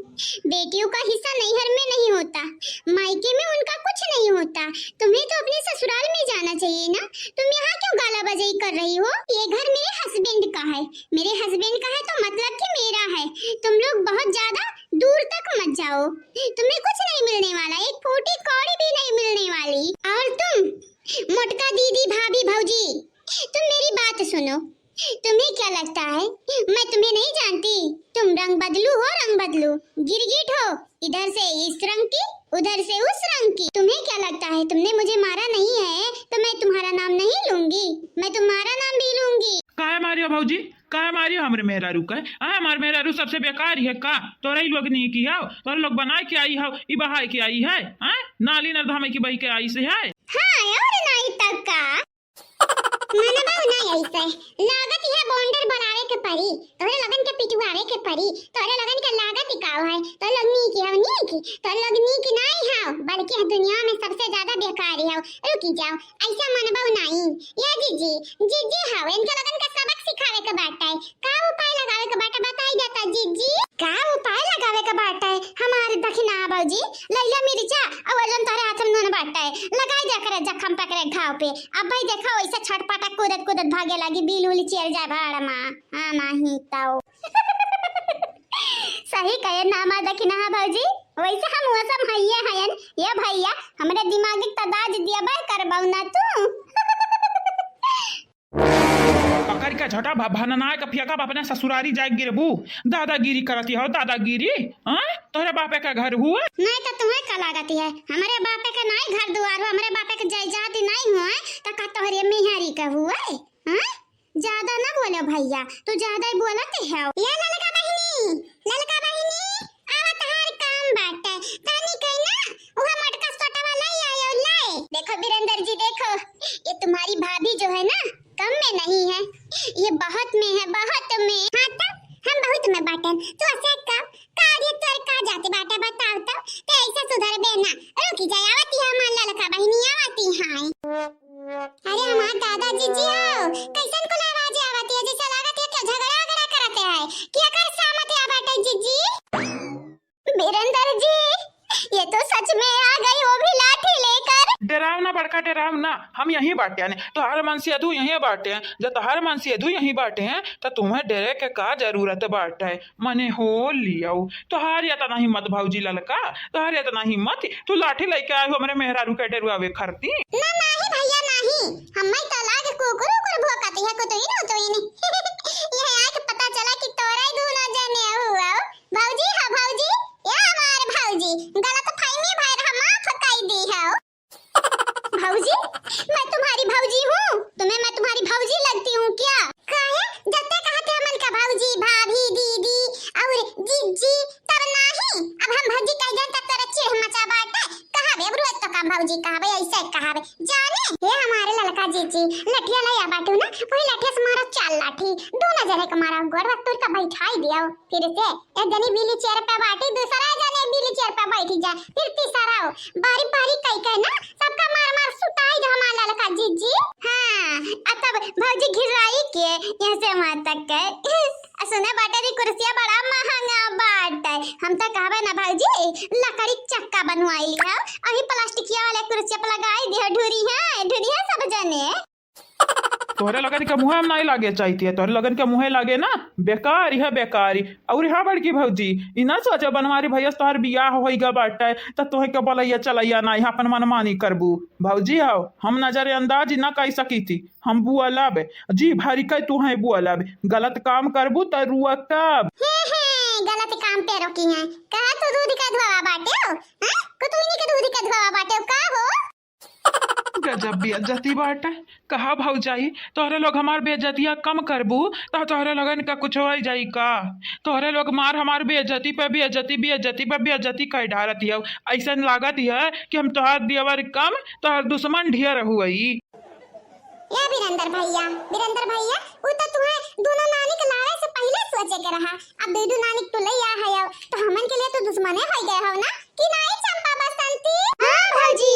बेटियों का हिस्सा नैहर में नहीं होता, मायके में उनका कुछ नहीं होता। तुम्हें तो अपने ससुराल में जाना चाहिए ना, तुम यहाँ क्यों गाला बजाई कर रही हो? ये घर मेरे हस्बैंड का है, मेरे हस्बैंड का है तो मतलब कि मेरा है। तुम लोग बहुत ज्यादा दूर तक मत जाओ, तुम्हें कुछ नहीं मिलने वाला, एक फूटी कौड़ी भी नहीं मिलने वाली। और तुम मोटका दीदी, भाभी, भौजी, तुम मेरी बात सुनो। तुम्हें क्या लगता है, मैं तुम्हें नहीं जानती? तुम रंग बदलू हो, रंग बदलू, गिरगिट हो, इधर से इस रंग की, उधर से उस रंग की। तुम्हें क्या लगता है, तुमने मुझे मारा नहीं है तो मैं तुम्हारा नाम नहीं लूंगी, मैं तुम्हारा नाम भी लूंगी। काहे मारियो भौजी, काहे मारियो हमरे मेहरारू का? आ, हमार मेहरारू सबसे बेकार है का? तोरे ही लोग नहीं की हो, तोरे लोग बनाए के आई हो, ई बहाए के आई है, हाँ? नाली नर धामे की बही के आई से है। हाँ, और नहीं तब का। मनबा ना ऐसे। लागत यह बॉन्डर बनावे के परी, तोहरे लगन के पिटवावे के परी, तोहरे लगन के लागत ही काव है, तोहरे लोग नीक हो, नीक, तोहरे लोग नीक नहीं हो, बड़ कि दुनिया में सबसे ज्यादा बेकार है। रुकी जाओ, ऐसा मनबो नाई। या जीजी, जीजी हव, इनके लोगन का सबक सिखावे के बाटे। का उपाय लगावे के बाटे, बताई जाता जीजी। का उपाय लगावे के बाटे? हमारे दखिना भौजी, लैला मिर्चा और जौन तोहरे हाथ में नून बाटे, लगाई दे करे जखम पकड़े घाव पे। अब भाई देखो, वैसे छटपटा कूदत कूदत भागे लागी, बिल उल चल जाए भाड़ मा। हाँ, नाही तो। सही कहे ना हमार दखिना भौजी, वैसे हम वो सब हइये हयन। ये भैया, हमरे दिमाग के तदाज दिया बाय करबौ ना तू। पकड़ के झोटा भा-, भनना के फियाका अपने ससुरारी जाए गिरबू। दादागिरी करती हो, दादागिरी। हाँ? तोहरे बापे का घर हुआ? नहीं तो तुम्हें का लागत है? हमरे बापे का नहीं घर दुआर हो, हमरे बापे के जायदाद नहीं हुआ, तो का तोहरे मेहरी का हुआ? हाँ? ज्यादा ना बोलो भैया, तू ज्यादा ही बोलत है। ये ललका बहिनी, ललका बहिनी, आवा तहार काम बाटे। तनी कही ना, उहा मटका सोटा वाला ही आयो ले। देखो बीरेंद्र जी, देखो, ये तुम्हारी भाभी जो है ना, कम में नहीं है, ये बहुत में है, बहुत में। हाँ तो, हम बहुत में बाटन। तू ऐसे कर, का ये तोर का जाते बाटे बताओ तो, ते ऐसे सुधरबे ना। रुकी जाए, आवती है हमार ललका बहिनी, आवती है। अरे हमार दादा जीजी हो, कैसन कुल आवाज आवत है, जैसे लागत है कि झगड़ा वगड़ा करत है, कि एकर सामत या बाटे जीजी? बीरेंद्र जी, ये तो सच में आ गई, वो भी लाठी लेकर। डराव ना बड़का, डराव ना, हम यहीं बाटे हैं, तोहार मनसेधू यहीं बाटे हैं। जब तोहार मनसेधू यहीं बाटे हैं, तो तुम्हें डरे के का जरूरत बाटे? मने हो लियो, तोहार एतना हिम्मत भौजी ललका, तोहार एतना हिम्मत, तू लाठी लइके आए हो हमरे मेहरारू के डरुआवे खरती? ना, नाही भैया, नाही, हम्मे तो लागे कुकुर उकुर भौंकत है, कुतुइन उतुइन। यह आके पता चला कि तोरे दूनो जने हुआ। भौजी हो भौजी, या हमार भौजी, गलत फहमी भय रहा, माफ कई दी हो। भौजी, मैं तुम्हारी भौजी हूँ? तुम्हें मैं तुम्हारी भौजी लगती हूँ क्या? काहे? जत्ते कहते हमन का भौजी, भाभी, दीदी और जीजी, तब नाही। अब हम भौजी कह जान तब तोरा चिढ़ मचा बाटे। कहावे, अब रोज तो का भौजी कहावे, ऐसे कहावे। जाने, हे हमारे ललका जीजी, लठिया ले आ बाटू ना, वही लठिया से मारा चार लाठी। दोनों जने के मारा, गोड़ रख तोड़ का बैठाई दिया फिर से। एक जनी wheelchair पे बाटी, दूसरा जने wheelchair पे बैठी जा, फिर तीसरा हो। बारी बारी कई कई ना, सबका मार मार सुताई दे हमार ललका जीजी। हाँ, आ तब भौजी घिराई के यहाँ से वहाँ तक के। आ सुने बाटे री कुर्सिया बड़ा महंगा बाटे। हम तो कहबे ना भौजी, लकड़ी के चक्का बनवाई लिया, अही प्लास्टिकिया वाले कुर्सिया पे लगाई दिया, ढुरी है, ढुरी है सब जने। तोहरे लोगन के मुँहे में नाहीं लागे चाहित है, तोहरे लोगन के मुँहे लागे ना, बेकार है, बेकार। और हाँ बड़की भौजी, ई ना सोचो बनवारी भैया से तोहर बियाह होइगा बाटे, त तोहे के बोलैया चलैया नाहीं, अपन मनमानी करबू। भौजी हो, हम नजरअंदाज ना कई सकी थी, हम बोलब, जी भरी के तोहे बोलब, गलत काम करबू त रुअकब। हे, हे, गलत काम पे रोकी है, कहा तू दूध का धोवा बाटे हो, हाँ? कुतुइनी के दूध का धोवा बाटे हो, का हो? गजब बेइज्जती बाटे। कहा भौजाई, तोहरे लोग हमार बेइज्जतिया कम करबू, त तोहरे लोगन का कुछ होइ जाई का? तोहरे लोग मार हमार बेइज्जती पे बेइज्जती, बेइज्जती पे बेइज्जती कइ डारत हियौ। अइसन लागत है कि हम तोहार देवर कम, तोहार दुश्मन ढेर हुई। ए बीरेंद्र भैया, बीरेंद्र भैया, उ त तुहे दुनो नानी के लावे से पहिले सोचे के रहा। अब दुइ दुइ नानी के तू लइया हयौ, त हमन के लिए तो दुश्मने होइ गए हो ना, कि नाई चंपा बसंती? हाँ भौजी।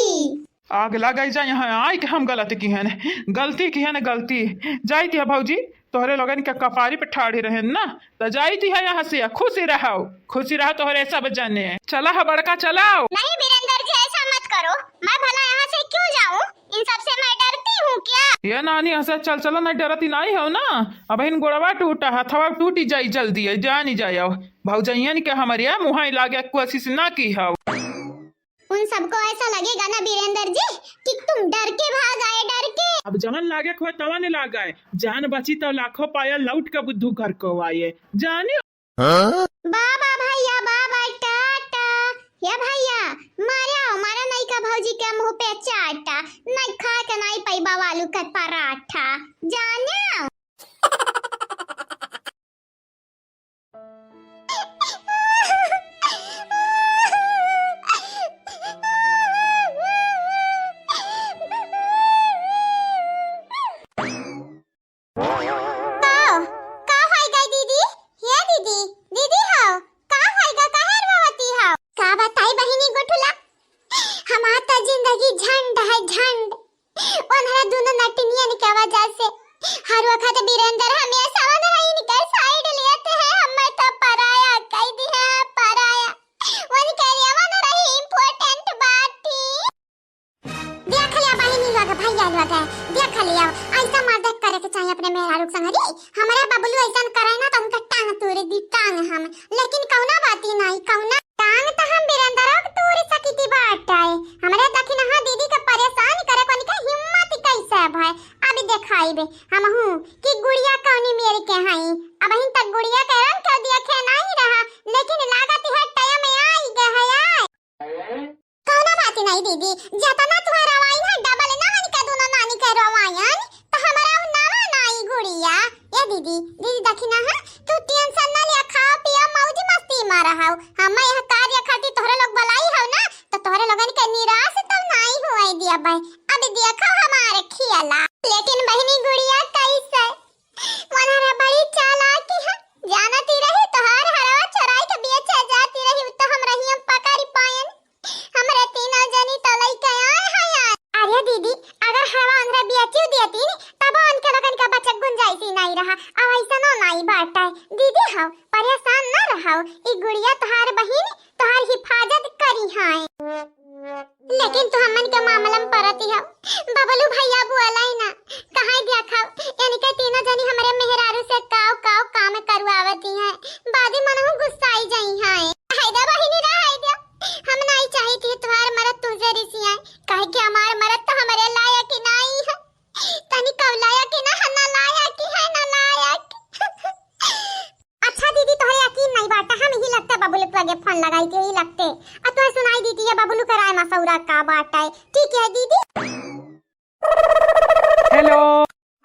आग लगाई जा यहाँ आइ के हम गलती किहेन, गलती किहेन, गलती। जाइत है भौजी, तोहरे लोगन के कपारी पे ठाढ़ी रहेन ना, त जाइत है यहाँ से, खुशी रहो, खुशी रहो तोहरे सब जने। चला है बड़का, चलाओ। नहीं बीरेंद्र जी, ऐसा मत करो, मैं भला यहाँ से क्यों जाऊँ? इन सब से मैं डरती हूँ क्या? ये नानी हंसे, चल चलो, नहीं डरती नहीं हो ना, अब इन गोड़वा टूटा, हथवा टूटी जाई जल्दी है, जानी जाओ। भौजैयन के हमरे मुँह लागे कोशिश ना की हो। उन सबको ऐसा लगेगा ना बीरेंद्र जी कि तुम डर के भाग आए, डर के। अब जवन लागे को है तवन लागे, जान बची तो लाखों पायल लौट के बुद्धू घर को आए, जाने। बाबा भैया, बाबा टाटा। या भैया, मारे आओ, मारा नहीं का भौजी के मुँह पे चाटा, नहीं खा के नहीं पैबा आलू का पराठा, जाने। का, का होइगा दीदी? हे दीदी, दीदी हो, का होइगा, काहे रोवती हो? का बताई बहिनी गोठुला, हम कि झंड है झंड। उन्हरा दुनो नटनियन के वजह से हर वक्त वीरेंद्र हमेशा उन्हरा इनके side लेते हैं, हमें तो पराया कह दिया है, पराया। उनके लिए उन्हरा ही important बाटी। देख लिया बहिनी लोग, भैया लोग, देख लिया, ऐसा मदद करे के चाहिए अपने मेहरारू के संग। अरे, हमरे बबलू ऐसन करे ना तो उनका टांग तोड़ दी, टांग हम। लेकिन कौना बाती नहीं, कौना टांग तो हम वीरेंद्र के तोड़ सकी थी बाटे। हमरे दखिनहा दीदी के परेशान करे को उनके हिम्मत कैसे भय। अब देखाइबे हमहू कि गुड़िया कौनी मेर के हई। अबहिन तक गुड़िया के रंग के देखे नहीं रहा, लेकिन लागत है टाइम आई गए है। कौनो बात नहीं दीदी, जतना तुहार रवाई है, double ना हन के दोनों नानी के रवायन, तो हमारा उ नावा नाई गुड़िया। ए दीदी, दीदी दखिनहा, तू tension ना लिया, खाओ पिया, मौज मस्ती में रहो। हम यह कार्य खातिर तोहरे लोग बुलाई हो ना, तो तोहरे लोगन के निराश तो नाई हुए दिया भाई। अब देखो हमारे खियाला। लेकिन बहिनी गुड़िया कैसे? मनहरा बड़ी चालाक है, जानती रही तोहार हरवा चोराई के बेचे जाती रही, तो हम रहियम पकड़ पायन। हमरे तीनों जनी तो लइके आए हैं यार। अरे दीदी, अगर हवा उनरे बेचियो देतीन, तब उनके लोगन का बचे गुंजाइश ही नहीं रहा। अब ऐसनो नहीं बाटे। दीदी हो, परेशान न रहो, ई गुड़िया तोहार बहिन तोहार हिफाजत करी है। लेकिन तू हमन के मामला में परती हो, बबलू भैया बुअलाई ना, कहाँ देखा इनके तीनों जनी हमरे मेहरारू से काव काव काम करवावती हैं, बादी मनहु गुस्साई जाई हैं। हाय दे बहिनी रे, हाय दे। हम नाई चाहित ही तुहार मरद तुझे रिसियाए, काहे कि हमार मरद तो हमरे लायक ही नाई है। तनी कौलाया कि ना, ना लायक ही है, ना लायक। अच्छा दीदी, तोहरे यकीन नहीं बाटे, हम ही लगते बबलू के लगे फोन लगाई के ही लगते। आ तोहे सुनाई दीदी, ये बबलू के राय मसौरा का बाटे। ठीक है दीदी। हेलो।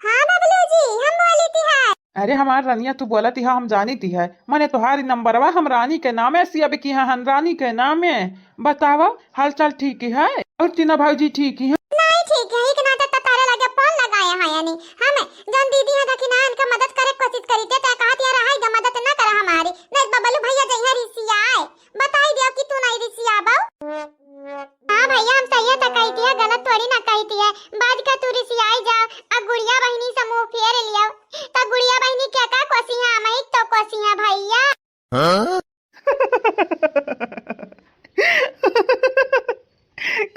हाँ बबलू जी, हम बोली थी है। अरे हमार रनिया, तू बोलत ही, हम जानी थी है। मने तोहारी नंबरवा हम रानी के नामे से अब की हन, रानी के नामे। बतावा, हालचाल ठीक ही है? और तीनों भौजी ठीक ही हैं? नहीं ठीक है, एक नाते तो तारे लगे फोन लगाए हैं यानी। हम जौन दीदी हैं दखिनहा इनका मदद करे के कोशिश करी थे, तो कहा दिया रहा इनका मदद ना करा हमारी, नहीं बबलू भैया जइहे रिसियाए। बताई दियो कि तू नहीं रिसियाबो। हाँ भैया, हम सही तो कहती है, गलत थोड़ी ना कहती है। बाद का तू रिसियाई जाओ, अब गुड़िया बहिनी से मुंह फेर लियो, तो गुड़िया बहिनी क्या का कोसी है, हम ही तो कोसी है भैया। हाँ?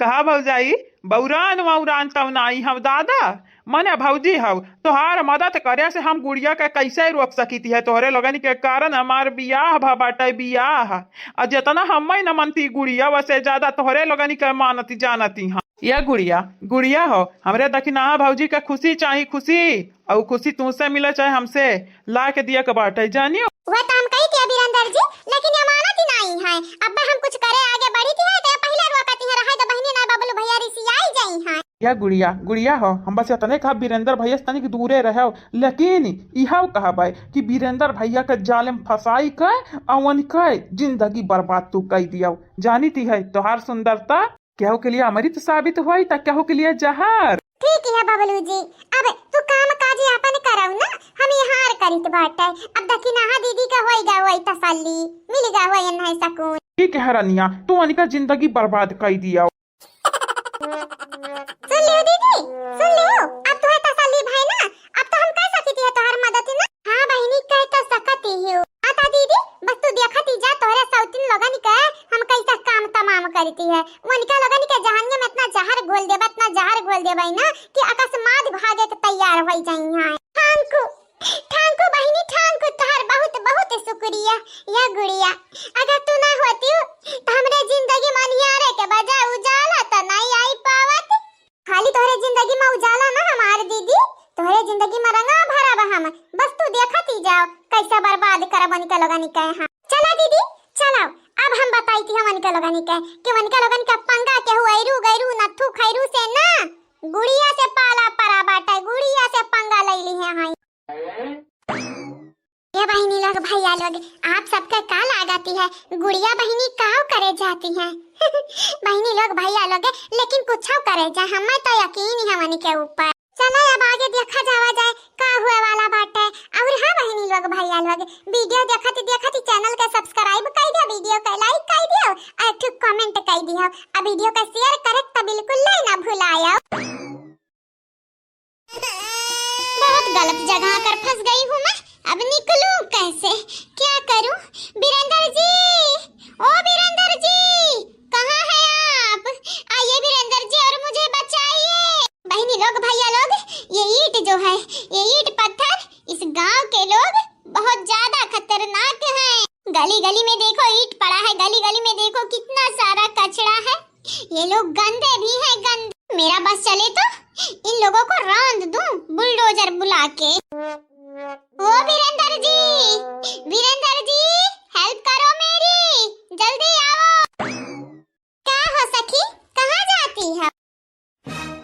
कहा भौजाई, बौरान वौरान तब नाई हव दादा, मने भौजी हव, तोहार मदद करे से हम गुड़िया के कैसे रोक सकित है? तोहरे लोगन के कारण हमार बियाह भा बाटे, बियाह। आ जितना हम्मे न मनती गुड़िया, वसे ज्यादा तोहरे लोगन के मानती जानती हाँ। ये गुड़िया, गुड़िया हो, हमरे दखिनहा भौजी के खुशी चाही, खुशी। अउ खुशी तुमसे मिले चाहे हमसे, ला के दिया के बाटे, जानियो। वह तो हम कही थे वीरेंद्र जी, लेकिन ये मानत ही नहीं है। अब हम कुछ करे आगे बढ़ी थी है, तो ये पहले रोकती है, रहे तो बहिनी ना बबलू भैया रिसियाई जाई हैं। या गुड़िया, गुड़िया हो, हम बस इतने कहा वीरेंद्र भैया से तनिक दूरे रहो, लेकिन इहो कहबे कि वीरेंद्र भैया के जाल में फंसाई के अवन के जिंदगी बर्बाद तू कई दियो। जानी थी है तोहार सुंदरता केहू के लिए अमृत साबित होई त केहू के लिए जहर। ठीक है बबलू जी, अब तू काम काज अपन करौ ना, हम यहाँ करित बाटे। अब दखिनहा दीदी का होई गा होई तसल्ली, मिल गा होई इन्हें सुकून। ठीक है रनिया, तू अनिका जिंदगी बर्बाद कई दियो। सुन लियो दीदी, सुन लियो, अब तुहे तसल्ली भई ना, अब तो हम कर सकी थी तोहर मदद ना। हाँ बहिनी, कह तो सकती हो। हाँ ता दीदी, बस तू देखती जा तोहरे सौतीन लोगन के हम कैसा काम तमाम करती है। उनका लोगन के जहनिया में इतना जहर घोल देबा, इतना जहर घोल देबा ना कि अकस्मात भागे के तैयार हो जाई हैं। ठांकू, ठांकू बहिनी, ठांकू, तोहर बहुत, बहुत शुक्रिया। या गुड़िया, अगर तू ना होती हो, तो हमरे जिंदगी में अनियारे के बजाय उजाला तो नहीं आई पावत। खाली तोहरे जिंदगी में उजाला ना हमार दीदी, तोहरे जिंदगी में रंगा भरब हम। बस तू देखती जाओ, कैसा बर्बाद करब उनके लोगन के। हाँ, चला दीदी, चलाओ। अब हम बताई थी हम उनके लोगन के कि उनके लोगन के पंगा केहू ऐरू गैरू नथु खैरू से ना, गुड़िया से पाला परा बाटे, गुड़िया से पंगा ले ली है। हाँ। ये बहिनी लोग, भैया लोग, आप सबके का लागत है, गुड़िया बहिनी काव करे जाती हैं? बहिनी लोग, भैया लोग, लेकिन कुछ करे जा, हमें तो यकीन ही हमन के ऊपर। चलो अब आगे देखा जावा जाए का हुए वाला बाटे। और हाँ बहिनी लोग, भैया लोग, video देखत देखत channel के subscribe कर दियो, video के like कर दियो, और एक ठो comment कर दियो, और video के share करे बिल्कुल नहीं ना भुलाया। बहुत गलत जगह आकर फंस गई हूँ मैं, अब निकलूं कैसे, क्या करूं? बीरेंद्र जी, ओ बीरेंद्र जी, कहाँ हैं आप? आइए बीरेंद्र जी और मुझे बचाइए। बहनी लोग, भैया लोग, ये ईंट जो है, ये ईंट पत्थर, इस गांव के लोग बहुत ज्यादा खतरनाक हैं। गली गली में देखो ईंट पड़ा है, गली गली में देखो कितना सारा कचरा है। ये लोग गंदे भी हैं, गंदे। मेरा बस चले तो इन लोगों को रौंद दूं बुलडोजर बुला के। ओ बीरेंद्र जी, बीरेंद्र जी, help करो मेरी, जल्दी आओ। का हो सखी, कहाँ जाती है?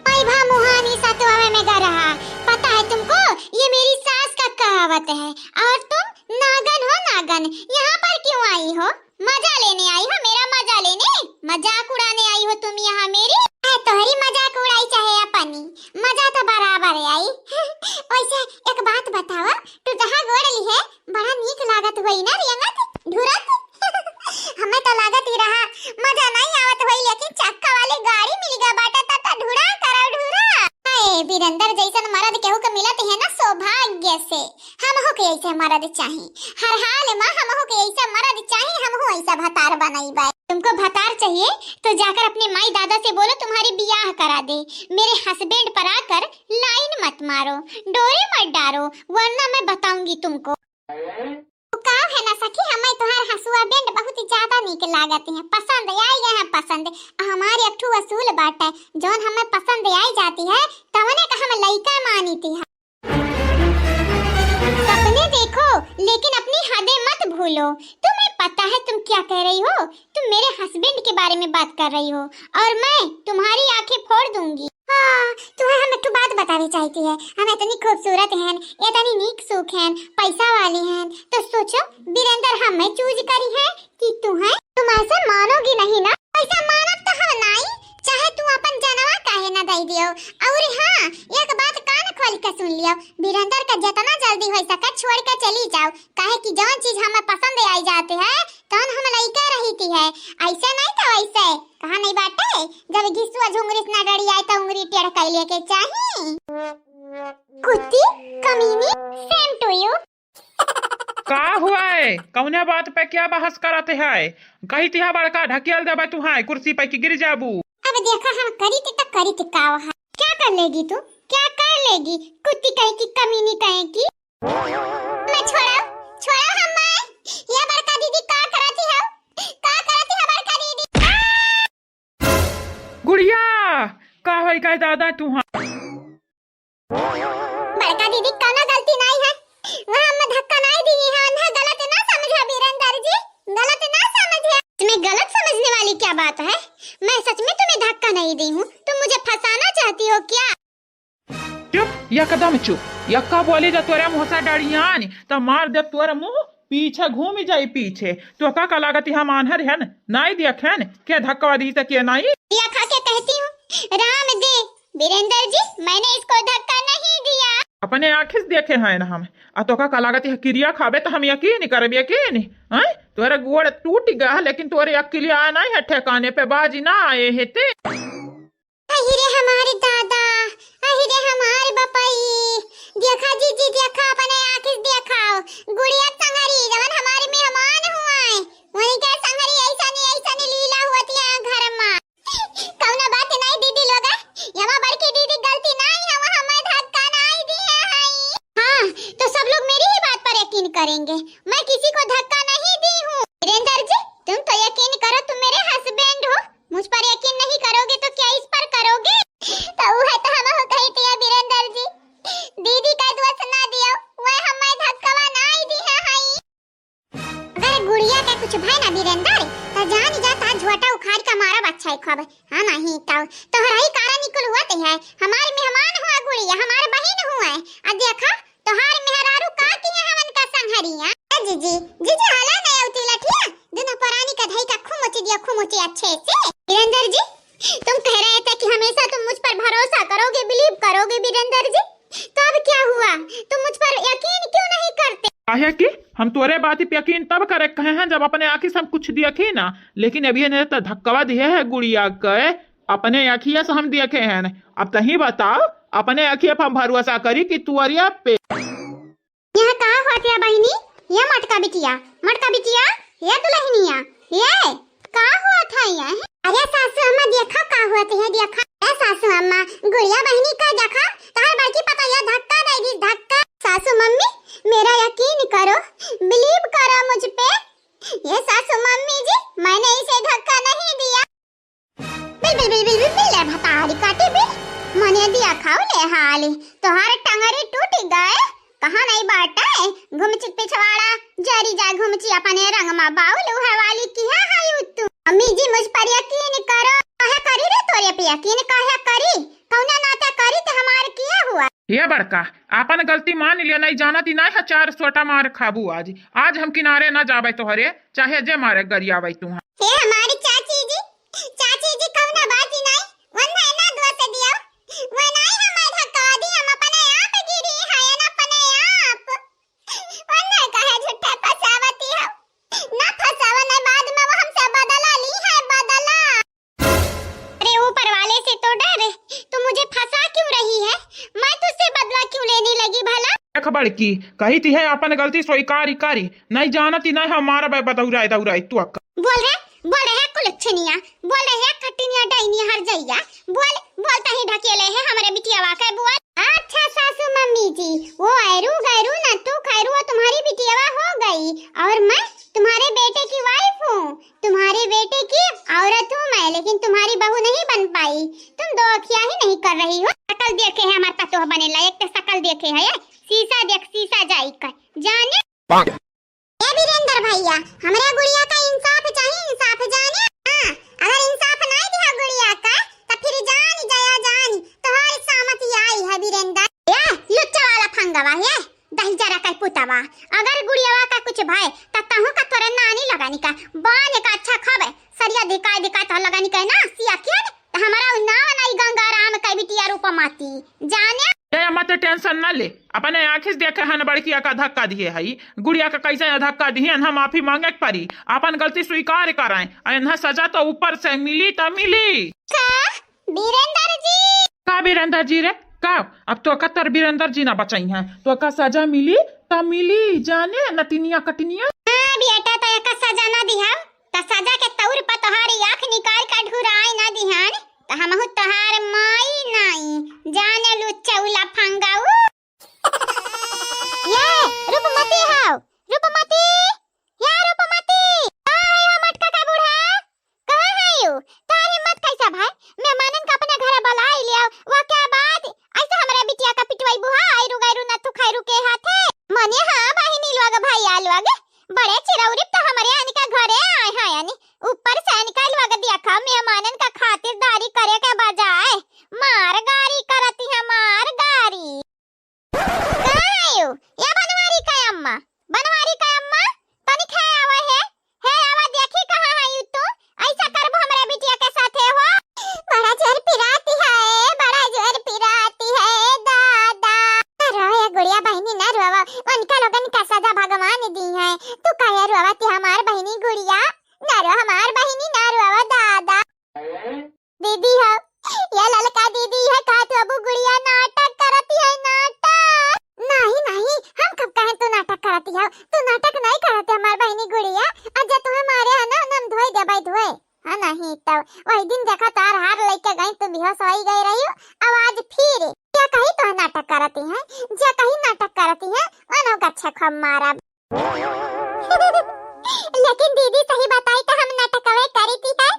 आई भा मुहानी सतवा में गा रहा, पता है तुमको, ये मेरी सास का कहावत है। और तुम नागन हो नागन, यहाँ पर क्यों आई हो? मजा लेने आई हो मेरा, मजा लेने, मजाक उड़ाने आई हो तुम यहाँ मेरी। चाहे तोहरी मजाक उड़ाई चाहे अपनी, मजा तो बराबर आई। वैसे एक बात बतावा, टुटहा गोड़ लिहे बड़ा नीक लागत होई ना रेंगत ढुरत। हमें तो लागत ही रहा मजा नहीं आवत होई, लेकिन चक्का वाली गाड़ी मिल गया बाटा, तब तो ढुरा करा ढुरा। हाय, बीरेंद्र जैसन मर्द केहू के मिलत है ना सौभाग्य से। हमहू के ऐसे मर्द चाही, हर हाल में हमहू के ऐसे मर्द चाही, हमहू ऐसा भतार बनई बा। तुमको भतार चाहिए तो जाकर अपने माई दादा से बोलो तुम्हारी बियाह करा दे। मेरे हस्बैंड पर आकर लाइन मत मारो, डोरे मत डारो, वरना मैं बताऊंगी तुमको। तो का है ना सखी, हमें तुम्हार हंसुआ बैंड बहुत ही ज्यादा नीक लागत है, पसंद आई गए हैं, पसंद। हमारी एक ठो असूल बाटे, जौन हमें पसंद आई जाती है, तवने का हम लइका मानी थी। सपने देखो, लेकिन अपनी हदें मत भूलो। तुम्हें पता है तुम क्या कह रही हो? तुम मेरे हस्बैंड के बारे में बात कर रही हो और मैं तुम्हारी आंखें फोड़ दूंगी। हाँ, तुम्हें हम एक ठो बात बतावे चाहती है। हम इतनी खूबसूरत हैं, इतनी नीक सूख हैं, पैसा वाली हैं, तो सोचो बीरेंद्र हमें चूज करी है कि तुम्हें। तुम ऐसे मानोगी नहीं ना? ऐसा मानब तो हम नाई, चाहे तू अपन जनवा काहे ना दे दियो। और हाँ, एक बात कान खोल के सुन लियो, बीरेंद्र का जितना जल्दी हो सके छोड़ के चली जाओ, काहे कि जौन चीज हमें पसंद आई जाती है, तौन हम लइका रही थी है। ऐसे नहीं तो वैसे, कहा नहीं बाटे, जब घिसुआ झुंगरिस ना डरी आए तो उंगरी टेढ़ कर लेके चाही। कुत्ती, कमीनी, same to you। का हुआ है? कौने बात पे क्या बहस करत है? कही तिहा बड़का ढकेल देबे तुहाय कुर्सी पे कि गिर जाबू। अब देखा हम करी थे तो करी थे का वहाँ। क्या कर लेगी तू? क्या कर लेगी? कुत्ती कहीं की कमीनी कहीं की। मैं छोड़ो, छोड़ो हम मैं। ये बड़का दीदी का करती है? का करती है बड़का दीदी? गुड़िया, का होई गए दादा तुहार? बड़का दीदी, कौनो गलती नाई है, वहाँ हम धक्का नाई दी है, उन्हें गलत ना समझा बीरेंद्र जी, गलत ना समझा। इसमें गलत समझने वाली क्या बात है? मैं सच में तुम्हें धक्का नहीं दी हूँ, तुम मुझे फंसाना चाहती हो क्या? चुप, एकदम चुप। यक्का बोली जो तोरे मुँह से डरियान, त मार देब तोरे मुँह पीछे घूम जाई पीछे। तोका का लागत हम आन्हर हन, नाई देखेन के धक्का दी त के नाई? दिया खा के कहती हूँ, राम दे, बीरेंद्र जी, मैंने इसको धक्का नहीं दिया। अपने आँखी से देखे हैं ना हम। आ तोका का लागत है किरिया खाबे त हम यकीन करब, यकीन? हैं? तोरे गोड़ टूट गया है, लेकिन तोरे अकिलिया नहीं है ठिकाने पे, बाजी ना आए है ते। अहि रे हमारे दादा, अहि रे हमारे बपई, देखा जीजी, देखा, अपने आँखी से देखा, गुड़िया संगरी, जवन हमारे मेहमान हुआ है, वही के संगरी ऐसा नहीं, ऐसा नहीं लीला हुआ थी यहाँ घर में। कौनो बात नहीं दीदी लोग, यमा बड़की दीदी गलती नहीं है, वहाँ मैं धक्का नहीं दिए हैं। हाँ, तो सब लोग मेरी ही बात पर यकीन करेंगे, मैं किसी को धक्का नहीं दी हूँ। वीरेंद्र जी, तुम तो यकीन करो, तुम मेरे हस्बैंड हो, मुझ पर यकीन नहीं करोगे तो क्या इस पर करोगे? तो वो है तो हम हो कही थी बीरेंद्र जी, दीदी का दोष ना दियो, वह हमें धक्कावा नाई दी है हई। अगर गुड़िया के कुछ भय ना बीरेंद्र, तो जान जा ता झोटा उखाड़ के मारब अच्छा ही खब। हाँ नहीं तो तोहरा ही कारण निकुल हुआ ते है, हमारे मेहमान हुआ गुड़िया, हमारे बहिन हुआ है। आ देखा, तोहार मेहरारू का किहे हमन का संघरिया? ए जीजी, जीजी हला नहीं आवती लठिया, दुनो परानी का धई का खुमुची दिया, खुमुची अच्छे से। वीरेंद्र जी, तुम कह रहे थे कि हमेशा तुम मुझ पर भरोसा करोगे, बिलीव करोगे वीरेंद्र जी, तो अब क्या हुआ? तुम मुझ पर यकीन क्यों नहीं करते? काहे कि हम तोरे बात पे यकीन तब करे कहे हैं जब अपने आँखी से हम कुछ देखी ना, लेकिन अभी ने तो धक्कावा दिए है गुड़िया के। अपने अखिया से हम देखे हैं। अब तही बताओ, अपने अखिया पे हम भरोसा करी कि तुअरिया पे? यह का होत है बहिनी? ये मटका बिटिया, मटका बिटिया, ये दुल्हनिया, ये का होत है ये? अरे सासू अम्मा, देखा का होत है, देखा। ए सासू अम्मा, गुड़िया बहिनी का देखा, तोहर बड़की पतोहिया धक्का दे दी, धक्का। सासू मम्मी, मेरा यकीन करो, believe करो मुझ पे। ये सासू मम्मी जी, मैंने इसे धक्का नहीं दिया। Bill, bill, bill, bill, bill, bill, ले भतारी काटी बिल। मने दिया खाओ ले हाली। तोहार टंगरी टूट गए। कहाँ नहीं बाटे? घुमची पिछवाड़ा, जरी जा घुमची अपने रंग मा बाउल उहे वाली किहा है तू। अम्मी जी, मुझ पर यकीन करो। काहे करी रे तोरे पे यकीन, काहे करी? कौने नाते करी ते हमार किहा हुआ? ये बड़का, आपन गलती मान लिया, नहीं जानत ही नहीं है, चार सोटा मार खाबू आज। आज हम किनारे ना जाबे तोहरे, चाहे जे मारे गरियावे तू। हे हमारी चाची जी, चाची जी, कौनो बात ही नहीं, वन्ना ना दोष दियो, वो नहीं हमार धक्का दी, हम अपने आप गिरी हैं, अपने आप। वन्ना काहे झूठे फसावती हो, ना फसावा, नहीं बाद में वो हमसे बदला ली है, बदला। अरे ऊपर वाले से तो डर, तू मुझे फंसा क्यों रही है? मैं तुझसे बदला क्यों लेने लगी भला? देख बड़की, कही थी है अपन गलती स्वीकार ही करी, नहीं जानत ही नहीं हमारा बे बदौराए दौराए तू अक्का। बोल रे, बोल रे कुलच्छनिया, बोल रे खटिनिया डैनिया हर जइया, बोल, बोल तही ढकेले है हमरे बिटियावा के बोल। अच्छा सासू मम्मी जी, वो ऐरू गैरू ना तू खैरू वो तुम्हारी बिटियावा हो गई और मैं तुम्हारे बेटे की wife हूँ। तुम्हारे बेटे की औरत हूँ मैं, लेकिन तुम्हारी बहू नहीं बन पाई। तुम दो अखियाँ ही नहीं कर रही हो। शकल देखे है हमार पतोह बने लायक, तो शकल देखे है, शीशा देख, शीशा जाई कर जाने। ए वीरेंद्र भैया, हमरे गुड़िया का इंसाफ चाहिए, इंसाफ जाने। हाँ, अगर इंसाफ नहीं दिया गुड़िया का, तो फिर जान जाया जान, तोहर सामत आई है वीरेंद्र। ए लुच्चा वाला फंगवा, ए दही जरा का पुतवा, अगर गुड़ियावा का कुछ भय, त तहू का तोरे नानी लगानी का, बान का अच्छा खबे, सरिया दिखाई दिखाई तो लगानी का ना, सिया किया ने, त हमारा नाव नाई गंगाराम का बिटिया रूपमती, जाने। ए अम्मा, ते tension न ले, अपने आँखी से देखे हन बड़किया का धक्का दिए हई, गुड़िया का कैसे धक्का दिए, इन्हा माफी मांगे के परी, अपन गलती स्वीकार कराएं, आ इन्हा सजा तो ऊपर से मिली त मिली। का? वीरेंद्र जी। का वीरेंद्र जी रे? का? अब तो का तोर वीरेंद्र जी ना बचाई हैं, तो का सजा मिली त मिली, जाने नतिनिया कटिनिया। हाँ बेटा, तो एका सजा ना दिहा, त सजा के तौर पर तोहारी आँख निकाल के ढुराई ना दिहान, त हमहू तोहार माई नाई, जाने लुच्चा उला फंगाऊ। ये रूपमती हाव, रूपमती, या रूपमती, कहाँ है हो मटका का बूढ़ा? कहाँ है यू? तोहार हिम्मत कैसा भाई? मेहमानन का अपने घरे बुलाई लिया, वो क्या बात? ऐसे हमरे बिटिया का पिटवाई बुहा, आयरू गैरू न तू खैरू के हाथे। मने हाँ बहिनी लोग, भैया लोग, बड़े चिरौरी तो हमरे अनिका घरे आए हैं, यानी ऊपर से अनिका लोग देखा मेहमानन का खातिरदारी करे के बजाय मार गारी करती है, मार गारी। कहाँ आयु? या बनवारी का अम्मा, बनवारी का अम्मा, तनिक है आवा है, है आवा, देखी कहाँ है यू तू? ऐसा करबो हमरे बिटिया के साथे हो? बड़ा जोर पिराती है, बड़ा जोर पिराती है, दादा। ना रो, ये गुड़िया बहिनी ना रोवा, उनका लोगन का सजा भगवान दी है। तू काहे रोवती हमार बहिनी गुड़िया? ना रो हमार बहिनी, ना रोवा दादा। दीदी हो, या ललका दीदी है, का तू अबू गुड़िया नाटक करती है, नाटक? नहीं, नहीं, हम कब कहें तू नाटक करती हो? तू नाटक नहीं करती हमार बहिनी गुड़िया। आज जब तुम्हें मारे है ना, हम धोए देबै धोए। हाँ, नहीं तो वही दिन देखा तार हार लेके गई, तू बेहोश होई गई रही हो। अब आज फिर क्या कही तो नाटक करती है, जे कही नाटक करती है, वनो गच्छे खूब मारा। लेकिन दीदी सही बताई तो हम नाटकवे करी थी है।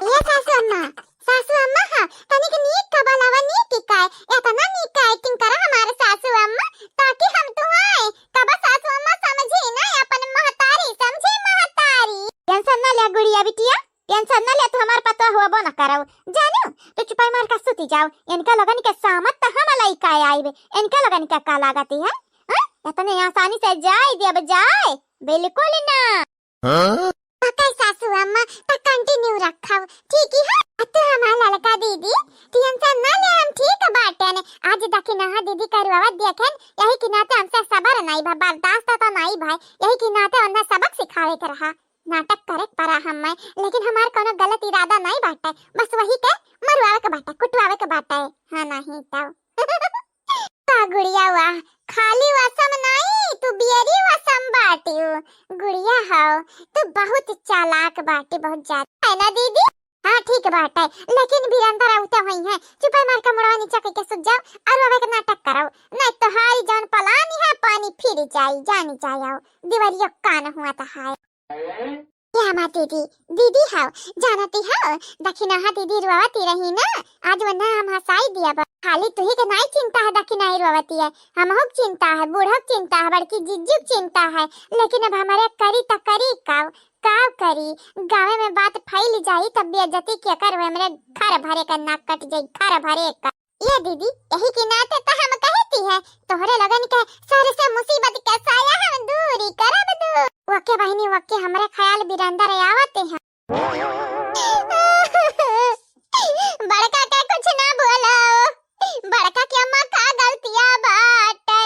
ये सासू अम्मा, सासू अम्मा, हाँ, तनिक नीक का बोलावा, नीक की काय, इतना नीक का acting करा हमारे सासू अम्मा, ताकि हम तुम्हें कब सासू अम्मा समझी ना, अपन महतारी समझी, महतारी। Tension ना ले गुड़िया बिटिया, tension ना ले, तू हमार पतोह होबो ना करौ, जानियो, तू चुपाई मार का सुती जाओ, इनका लोगन के सामत तो हम लइका आइबे, इनका लोगन के का लागत है, हाँ? इतने आसानी से जाए देब जाए, बिल्कुल ना। हाँ? ओके सासू अम्मा, त continue रखब, ठीक है? आ तू हमार ललका दीदी, tension ना ले, हम ठीक बाटेन। आज देखी नहा दीदी करुआवा देखेन, यही के नाते हमसे सबर नाई भा, बर्दाश्त तो नाई भाई, यही के नाते उन्हें सबक सिखावे के रहा। नाटक करे के परा हमें, लेकिन हमार कोनो गलत इरादा नाहीं बाटे, बस वही के मरवावे के बाटे, कुटवावे के बाटे। हाँ, नाहीं तउ। का गुड़िया वाह, खाली वसम नाहीं, तू बियरी वसम बाटिउ। गुड़िया हौ, तू बहुत चालाक बाटी, बहुत ज्यादा। है ना दीदी? हाँ, ठीक बाटे, लेकिन बिरंदर आवते होइहैं, चुपे मार के मुड़वा नीचा कइके सुत जाओ अउर अबे के नाटक करो, नाहीं तोहारी जौन पलानी है, पानी फिर जाई, जानी जाओ, दिवरियो कान हुआ तो है। क्या माँ दीदी, दीदी हौ, जानती हौ, दखिनहा दीदी रोवती रही ना, आज वन्ना हम हंसाई दिया बा। खाली तुही के नाहीं चिंता है, दखिनहा रोवती है, हमहू के चिंता है, बूढ़ो के चिंता है, बड़की जिज्जू के चिंता है, लेकिन अब हमरे करी त करी का, का करी, गाँवे में बात फैल जाई तब बेइज्जती के कर हुए, हमरे घर भरे का नाक कट जाई, घर भरे का। ये दीदी, यही के नाते तो हम कहती है, तोहरे लगन के सर से मुसीबत के साया हम दूरी करब दू। ओके बहिनी, ओके, हमरे ख्याल बिरंदर आवते हैं। बड़का के कुछ ना बोलो, बड़का के अम्मा का गलतिया बाटे।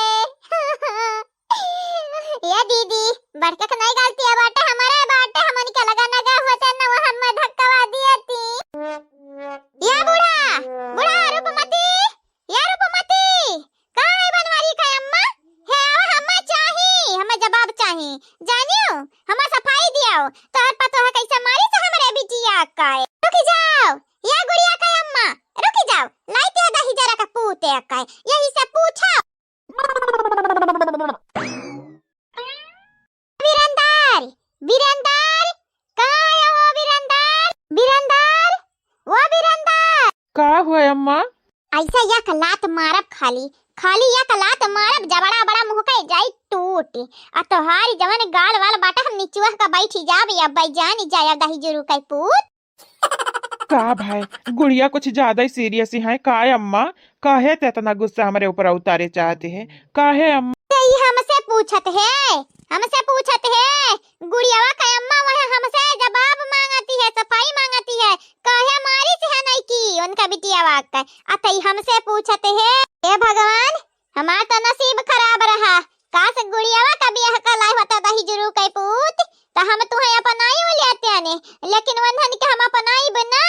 ये दीदी, बड़का के नहीं गलतिया बाटे, हमरे बाटे, हमन के लगा नगा होते न वो हम धक्कवा दिए ती। या बूढ़ा, बूढ़ा रूपमती, या रूपमती, का है बनवारी का अम्मा? हे आवा, हमें चाही, हमें जवाब चाही। जानियो, हमें सफाई दियाओ, तोहर पतोह कैसे मारी से हमरे बिटिया का है। रुकी जाओ, या गुड़िया का अम्मा, रुकी जाओ, लाई ते दही जरा का पूते का है, यही से पूछो। बिरंदार, बिरंदार, कहाँ आयो हो बिरंदार? बिरंदार, ओ बिरंदार। का हुआ अम्मा? ऐसा या कलात मारब खाली, खाली या कलात मारब, जबड़ा बड़ा मुँह का जाई टूट। आ तोहारी जवन गाल वाल बाटा हम निचुआ का बैठी जाब या बैजानी जाया दही जुरू का पूत। का भाई, गुड़िया कुछ ज्यादा ही सीरियस ही है का अम्मा? काहे ते इतना गुस्सा हमरे ऊपर उतारे चाहते हैं? काहे अम्मा? ते ई हमसे पूछत है, हमसे पूछत है। गुड़ियावा का अम्मा वह हमसे जवाब मांगती है, सफाई मांगती है। काहे मारी से है नहीं की उनका बिटियावा का? अतई हमसे पूछत है। हे भगवान, हमार तो नसीब खराब रहा। काश गुड़ियावा का बियाह का लाई होता दही जुरू के पूत, तो हम तुहे अपनाई लेते ने, लेकिन वंधन के हम अपनाई बना।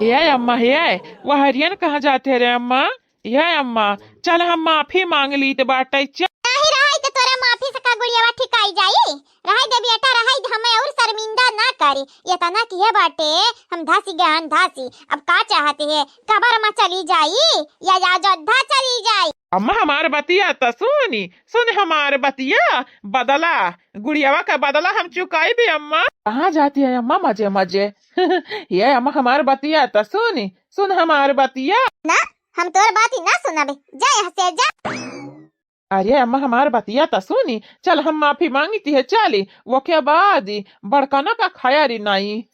ए अम्मा, ए, वहरियन कहाँ जाते रे अम्मा? ए अम्मा, चल हम माफी मांग ली त बाटे, चल। नाही रहाई त तोरे माफी से का गुड़ियावा ठिकाई जाई? रहाई दे बेटा, रहाई दे, हमें और शर्मिंदा ना करी। ये तना किए बाटे, हम धासी गहन धासी। अब का चाहते है, कबर में चली जाई या अयोध्या चली जाई? अम्मा हमार बतिया त सुनी, सुन हमार बतिया, बदला, गुड़ियावा का बदला हम चुकाई भी अम्मा। कहाँ जाती है अम्मा मजे मजे? ये अम्मा हमार बतिया त सुनी, सुन हमार बतिया। ना, हम तोर बात ही ना सुनबे, जा यहाँ से जा। अरे अम्मा हमार बतिया त सुनी, चल हम माफी मांगती है, चली, वो के बाद ही बड़कना का खैर ही नाई।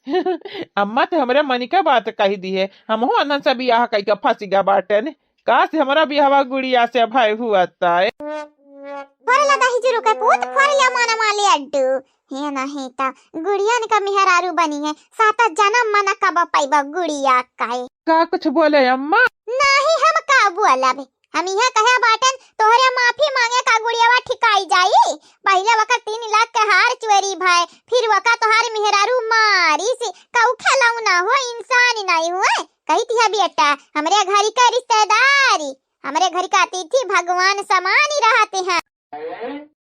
अम्मा ते हमरे मनी के बात कही दी है, हमहू अनन से बियाह कई के फंसी गा बाटे ने। काश हमरा बियाहवा गुड़िया से भाई हुआ ताए। फरला दही जुरू के पूत, फरला मन माले अड्डू। हे नहीं त गुड़ियन का मेहरारू बनी है, सात जन्म मना कब पाइबा गुड़िया काहे। का कुछ बोले अम्मा? नाही हम का बोलब, हम इहे कहे बाटन तोहरे माफी मांगे का गुड़ियावा ठिकाई जाई। पहिले वका तीन लाख के हार चोरी भय, फिर वका तोहार मेहरारू मारी से, का उ खिलौना हो, इंसान नहीं हुए। कही थी है बेटा, हमरे घर का रिश्तेदारी, हमरे घर का अतिथि भगवान समान ही रहते हैं।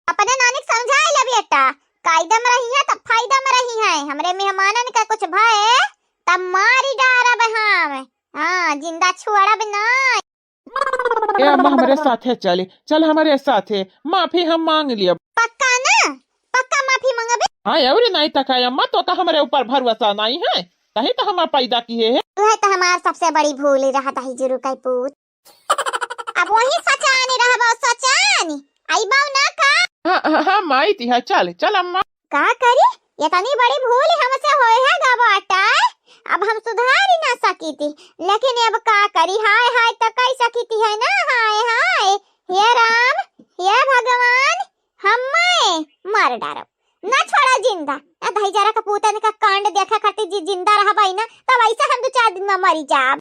अपने नानी के समझाए ले बेटा, कायदे में रही है तब फायदा में रही है। हमरे मेहमानन का कुछ भय तब मारी डारब हम, हाँ, जिंदा छोड़ब ना। ए अम्मा, हमरे साथे चली, चल हमरे साथे, माफी हम मांग लियब। पक्का ना? पक्का माफी मांगबे? हाँ, अउरी नहीं त का अम्मा, तो का हमरे ऊपर भरोसा नहीं है? तही तो हम पैदा किए है। तू है तो हमार सबसे बड़ी भूल रहा दही जुरू के पूत। अब वही सचानी रहबो, सचानी। आइबो ना का? हाँ, हाँ, हाँ, माई ती है, चल, चल अम्मा। का करी? इतनी बड़ी भूल हमसे होए है गा बाटा, अब हम सुधारी ना सकी थी, लेकिन अब का करी? हाय हाय तो कह सकी थी है ना, हाय हाय। हे राम, हे भगवान, हमें मार डारो, ना छोड़ा जिंदा। ना दही जरा का पूतन का कांड देखा खातिर जी जिंदा रहा भाई ना, तब ऐसे हम दो चार दिन में मरी जाब।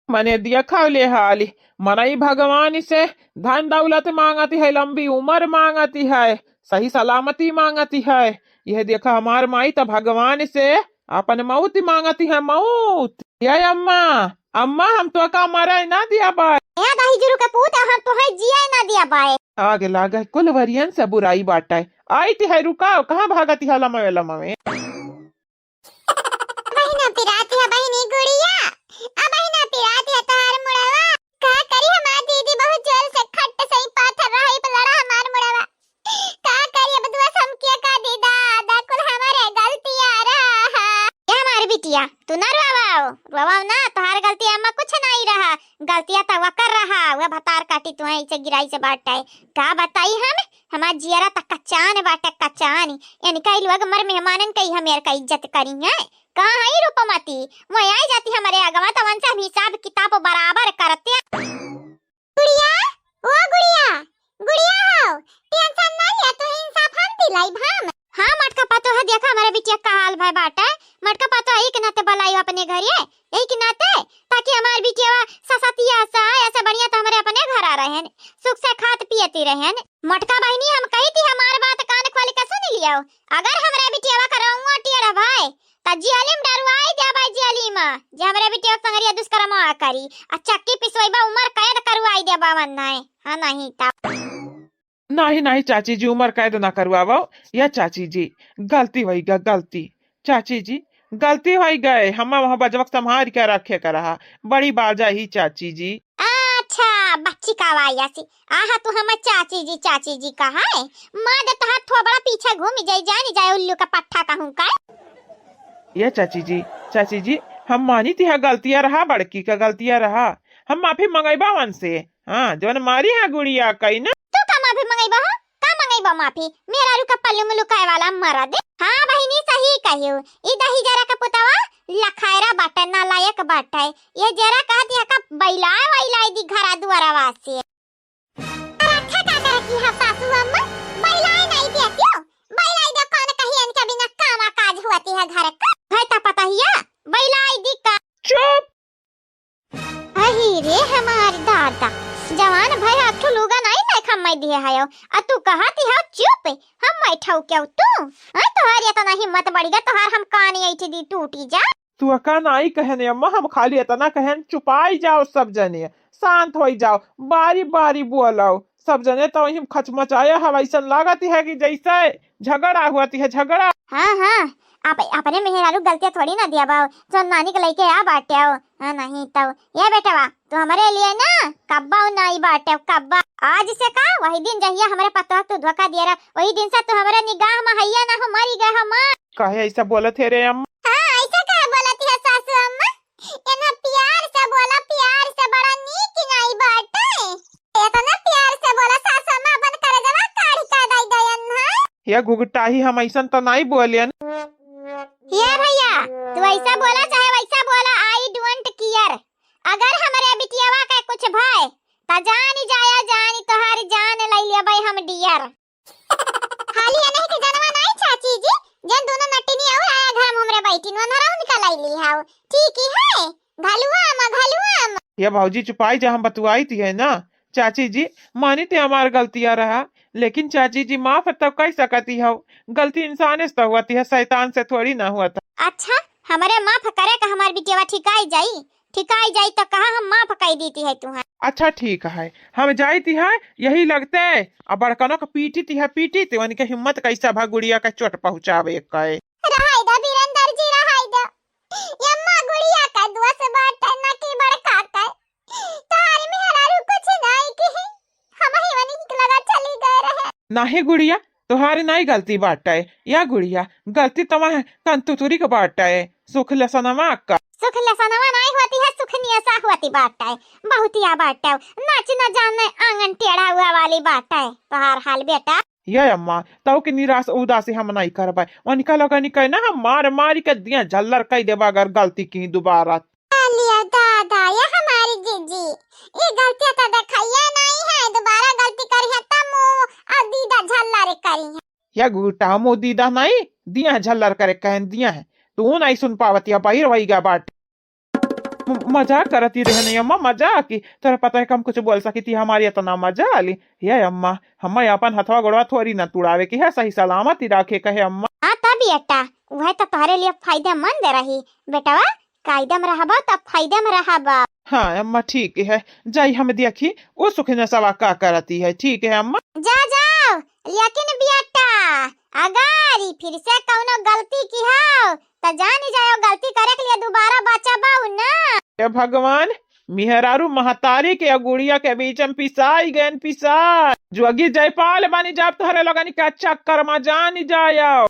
मने दिया खा ले हाली, मनई भगवान से धन दौलत मांगती है, लंबी उम्र मांगती है, सही सलामती मांगती है। यह देखा हमार माई त भगवान से अपन मौत मांगती है, मौत। ये अम्मा, अम्मा, हम तोका मरे ना दिया बाय। ए दहिजरू के पूत, हम तोहे जिए ना दिया बाय। आगे लागे कुल वरियन से बुराई बाटे। आइत है, रुकाओ, कहाँ भागती है लमवे लमवे? बहिना पिराती है बहिनी गुड़िया, आ बहिना पिराती है तोहार मुड़वा। का करी हमार दीदी बहुत जोर से खट से ही पाथर रहा, ई पे लड़ा हमार मुड़वा। का करी अब दुआ हम के का दी दादा, कुल हमारे गलतियाँ रहा। ये हमार बिटिया, तू ना रोवाओ, रोवाओ ना, तोहार गलती अम्मा कुछ नहीं रहा, गलतियाँ त वकर रहा, वह भतार काटी तुहे इसे गिराई से बाटे। का बताई हम, हमार जियरा त कचान बाटे, कचान। इनका ई लोग मर मेहमानन के ही हमेर का इज्जत करी हैं। कहाँ है रूपमती? वो आई जाती हमरे अगवा, त उनसे हम हिसाब किताब बराबर करते। गुड़िया, ओ गुड़िया, गुड़िया हो, tension ना लिया, तू इंसाफ हम दिलाई हम। हाँ, मटका पतो है, देखा हमरे बिटिया का हाल भय बाटे। मटका पतो है, एक नाते बलाई अपने घरे, एक नाते, ताकि हमार बिटिया ससतिया सा, ऐसे बढ़िया तो हमरे अपने घर आ रहेन, सुख से खात पियती रहेन। मोटका बहिनी, हम कही थी, हमार बात कान खोल के सुन लियो। अगर हमरे बिटिया का रउआ टेढ़ भाई, त जेली में डरवाई देबा, जेली में, जे हमरे बिटिया के संगरिया दुष्कर्म करी, आ चक्की पिसवैबा, उमर कैद करवाई देबा, वन्ना है, हाँ, नहीं त। नहीं, नहीं चाची जी, उमर कैद ना करवावो। या चाची जी, गलती होई गा, गलती। चाची जी, गलती होई गए, हम वहाँ बजवक संभार के रखे का रहा, बड़ी बाजा ही चाची जी। अच्छा, बच्ची का वायासी, आहा, तू हमर चाची जी, चाची जी कहा है? माँ दे तोहार थोबड़ा पीछे घूम जाई, जानी जाए उल्लू का पट्ठा कहूँ का। ये चाची जी, चाची जी, हम मानी तिहा गलतिया रहा, बड़की का गलतिया रहा, हम माफी मंगैबा उनसे। हाँ, जवन मारी है गुड़िया कई ना। तू का माफी मंगैबा हो? का मंगैबा माफी? मेहरारू का पल्लू में लुकाए वाला मरद। हाँ बहिनी, सही कहियो, ई दही जरा का पुतवा लखायरा बाटे, नालायक बाटे। ये जरा कहत है का बैलाए वैलाए दी घरा दुआरवा से। रखा का करे की है सासू अम्मा? बैलाए नहीं देती हो? बैलाए दे कौन कही इनके बिना कामा काज हुआती है घर का? है ता पता हिया? बैलाए दी का? चुप! अही रे हमार दादा, जवान भय आठो लुगा नहीं लेखा मैं दिए हयो, आ तू कहती हो चुप, हम मैं ठौक्यो तू? हाँ, तोहार इतना हिम्मत बढ़ गया, तोहार हम कान ऐठ दी टूटी जा। तू का नाई कहने अम्मा, हम खाली इतना कहन, चुपाई जाओ सब जने, शांत होई जाओ, बारी बारी बोलो सब जने। तो हम खचमचाया है, वैसन लागत है कि जैसे झगड़ा हुआती है, झगड़ा। हाँ, हाँ, आप अपने मेहरारू गलतियाँ थोड़ी ना दिया बाओ, जो नानी के लइके आ बाटे हो। हाँ, नहीं तो ये बेटवा, तू हमरे लिए ना कब्बा नाई बाटे, कब्बा। आज से का, वही दिन जहिया हमरे पतोह तू धोखा दिया रहा, वही दिन से तू हमरे निगाह में हैया ना हो, मरी गए हो माँ। काहे ऐसा बोलत है रे अम्मा? हाँ, ऐसा काहे बोलत है सासू अम्मा? एना प्यार से बोला, प्यार से, बड़ा नीक नाई बाटे। इतना प्यार से बोला, सासू अम्मा अपन करेजवा काढ़ी का दई दयन है। या घुघटाही, हम ऐसन तो नाई बोलेन। ये भैया, तू ऐसा बोला चाहे वैसा बोला, I don't care। अगर हमरे बिटियावा के कुछ भय, त जानी जाया जानी तोहार जान लई लेबै हम dear। खाली ये नहीं के जनवा नहीं चाची जी, जन दोनों नटिनी और आया घर में हमरे बैठी, नोनहरा उनका लई ली हाउ। ठीक ही है, घलुआ अम्मा, घलुआ अम्मा। ये भौजी चुपाई जा, हम बतुआई थी है ना। चाची जी, मानी ते हमार गलतिया रहा, लेकिन चाची जी माफ तब कई सकती हो, गलती इंसान से तो हुआ थी है, शैतान से थोड़ी ना हुआ था। अच्छा, हमरे माफ करे का हमार बिटियावा ठिकाई जाई? ठिकाई जाई तो कहा हम माफ कई दीती है तुहार। अच्छा ठीक है, हम जाई ती है, यही लगते अब बड़कनों का पीटी ती है, पीटी ती उनके हिम्मत कैसा भा गुड़िया का चोट पहुँचावे के। रहाई दा बीरेंद्र जी, रहाई दा। यम्मा गुड़िया का दोष बाटे ना कि बड़का का। तोहार मेहरारू कुछ नहीं की, हम ही वनी लगा चली गए रहे। नाही गुड़िया, तोहार नाई गलती बाटे। या गुड़िया, गलती तमार कंतुतुरी के बाटे। सुख लसनवा का। सुख लसनवा नाई होती है, सुख नियसा होती बाटे। बहुतिया बाटे। नाच न जाने आंगन टेढ़ा हुआ वाली बाटे। तोहार हाल बेटा। ये अम्मा, तौ के निराश उदासी हम नाई करबे। उनका लगा निकल ना, हम मार मारी के दिया झल्लर कई देबा अगर गलती की दोबारा। लिया दादा, ये हमारी जीजी, ये गलतियां तो दिखाइया नहीं है, दोबारा गलती करी है तब मुंह और दीदा झल्लर करी है। या गुटा मुंह दीदा नहीं, दिया झल्लर करे कहन दिया है, तू नहीं सुन पावत या बहिर वही गा बाट। म-, मजाक करती रहनी अम्मा, मजाक। तोहरा पता है कि हम कुछ बोल सकी थी, हमारी इतना मजा आली। हे अम्मा, हमें अपन हथवा गोड़वा थोड़ी ना तुड़ावे की है, सही सलामत ही राखे कहे अम्मा। हाँ, तब बेटा, वह तो तोहरे लिए फायदेमंद रही बेटवा। कायदे में रहबा तब फायदे में रहबा। हाँ अम्मा, ठीक है, जाई हम देखी वो सुखनसवा का करती है। ठीक है अम्मा। जा जाओ, लेकिन बेटा, अगर ई फिर से कौनो गलती की हो तो जानी जाओ, गलती करे के लिए दोबारा बचबा ना। हे भगवान, मेहरारू महतारी के गुड़िया के बीच में पिसाई गयन पिसाई। जोगी जयपाल बनी जाब तोहरे लोगन के चक्कर में, जानी जाओ।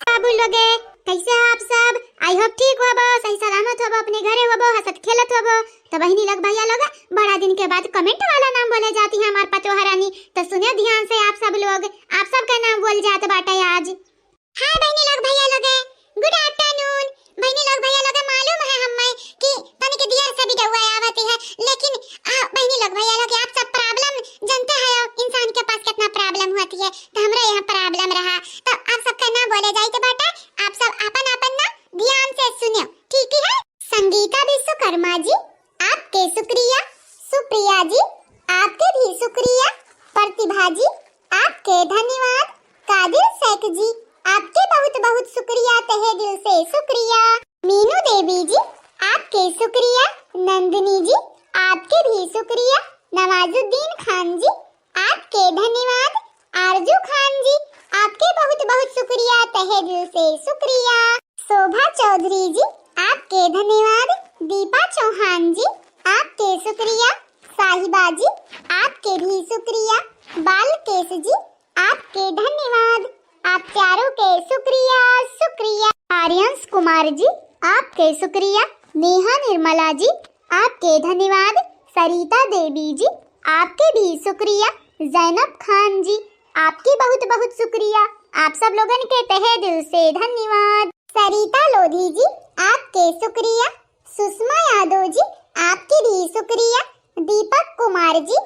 बाबू लोगे, कैसे हो आप सब? I hope ठीक होबो, सही सलामत होबो, अपने घरे होबो, हंसत खेलत होबो। तो बहिनी लोग, भैया लोग, बड़ा दिन के बाद comment वाला नाम बोले जाती है हमार पतोह रानी। तो सुने ध्यान से आप सब लोग, आप सबका नाम बोल जात बाटे आज। हाँ बहिनी लोग, भैया लोग, good afternoon। बहिनी लोग, भैया लोग, मालूम है हमें कि तनिक देर से video आवती है, लेकिन आ, बहिनी लोग, भैया लोग, आप सब problem जानते हैं, इंसान के पास कितना problem होती है, तो हमरा यहाँ problem रहा, तो आप सबका ना बोले जाए के बाटे, आप सब अपन अपन ना ध्यान से सुनियो, ठीक है? संगीता विश्वकर्मा जी, आपके शुक्रिया। सुप्रिया जी, आपके भी शुक्रिया। प्रतिभा जी, आपके धन्यवाद। कादिर शेख जी, आपके बहुत बहुत शुक्रिया, तहे दिल से शुक्रिया। मीनू देवी जी, आपके शुक्रिया। नंदिनी जी, आपके भी शुक्रिया। नवाजुद्दीन खान जी, आपके धन्यवाद। आरजू खान जी, आपके बहुत बहुत शुक्रिया, तहे दिल से शुक्रिया। शोभा चौधरी जी, आपके धन्यवाद। दीपा चौहान जी, आपके शुक्रिया। साहिबा जी, आपके भी शुक्रिया। बालकेश जी, आपके धन्यवाद। आप चारों के शुक्रिया, शुक्रिया। आर्यंश कुमार जी, आपके शुक्रिया। नेहा निर्मला जी, आपके धन्यवाद। सरिता देवी जी, आपके भी शुक्रिया। जैनब खान जी, आपके बहुत बहुत शुक्रिया। आप सब लोगन के तहे दिल से धन्यवाद। सरिता लोधी जी, आपके शुक्रिया। सुषमा यादव जी, आपके भी शुक्रिया। दीपक कुमार जी,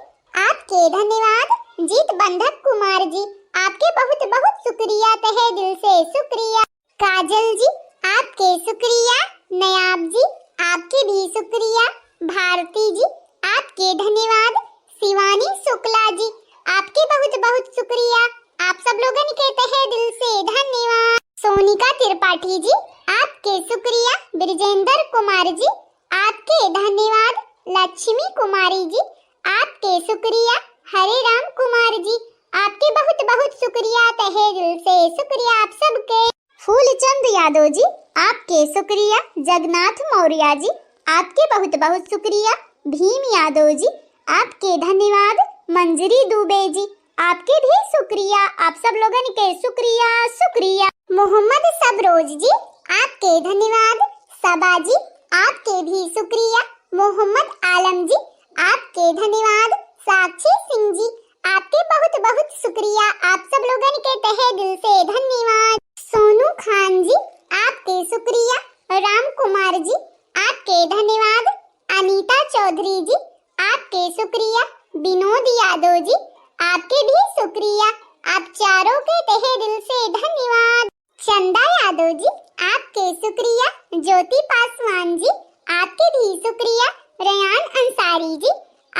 आपके धन्यवाद। जीत बंधक कुमार जी, आपके बहुत बहुत शुक्रिया, तहे दिल से शुक्रिया। काजल जी, आपके शुक्रिया। नयाब जी, आपके भी शुक्रिया। भारती जी, आपके धन्यवाद। शिवानी शुक्ला जी, आपके बहुत बहुत शुक्रिया। आप सब लोगन के तहे दिल से धन्यवाद। सोनिका त्रिपाठी जी, आपके शुक्रिया। ब्रजेंद्र कुमार जी, आपके धन्यवाद। लक्ष्मी कुमारी जी, आपके शुक्रिया। हरे राम कुमार जी, आपके बहुत बहुत शुक्रिया, तहे दिल से शुक्रिया आप सबके। फूलचंद यादव जी, आपके शुक्रिया। जगन्नाथ मौर्य जी, आपके बहुत बहुत शुक्रिया। भीम यादव जी, आपके धन्यवाद। मंजरी दुबे जी, आपके भी शुक्रिया। आप सब लोगन के शुक्रिया, शुक्रिया। मोहम्मद सबरोज जी, आपके धन्यवाद। सबा जी, आपके भी शुक्रिया। मोहम्मद आलम जी, आपके धन्यवाद। साक्षी सिंह जी, आपके बहुत बहुत शुक्रिया। आप सब लोगन के तहे दिल से धन्यवाद। सोनू खान जी, आपके शुक्रिया। राम कुमार जी, आपके धन्यवाद। अनीता चौधरी जी, आपके शुक्रिया। विनोद यादव जी, आपके भी शुक्रिया। आप चारों के तहे दिल से धन्यवाद। चंदा यादव जी, आपके शुक्रिया। ज्योति पासवान जी, आपके भी शुक्रिया। रयान अंसारी जी,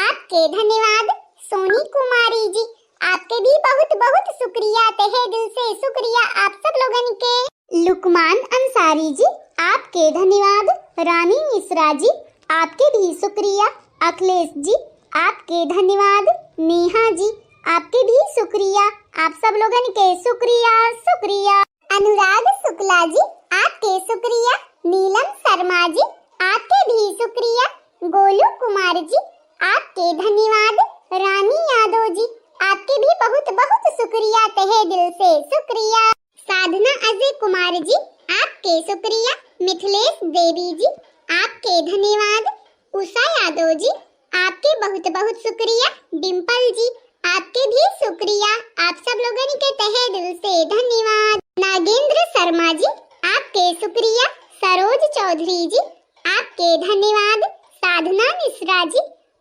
आपके धन्यवाद। सोनी कुमारी जी, आपके भी बहुत बहुत शुक्रिया, तहे दिल से शुक्रिया आप सब लोगन के। लुकमान अंसारी जी, आपके धन्यवाद। रानी मिश्रा जी, आपके भी शुक्रिया। अखिलेश जी, आपके धन्यवाद। नेहा जी, आपके भी शुक्रिया। आप सब लोगन के शुक्रिया, शुक्रिया। अनुराग शुक्ला जी, आपके शुक्रिया। नीलम शर्मा जी, आपके भी शुक्रिया। गोलू कुमार जी, आपके धन्यवाद। रानी यादव जी, आपके भी बहुत बहुत शुक्रिया, तहे दिल से शुक्रिया। साधना अजय कुमार जी, आपके शुक्रिया। मिथिलेश देवी जी, आपके धन्यवाद। उषा यादव जी, आपके बहुत बहुत शुक्रिया। डिम्पल जी, आपके भी शुक्रिया, आप सब लोगन के तहे दिल से धन्यवाद। नागेंद्र शर्मा जी, आपके शुक्रिया। सरोज चौधरी जी, आपके धन्यवाद। साधना मिश्रा जी,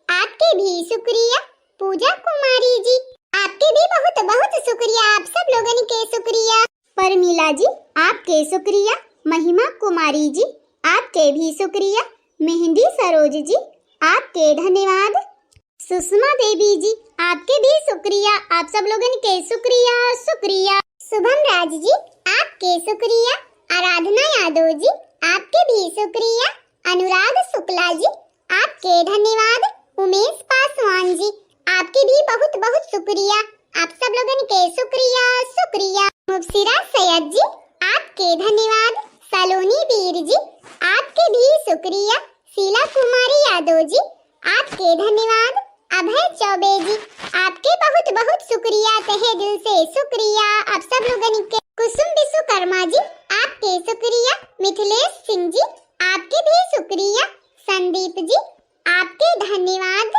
आपके भी शुक्रिया। पूजा कुमारी जी, आपके भी बहुत बहुत शुक्रिया, आप सब लोगन के शुक्रिया। परमिला जी, आपके शुक्रिया। महिमा कुमारी जी, आपके भी शुक्रिया। मेहंदी सरोज जी, आपके धन्यवाद। सुषमा देवी जी, आपके भी शुक्रिया, आप सब लोगन के शुक्रिया, शुक्रिया। शुभम राज जी, आपके शुक्रिया। आराधना यादव जी, आपके भी शुक्रिया। अनुराग शुक्ला जी, आपके धन्यवाद। उमेश पासवान जी, आपके भी बहुत बहुत शुक्रिया, आप सब लोगन के शुक्रिया, शुक्रिया। मुबशिरा सैयद जी, आपके धन्यवाद। सलोनी वीर जी, आपके भी शुक्रिया। शीला कुमारी यादव जी, आपके धन्यवाद। अभय चौबे जी, आपके बहुत बहुत शुक्रिया, तहे दिल से शुक्रिया आप सब लोगन के। कुसुम विश्वकर्मा जी, आपके शुक्रिया। मिथिलेश सिंह जी, आपके भी शुक्रिया। संदीप जी, आपके धन्यवाद।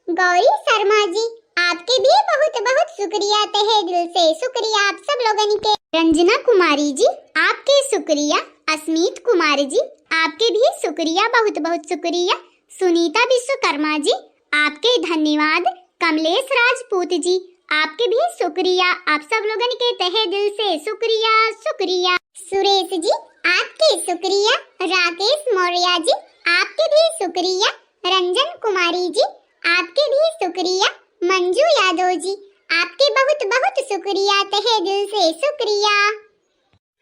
गौरी शर्मा जी, आपके भी बहुत बहुत शुक्रिया, तहे दिल से शुक्रिया आप सब लोगन के। रंजना कुमारी जी, आपके शुक्रिया। अस्मित कुमार जी, आपके भी शुक्रिया, बहुत बहुत शुक्रिया। सुनीता विश्वकर्मा जी, आपके धन्यवाद। कमलेश राजपूत जी, आपके भी शुक्रिया, आप सब लोगन के तहे दिल से शुक्रिया, शुक्रिया। सुरेश जी, आपके शुक्रिया। राकेश मौर्य जी, आपके भी शुक्रिया। रंजन कुमारी जी, आपके भी शुक्रिया। मंजू यादव जी, आपके बहुत बहुत शुक्रिया, तहे दिल से शुक्रिया।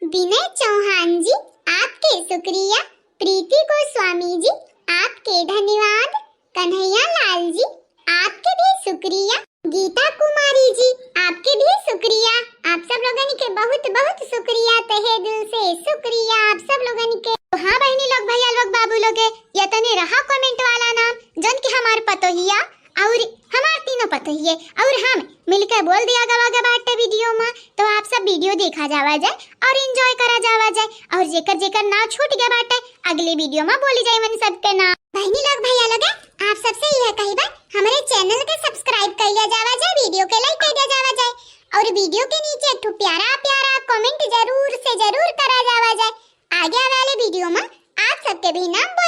विनय चौहान जी, आपके शुक्रिया। प्रीति गोस्वामी जी, आपके धन्यवाद। कन्हैया लाल जी, आपके भी शुक्रिया। गीता कुमारी जी, आपके भी शुक्रिया, आप सब लोगन के बहुत बहुत शुक्रिया, तहे दिल से शुक्रिया आप सब लोगन के। तो हाँ बहिनी लोग, भैया लोग, बाबू लोग, यतने रहा comment वाला नाम, जौन कि हमार पतोहिया और हमार तीनों पतोहिए और हम मिलके बोल दिया गवा गा बाटे video में। तो आप सब video देखा जावा जाए और enjoy करा जावा जाए, और जेकर जेकर नाव छूट गया बाटे, अगले video में बोली जाए मन सबके नाव। बहिनी लोग, भैया लोग, आप सबसे यह कही बा, हमारे channel के subscribe कर लिया जावा जाए, video के like कर दिया जावा जाए, और video के नीचे एक ठो प्यारा प्यारा comment जरूर से जरूर करा जावा जाए। आगे वाले video में आप सबके भी नाम